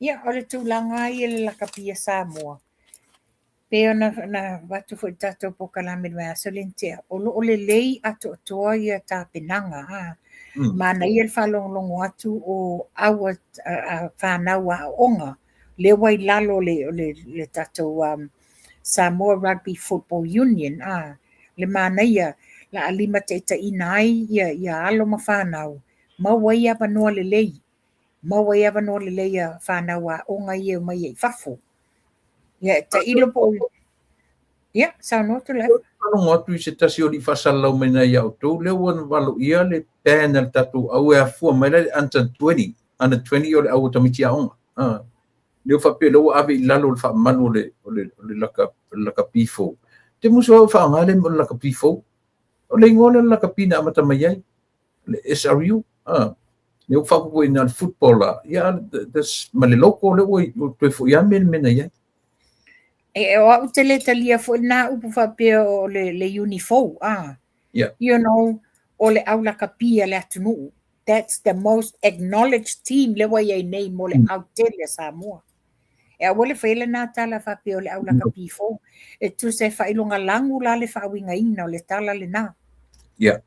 Ia, o le tulaga ia i le lakapi a Samoa. Pei ona na avatu foi i le tatou polokalame i le vaiaso lea na tea, o lo o lelei atoatoa ia tapenaga, a. Manaia le faalogologo atu o our fanau aoga, lea ua i lalo o le tatou Samoa Rugby Football Union, a. Le manaia, la a limataitaiina ai ia alo ma fanau, maua ai avanoa lelei, maua ai avanoa lelei a fanau aoga ia e omai ai i fafo. Ia, tailo po o... Ia, saunoa Tuilaepa. Faalogo atu i se tasi o alii faasalalau mai na ia outou, lea ua valoia le ban a le tatou au e afua mai la le under 20, under 20 o le au o tamaiti aoga. Lea ua faapea lea ua ave i lalo o le faamalu o le, o le, o le laka, lakapi fou. Te musu au e faaaoga le o le lakapi fou. O le igoa lea o le lakapi na amata mai ai, le SRU. Lea ua faaopoopo i ina le football la, ia, ma le logo lea ua toe foi lava mea i le mea na i ai. E o au te le talia foi lena upu faapea o le uni fou, a. You know, o le au lakapi a le atunuu. That's the most acknowledged team lea ua i ai nei mo le autele a Samoa. E aua le faia lena tala faapea o le au lakapi fou. E tusa e faailoga lagu la le faauigaina o le tala lena. Yeah.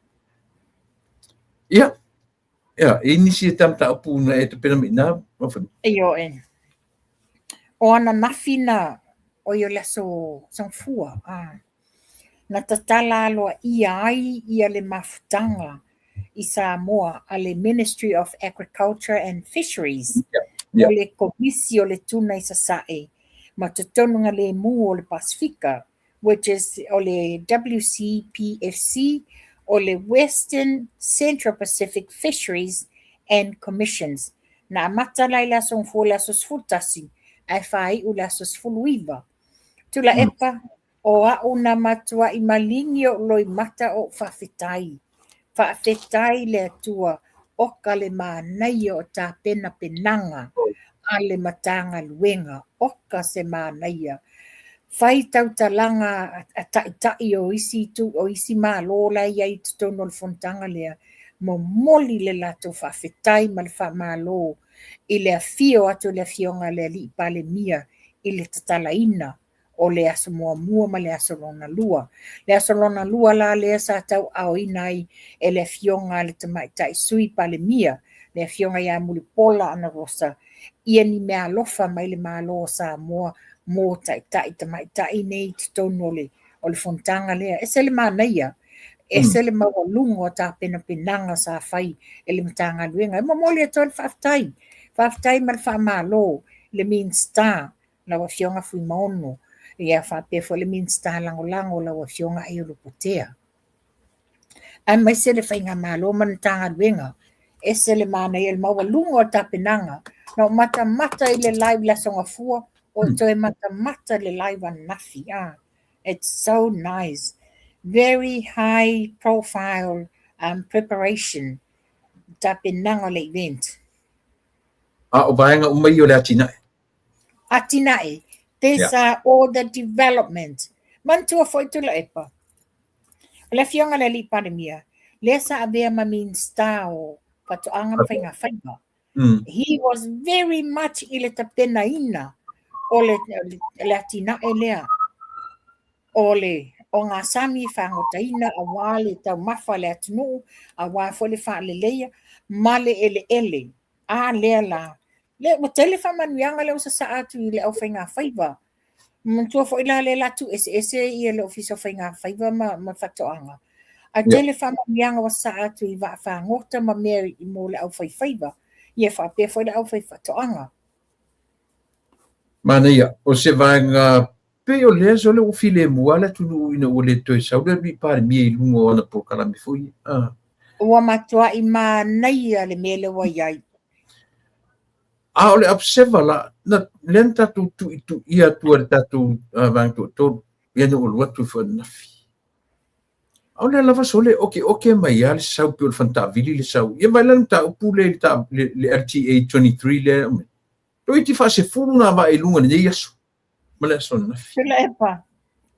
Yeah. Yeah, e nisi e mataupu na e tapena mai ina. Ioe. O ananafi na o i o le aso Gafua, a. Na tatala aloaia ai ia le mafutaga i Samoa a le Ministry of Agriculture and Fisheries o le Komisi o le Tuna i Sasae ma totonu galemu o le Pasefika, which is o le WCPFC, o le Western Central Pacific Fisheries and Commissions. Na amata la i le Aso Gafua i le aso 11 ae faaiu i le aso 19. Tuilaepa, o a'u na matua'i maligi o'u loimata o'u faafetai. Faafetai i le Atua oka le manaia o tapenapenaga a le Matagaluega, oka se manaia. Fai tautalaga a taitai o isi itu o isi Malo la e i ai i totonu o le fonotaga lea, momoli le latou faafetai ma le faamalo i le afio atu o le Afioga a le Alii Palemia i le tatalaina o le aso muamua ma le aso lona lua. Le aso lona lua la lea sa tauaaoina ai e le Afioga a le Tamaitai Sui Palemia, le Afioga ia Mulipola Anarosa, ia ni meaalofa mai le Malo o Samoa mo taitai tamaitai nei i totonu o le o le fonotaga lea. Ese le manaia, ese le maualuga o tapenapenaga sa fai e le Matagaluega. E momoli atu ai le faafetai, faafetai ma le faamalo i le Minisita lau Afioga Fuimaono, ia faapea foi le Minisita Lagolago lau Afioga Aiulu Potea. Aemaise le Faigamalo ma le Matagaluega, ese le manaia le maualuga o tapenaga. Na ou matamata i le live i le Aso Gafua, ou toe matamata i le live ananafi. Ah, it's so nice. Very high profile preparation, tapenaga o le event. A o vaega uma ia o le atinae. Atinae, these are all the development. Manatua foi Tuilaepa, o le Afioga i le Alii Palemia, lea sa avea ma Minisita o Faatoaga ma Faiga Faiva. He was very much i le tapenaina o le, le atinae lea o le ogasami e fagotaina aua le taumafa a le atunuu, aua foi le faaleleia ma le eleele. A lea la, lea ua tele faamanuiaga lea ua sasaa atu i le aufaigafaiva. Manatua foi la lea la tuueseese ia le Ofisa o Faigafaiva ma Faatoaga. Ae tele faamanuiaga ua sasaa atu i vaafagota ma mea mo le aufaifaiva, ia faapea foi le aufaifaatoaga. Manaia, o se vaega pei o lea sole ua filemu lava le atunuu ina ua le toe sau le Alii Palemia i luga o ana polokalame foi. Ah. Ua matuai manaia le mea lea ua i ai. A o le Observer la, na, lea na tatou tuituia atu e le tatou vaega toatolu, ia na ua alu atu foi ananafi. A o lea lava sole oke oke mai lava le sau pei o le fanataavili le sau. Ia vaai la le mataupu lea i le LTA 23 lea e aumai. Toeitiiti faasefulu na vaa i luga i lenei aso ma le aso ananafi. Tuilaepa,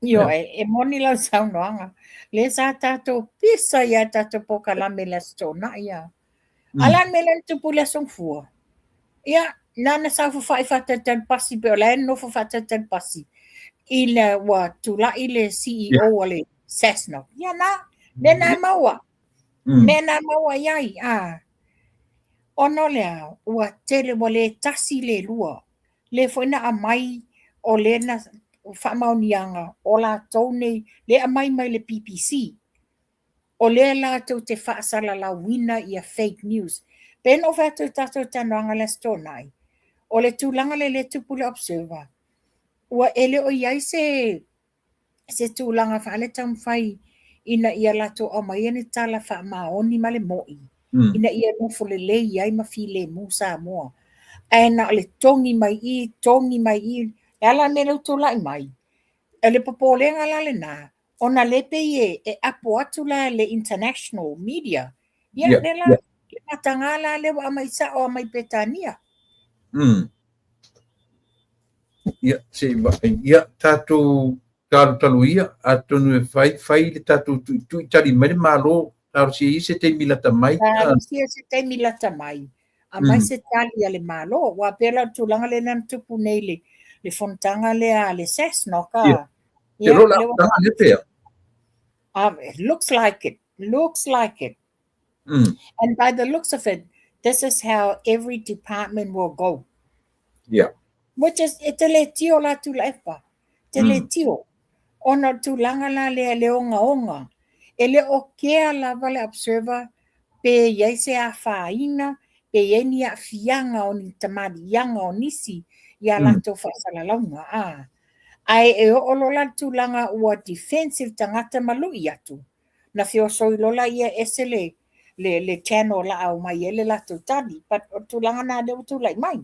ioe, e moni lau saunoaga. Lea sa tatou pisa i a tatou polokalame i le Aso Toonai a. A la le mea lea na tupu i le Aso Gafua? Ia, na ona saofafai faatalitali pasi pei o la e nonofo faatalitali pasi ina ua tulai le CEO a le SASNOC. Ia na, mea na maua. Mea na maua i ai, a. Ona o le a, ua tele, ua le tasi le lua. Lea foi na aumai o lea na faamaoniaga o latou nei, lea aumai mai le BBC. O lea latou te faasalalauina ia fake news. Pei ona ou fai atu i le tatou talanoaga i le Aso Toonai, o le tulaga lea lea e tupu i le Observer, ua e le o i ai se tulaga faale-taumafai ina ia latou aumaia ni tala faamaoni ma le mo'i, ina ia nofo lelei ai ma filemu Samoa. Ae na o le togi mai i, togi mai i, le a la le mea lea ua tulai mai? O le popolega la lena, ona lea pei e apo atu la le international media. Ia, lea la, le mataga la lea ua aumai sao lava mai Peretania. Ia, se i vaai. Ia, tatou talutalu ia, atonu e fai, fai le tatou tuitui, tali mai le Malo, talosia ia se taimi lata mai. Talosia se taimi lata mai, aumai se tali a le Malo. Aua pei la o le tulaga lea na tupu nei i le fonotaga lea a le SASNOC. Ia, Te loa la amataga lea pe a? It looks like it, looks like it. And by the looks of it, this is how every department will go. Which is, e te le tio la Tuilaepa. Te le tio. Ona o le tulaga la lea le ogaoga. E le o kea lava le Observer pe i ai se afaina, pe i ai ni aafiaga o ni tamaliiaga o nisi i a latou faasalalauga. Ae e oo loa la i le tulaga ua defensive tagata ma lui atu. Na feosoi loa laia e ese le le le channel o le a omai ai le latou tali. But o le tulaga lena lea ua tulai mai.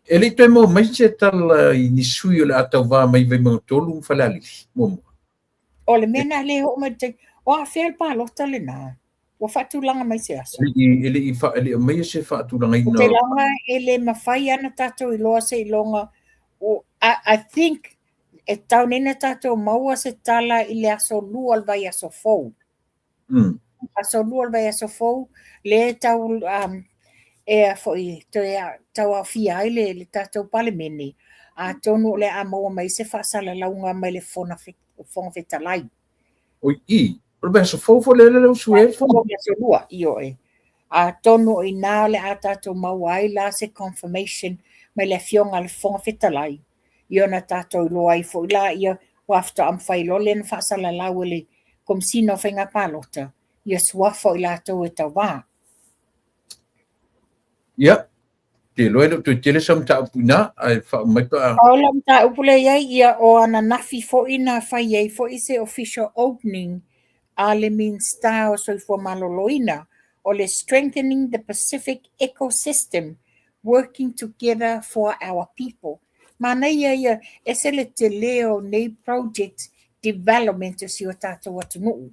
E le i toe maua mai se tala i ni sui o le a tauva mai Vaimauga 3 ma Falealili, muamua. O le mea lena lea e oo mai le taimi, o afea le palota lena? Ua faatulaga mai se aso? E le i aumaia se faatulagaina. Ou te iloa e le mafai lava ona tatou iloa seiloga, I think e tatau nei ona tatou maua se tala i le aso Lua o le vaiaso fou. Aso Lua o le vaiaso fou, lea e tau e foi toe tauaofia ai le tatou Palemene, atonu o le a maua mai se faasalalauga mai le Fofoga Fetalai. Oi, i, o le vaiaso fou foi lea lea ua sui ai le fono. Aso Lua, ioe. Atonu o i ina o le a tatou maua ai la se confirmation mai le Afioga a le Fofoga Fetalai, ia ona tatou iloa ai foi laia, aua faatoa mafai loa lea ona faasalalau e le Komesina o Faiga Palota ia suafa o i latou e tauva. Ia, te iloa e le o toe tele sau mataupu i ina, ae faauma mai pe a... Pau lau mataupu lea i ai, ia o ananafi foi na fai ai foi se official opening a le Minisita o Soifua Maloloina, o le Strengthening the Pacific Ecosystem, Working Together for Our People. Manaia ia, ese le tele o nei project development o si o tatou atunuu.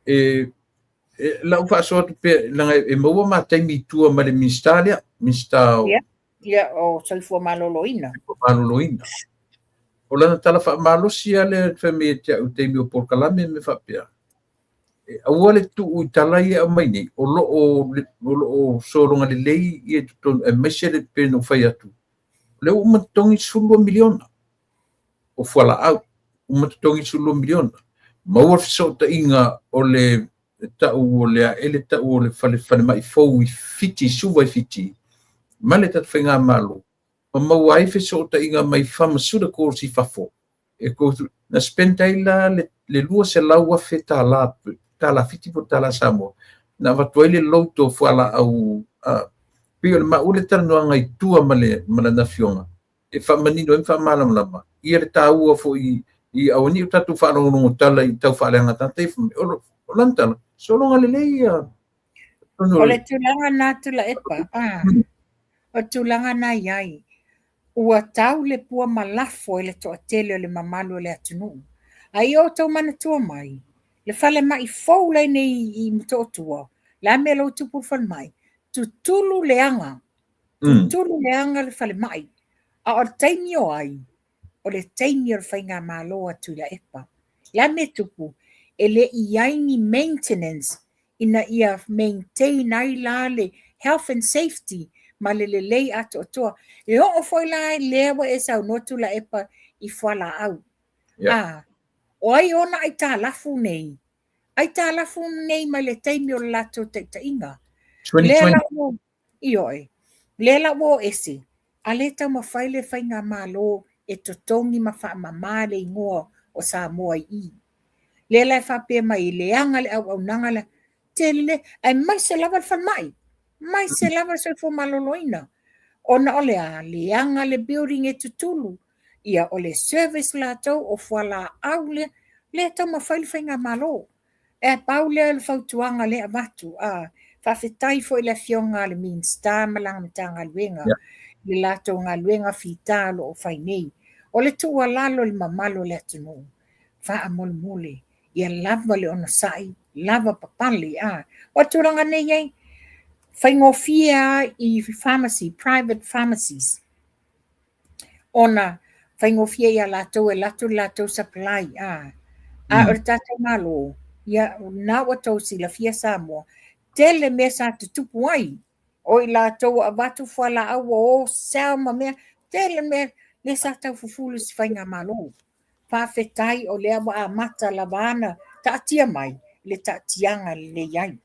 E, e lau faasoa atu pea, leaga e maua ma taimi i tua ma le Minisita lea, Minisita o... Ia, ia o Soifua Maloloina. Soifua Maloloina. O lana tala faamalosi lava lea fai mai ia te au i taimi o polokalame ma mea faapea, e aua le tuu i tala ia e aumai nei, o lo o, o lo o sologa lelei ia i totonu, aemaise le pei ona ou fai atu, o lea ua uma ona totogi le $12 miliona o fualaau, uma totogi le $12 miliona. Maua le fesootaiga o le tau o le aele tau o le fale falemai fou i Fiti, Suva i Fiti, ma le tatou faigamalo, ma maua ai fesootaiga mai pharmaceuticals i fafo. E go through, na spend ai la le $200,000 tala, tala Fiti po o tala Samoa, na avatu ai le load o fualaau, pei o le maua le talanoaga i tua ma le ma lana afioga, e faamanino ai ma faamalamalama ia le taua foi i auane'i o tatou faalogologo tala i tau faaleaga tagata ia fai mai, o lana tala, sologa lelei ia. O le tulaga lena Tuilaepa, o le tulaga lena e i ai, ua tau le pua malafo i le toatele o le mamalu o le atunuu. A ia outou manatua mai, le falemai fou la i nei i Motootua, o le a le mea la ua tupu i le falemai? Tutulu leaga, tutulu leaga le falemai. A o le taimi o ai? O le taimi o le faigamalo a Tuilaepa. O le a le mea e tupu? E le i i ai ni maintenance ina ia maintain ai la le health and safety ma le lelei atoatoa. E oo foi la lea ua e saunoa Tuilaepa i fualaau. Yeah. O ai ona aitalafu nei? Aitalafu nei mai le taimi o le latou taitaiga. 2020. Lea la ua, ioe, lea la ua o ese, a le taumafai le faigamalo e totogi ma faamama le igoa o Samoa i i. Lea la e faapea mai e leaga le auaunaga lea, tele, aemaise lava le falemai, aemaise lava le soifua maloloina. Ona o le a? Leaga le building e tutulu, ia o le service latou, o fualaau lea, lea e taumafai le faigamalo. E pau lea o le fautuaga lea e avatu. Faafetai foi i le Afioga a le Minisita ma lana Matagaluega i le latou galuega fita o lo o fai nei. O le tuualalo i le mamalu o le atunuu, faamolemole, ia lava le onosai, lava papale. O le tulaga nei e i ai, faigofie lava i pharmacy, private pharmacies, ona faigofie ia latou e alu atu le latou supply. A o le tatou Malo, ia, o lena ua outou silafia Samoa, tele mea sa tutupu ai, o i latou ua avatu fualaau ua o sell ma mea, tele mea lea sa tau fufulu i si faigamalo. Faafetai o lea ua amata lava ona taatia mai le taatiaga lelei ai.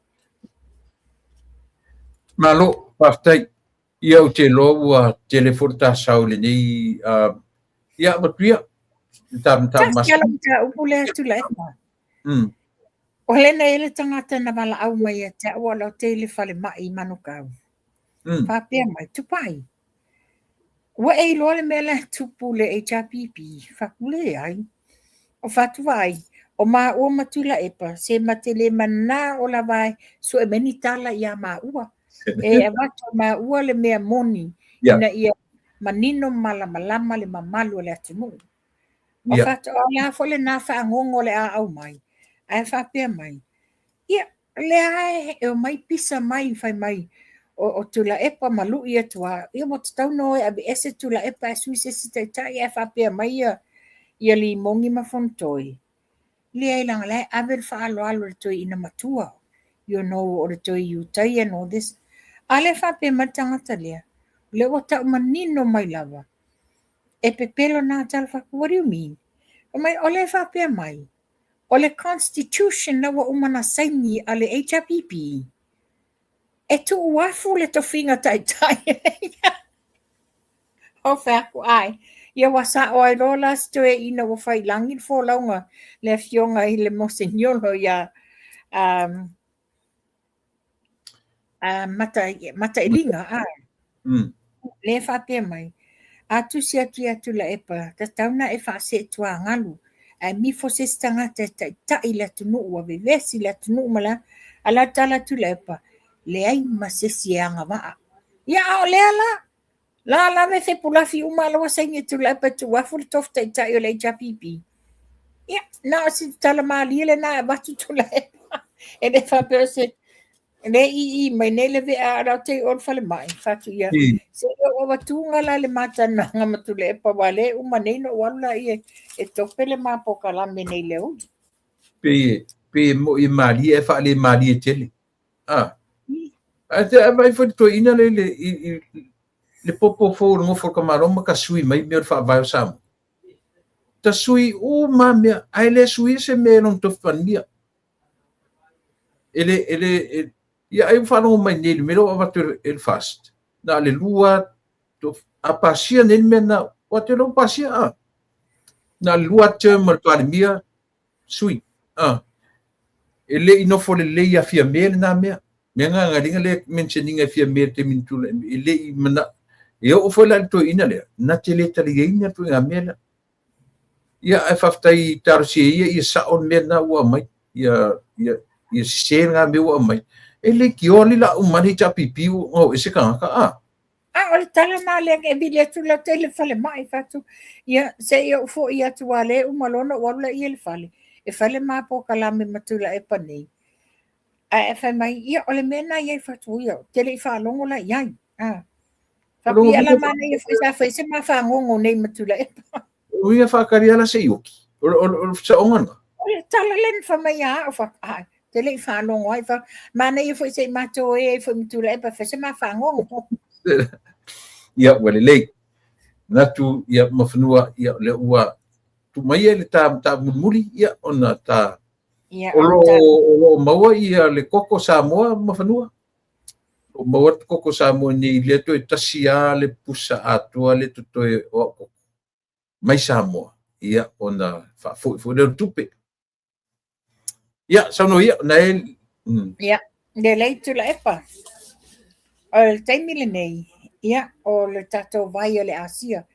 Malo, faafetai. Ia ou te iloa ua tele foi le ta sao i lenei ia avatu ia le ta mataupu Tasi lava lau mataupu lea Tuilaepa. O lea na i ai le tagata na valaau mai ia te au a o la ou te i le falemai i Manukau. Faapea mai, Tupai, ua e iloa le mea la e tupu i le HRPP? Fai atu, leai. O Fatuvaai, o maua ma Tuilaepa, se ma te le manao lava e sue mai ni tala ia maua. E avatu e maua le mea moni ina ia manino ma malamalama le mamalu o le atunuu. O o le a foi lena fagogo o le a aumai, ae faapea mai, ia, lea e omai pisa mai fai mai o Tuilaepa ma lui atu lava, ia ua tatau ona o e aveese Tuilaepa ae sui se isi taitai ae faapea mai ia Limogi ma Fonotoe. Leai leaga la e ave le faaaloalo i le toeaina matua, you know, o le toe Iutaia and all this. A lea e faapea mai le tagata lea, o lea ua tau manino mai lava, e pepelo nā tala fai atu, what do you mean? Fai mai, o lea e faapea mai, o le constitution la ua uma ona saini a le HRPP, e tuuafu le tofiga taitai. Ou fai atu, ʻae. Ia ua sao ai loa la si toeaina ua fai i lagi le folauga le afioga i le Moseniolo ia Matailiga, ʻae. Lea e faapea mai, a tusi atu ia Tuilaepa, tatau ona e faaseetuagalu, ae mifo se isi tagata e taitai le atunuu, ua vevesi le atunuu ma le a. A o le a le tala a Tuilaepa? Leai ma se isi e agavaa. Ia, a o lea la, la lava e fepulafi uma a la ua saini e Tuilaepa e tuuafu le tofi taitai o le HRPP. Ia, na o si tala malie lena e avatu Tuilaepa. E le faapea o se le ii mai nei le vea a lau te i o le falemai, fatu ia. Se i ou avatuga la le ma talanoaga ma Tuilaepa, aua o lea e uma nei ona ou alu laia e tope le ma polokalame nei i le aoauli. Pei e moi e malie ae faalemalie tele. Ah. Ae te vaai foi le toeaina lea i le popo fou o le nofo a le tamaloa ma tasui mai mea o le faavae o Samoa. Tasui uma lava mea, ae le suia se mea i lona tofi Palemia. E le, e le, e, ia ai ua faalogo mai nei i le mea lea ua avatu e le FAST, na o le lua a pasia nei le mea lena, ua te lea ua pasia, a. Na o le lua term o le Palemia, sui, a. E le i nofo lelei ia Fiame lena mea. Mea na na linga le mention ina e Fiame i le taimi na tulai mai, e le i mana, e oo foi la i le toeaina lea, na te le taliaina le ituaiga mea lea. Ia, ae faafetai talosia ia ia sao le mea lena ua aumai. Ia, ia, ia sese lena mea ua aumai. E leitioa le la uma le HRPP ua o ese tagata, a. A o le tala lena lea e vili atu lau te i le falemai fai atu, ia se i ou foi atu aua o lea e uma loa ona ou alu laia i le fale, e fai le ma polokalame ma Tuilaepa nei. Ae fai mai, ia o le mea lena e i ai fai atu, ia ou te le i faalogo la i ai. A. Faapea la manaia foi sa fai se ma fagogo nei ma Tuilaepa. O ia faatali ala se i oki. O le saoga lena. O le tala lea na fai mai ia au, fai atu, ai, te le i faalogo ai. Fai, manaia foi se i matou e ai foi ma Tuilaepa e fai se ma fagogo. Ia, ua lelei. Manatu, ia, Mafanua, ia, o lea ua tuu mai ia le ta mataupu mulimuli, ia, ona ta... Ia, O lo o maua ia le koko Samoa, Mafanua? O lo o maua le koko Samoa nei, lea toe tasi lava le pusa atoa lea totoe o au koko mai Samoa, ia, ona faafoi foi lea o le tupe. Ia, saunoa ia, na e... Ia, lelei Tuilaepa. O le taimi lenei, ia, o le tatou vai o le Asia.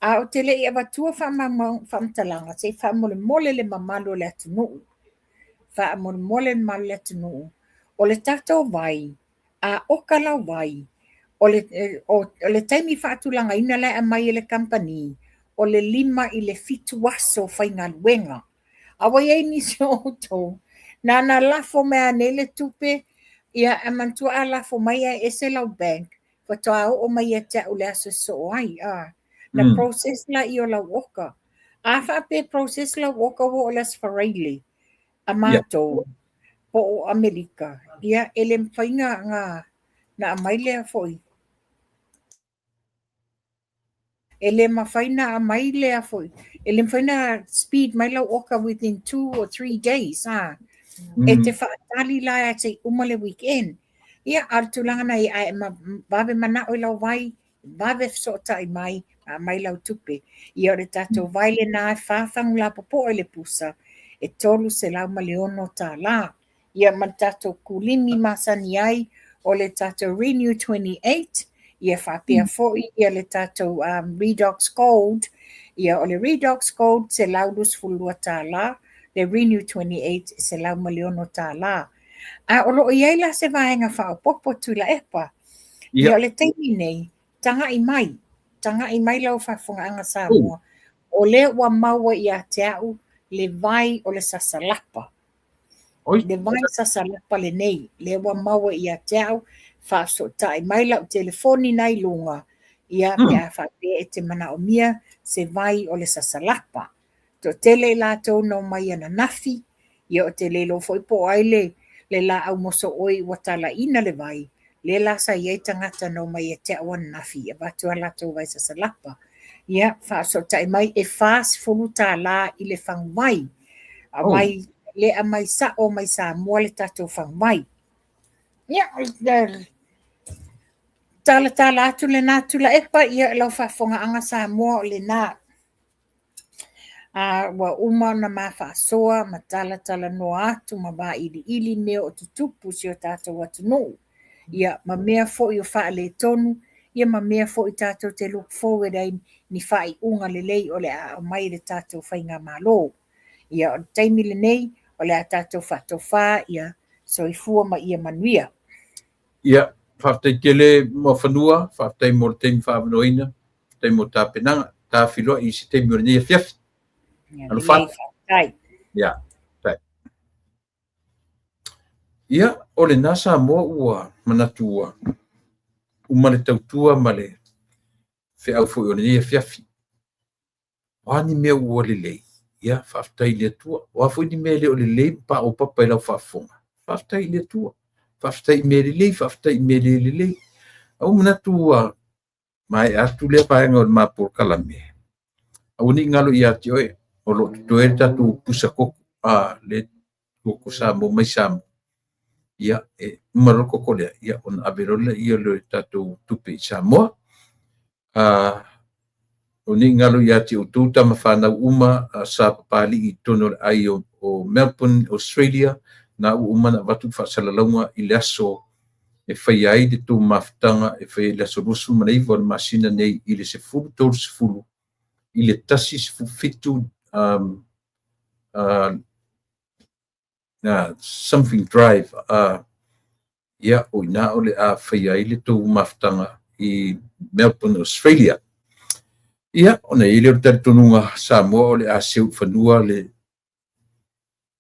A ou te le i avatua faamatalaga, se i faamolemole le mamalu o le atunuu. Faamolemole le mamalu o le atunuu. O le tatou vai, a oka lau vai, o le, o, o le taimi faatulagaina la e aumai e le kamupani, o le 5 i le 7 aso faigaluega. A ua i ai nisi o outou, na ona lafo mai lava nei le tupe, ia ae manatua a lafo mai ae ese lau bank, faatoa oo mai ia te au i le aso e sosoo ai. A, na process laia o lau oka. A faapea e process lau oka ua oo i le Aso Faraile a matou po o Amerika, ia e le mafai na aumai lea foi. E le mafai na aumai lea foi, e le mafai na speed mai lau oka within 2 or 3 days, a. E te faatali la se i uma le weekend. Ia, a o le tulaga na i ai, ae vave manao i lau vai, vave fesootai mai, ma aumai lau tupe. Ia, o le tatou vai lena e fa fagu lapopoa i le pusa, e $306. Ia ma le tatou kulimi masani ai o le tatou Renew 28, ia faapea foi ia le tatou Redox Gold, Ia, o le Redox Gold $122, le Renew 28 $106. A o lo o i ai la se vaega faaopoopo Tuilaepa. Ia, o le taimi nei, taga'i mai, taga'i mai lau faafofogaaga Samoa, o lea ua maua ia te a'u le vai o le sasalapa. Le vai sasalapa lenei, lea ua maua ia te a'u, faafesootai mai la'u telefoni na i luga, ia pe a faapea e te manaomia se vai o le sasalapa. Toatele i latou na omai ananafi, ia ou te le iloa foi po o ai le le laau mosooi ua talaina le vai, lea la sa i ai tagata na omai ia te au ananafi e avatu a latou vai sasalapa. Ia, faafesootai mai e $40 i le faguvai. Aumai, le aumai sao mai Samoa le tatou faguvai. Ia, talatala atu lena Tuilaepa, ia lau faafofogaaga Samoa o lena. A ua uma ona ma faasoa ma talatalanoa atu ma vailiili mea o tutupu i si o tatou atunuu, ia ma mea foi o faaletonu, ia ma mea foi tatou te look forward ai ni faaiuga lelei o le a aumai e le tatou faigamalo. Ia o le taimi lenei, o le a tatou faatofa ia soifua ma ia manuia. Ia, faafetai tele Muafanua, faafetai mo le taimi faaavanoaina, faafetai mo tapenaga. Ta feiloai i se taimi o lenei afiafi. Ia, lelei, faafetai. Ia, faafetai. Ia, o lena Samoa ua manatu ua uma le tautua ma le feau foi o lenei afiafi. O a ni mea ua lelei, ia faafetai i le Atua. O a foi ni mea e le o lelei ma paopapa i lau faafofoga, faafetai i le Atua. Faafetai i mea lelei, faafetai i mea le lelei. Ae ua manatu ua maea atu lea vaega o le ma polokalame. Aua ne i galo ia te oe, o lo o totoe le tatou pusa koko, a le koko Samoa mai Samoa. Ia, e uma loa le koko lea, ia ona ave loa lea o le tatou tupe i Samoa. Aua ne i galo ia te outou tama fanau uma sa Papalii i totonu o le ai o Melbourne, Australia, na ua uma ona avatu le faasalalauga i le aso e faia ai le tou mafutaga e faia i le aso 29 o le masina nei i le 10:30 i le 1:17 something drive, ia, o i ina o le a faia ai le tou mafutaga i Melbourne, Australia. Ia, ona i ai lea o le talitonuga Samoa o le a seu i fanua le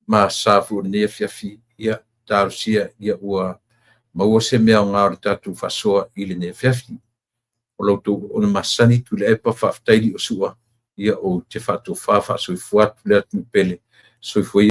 ma sa foi o lenei afiafi, ia, talosia ia ua maua se mea aoga o le tatou faasoa i lenei afiafi. O la outou auauna masani Tuilaepa, faafetai Liosua, ia ou te faatofa faasoifua atu le atunuu pele. Soifua ia.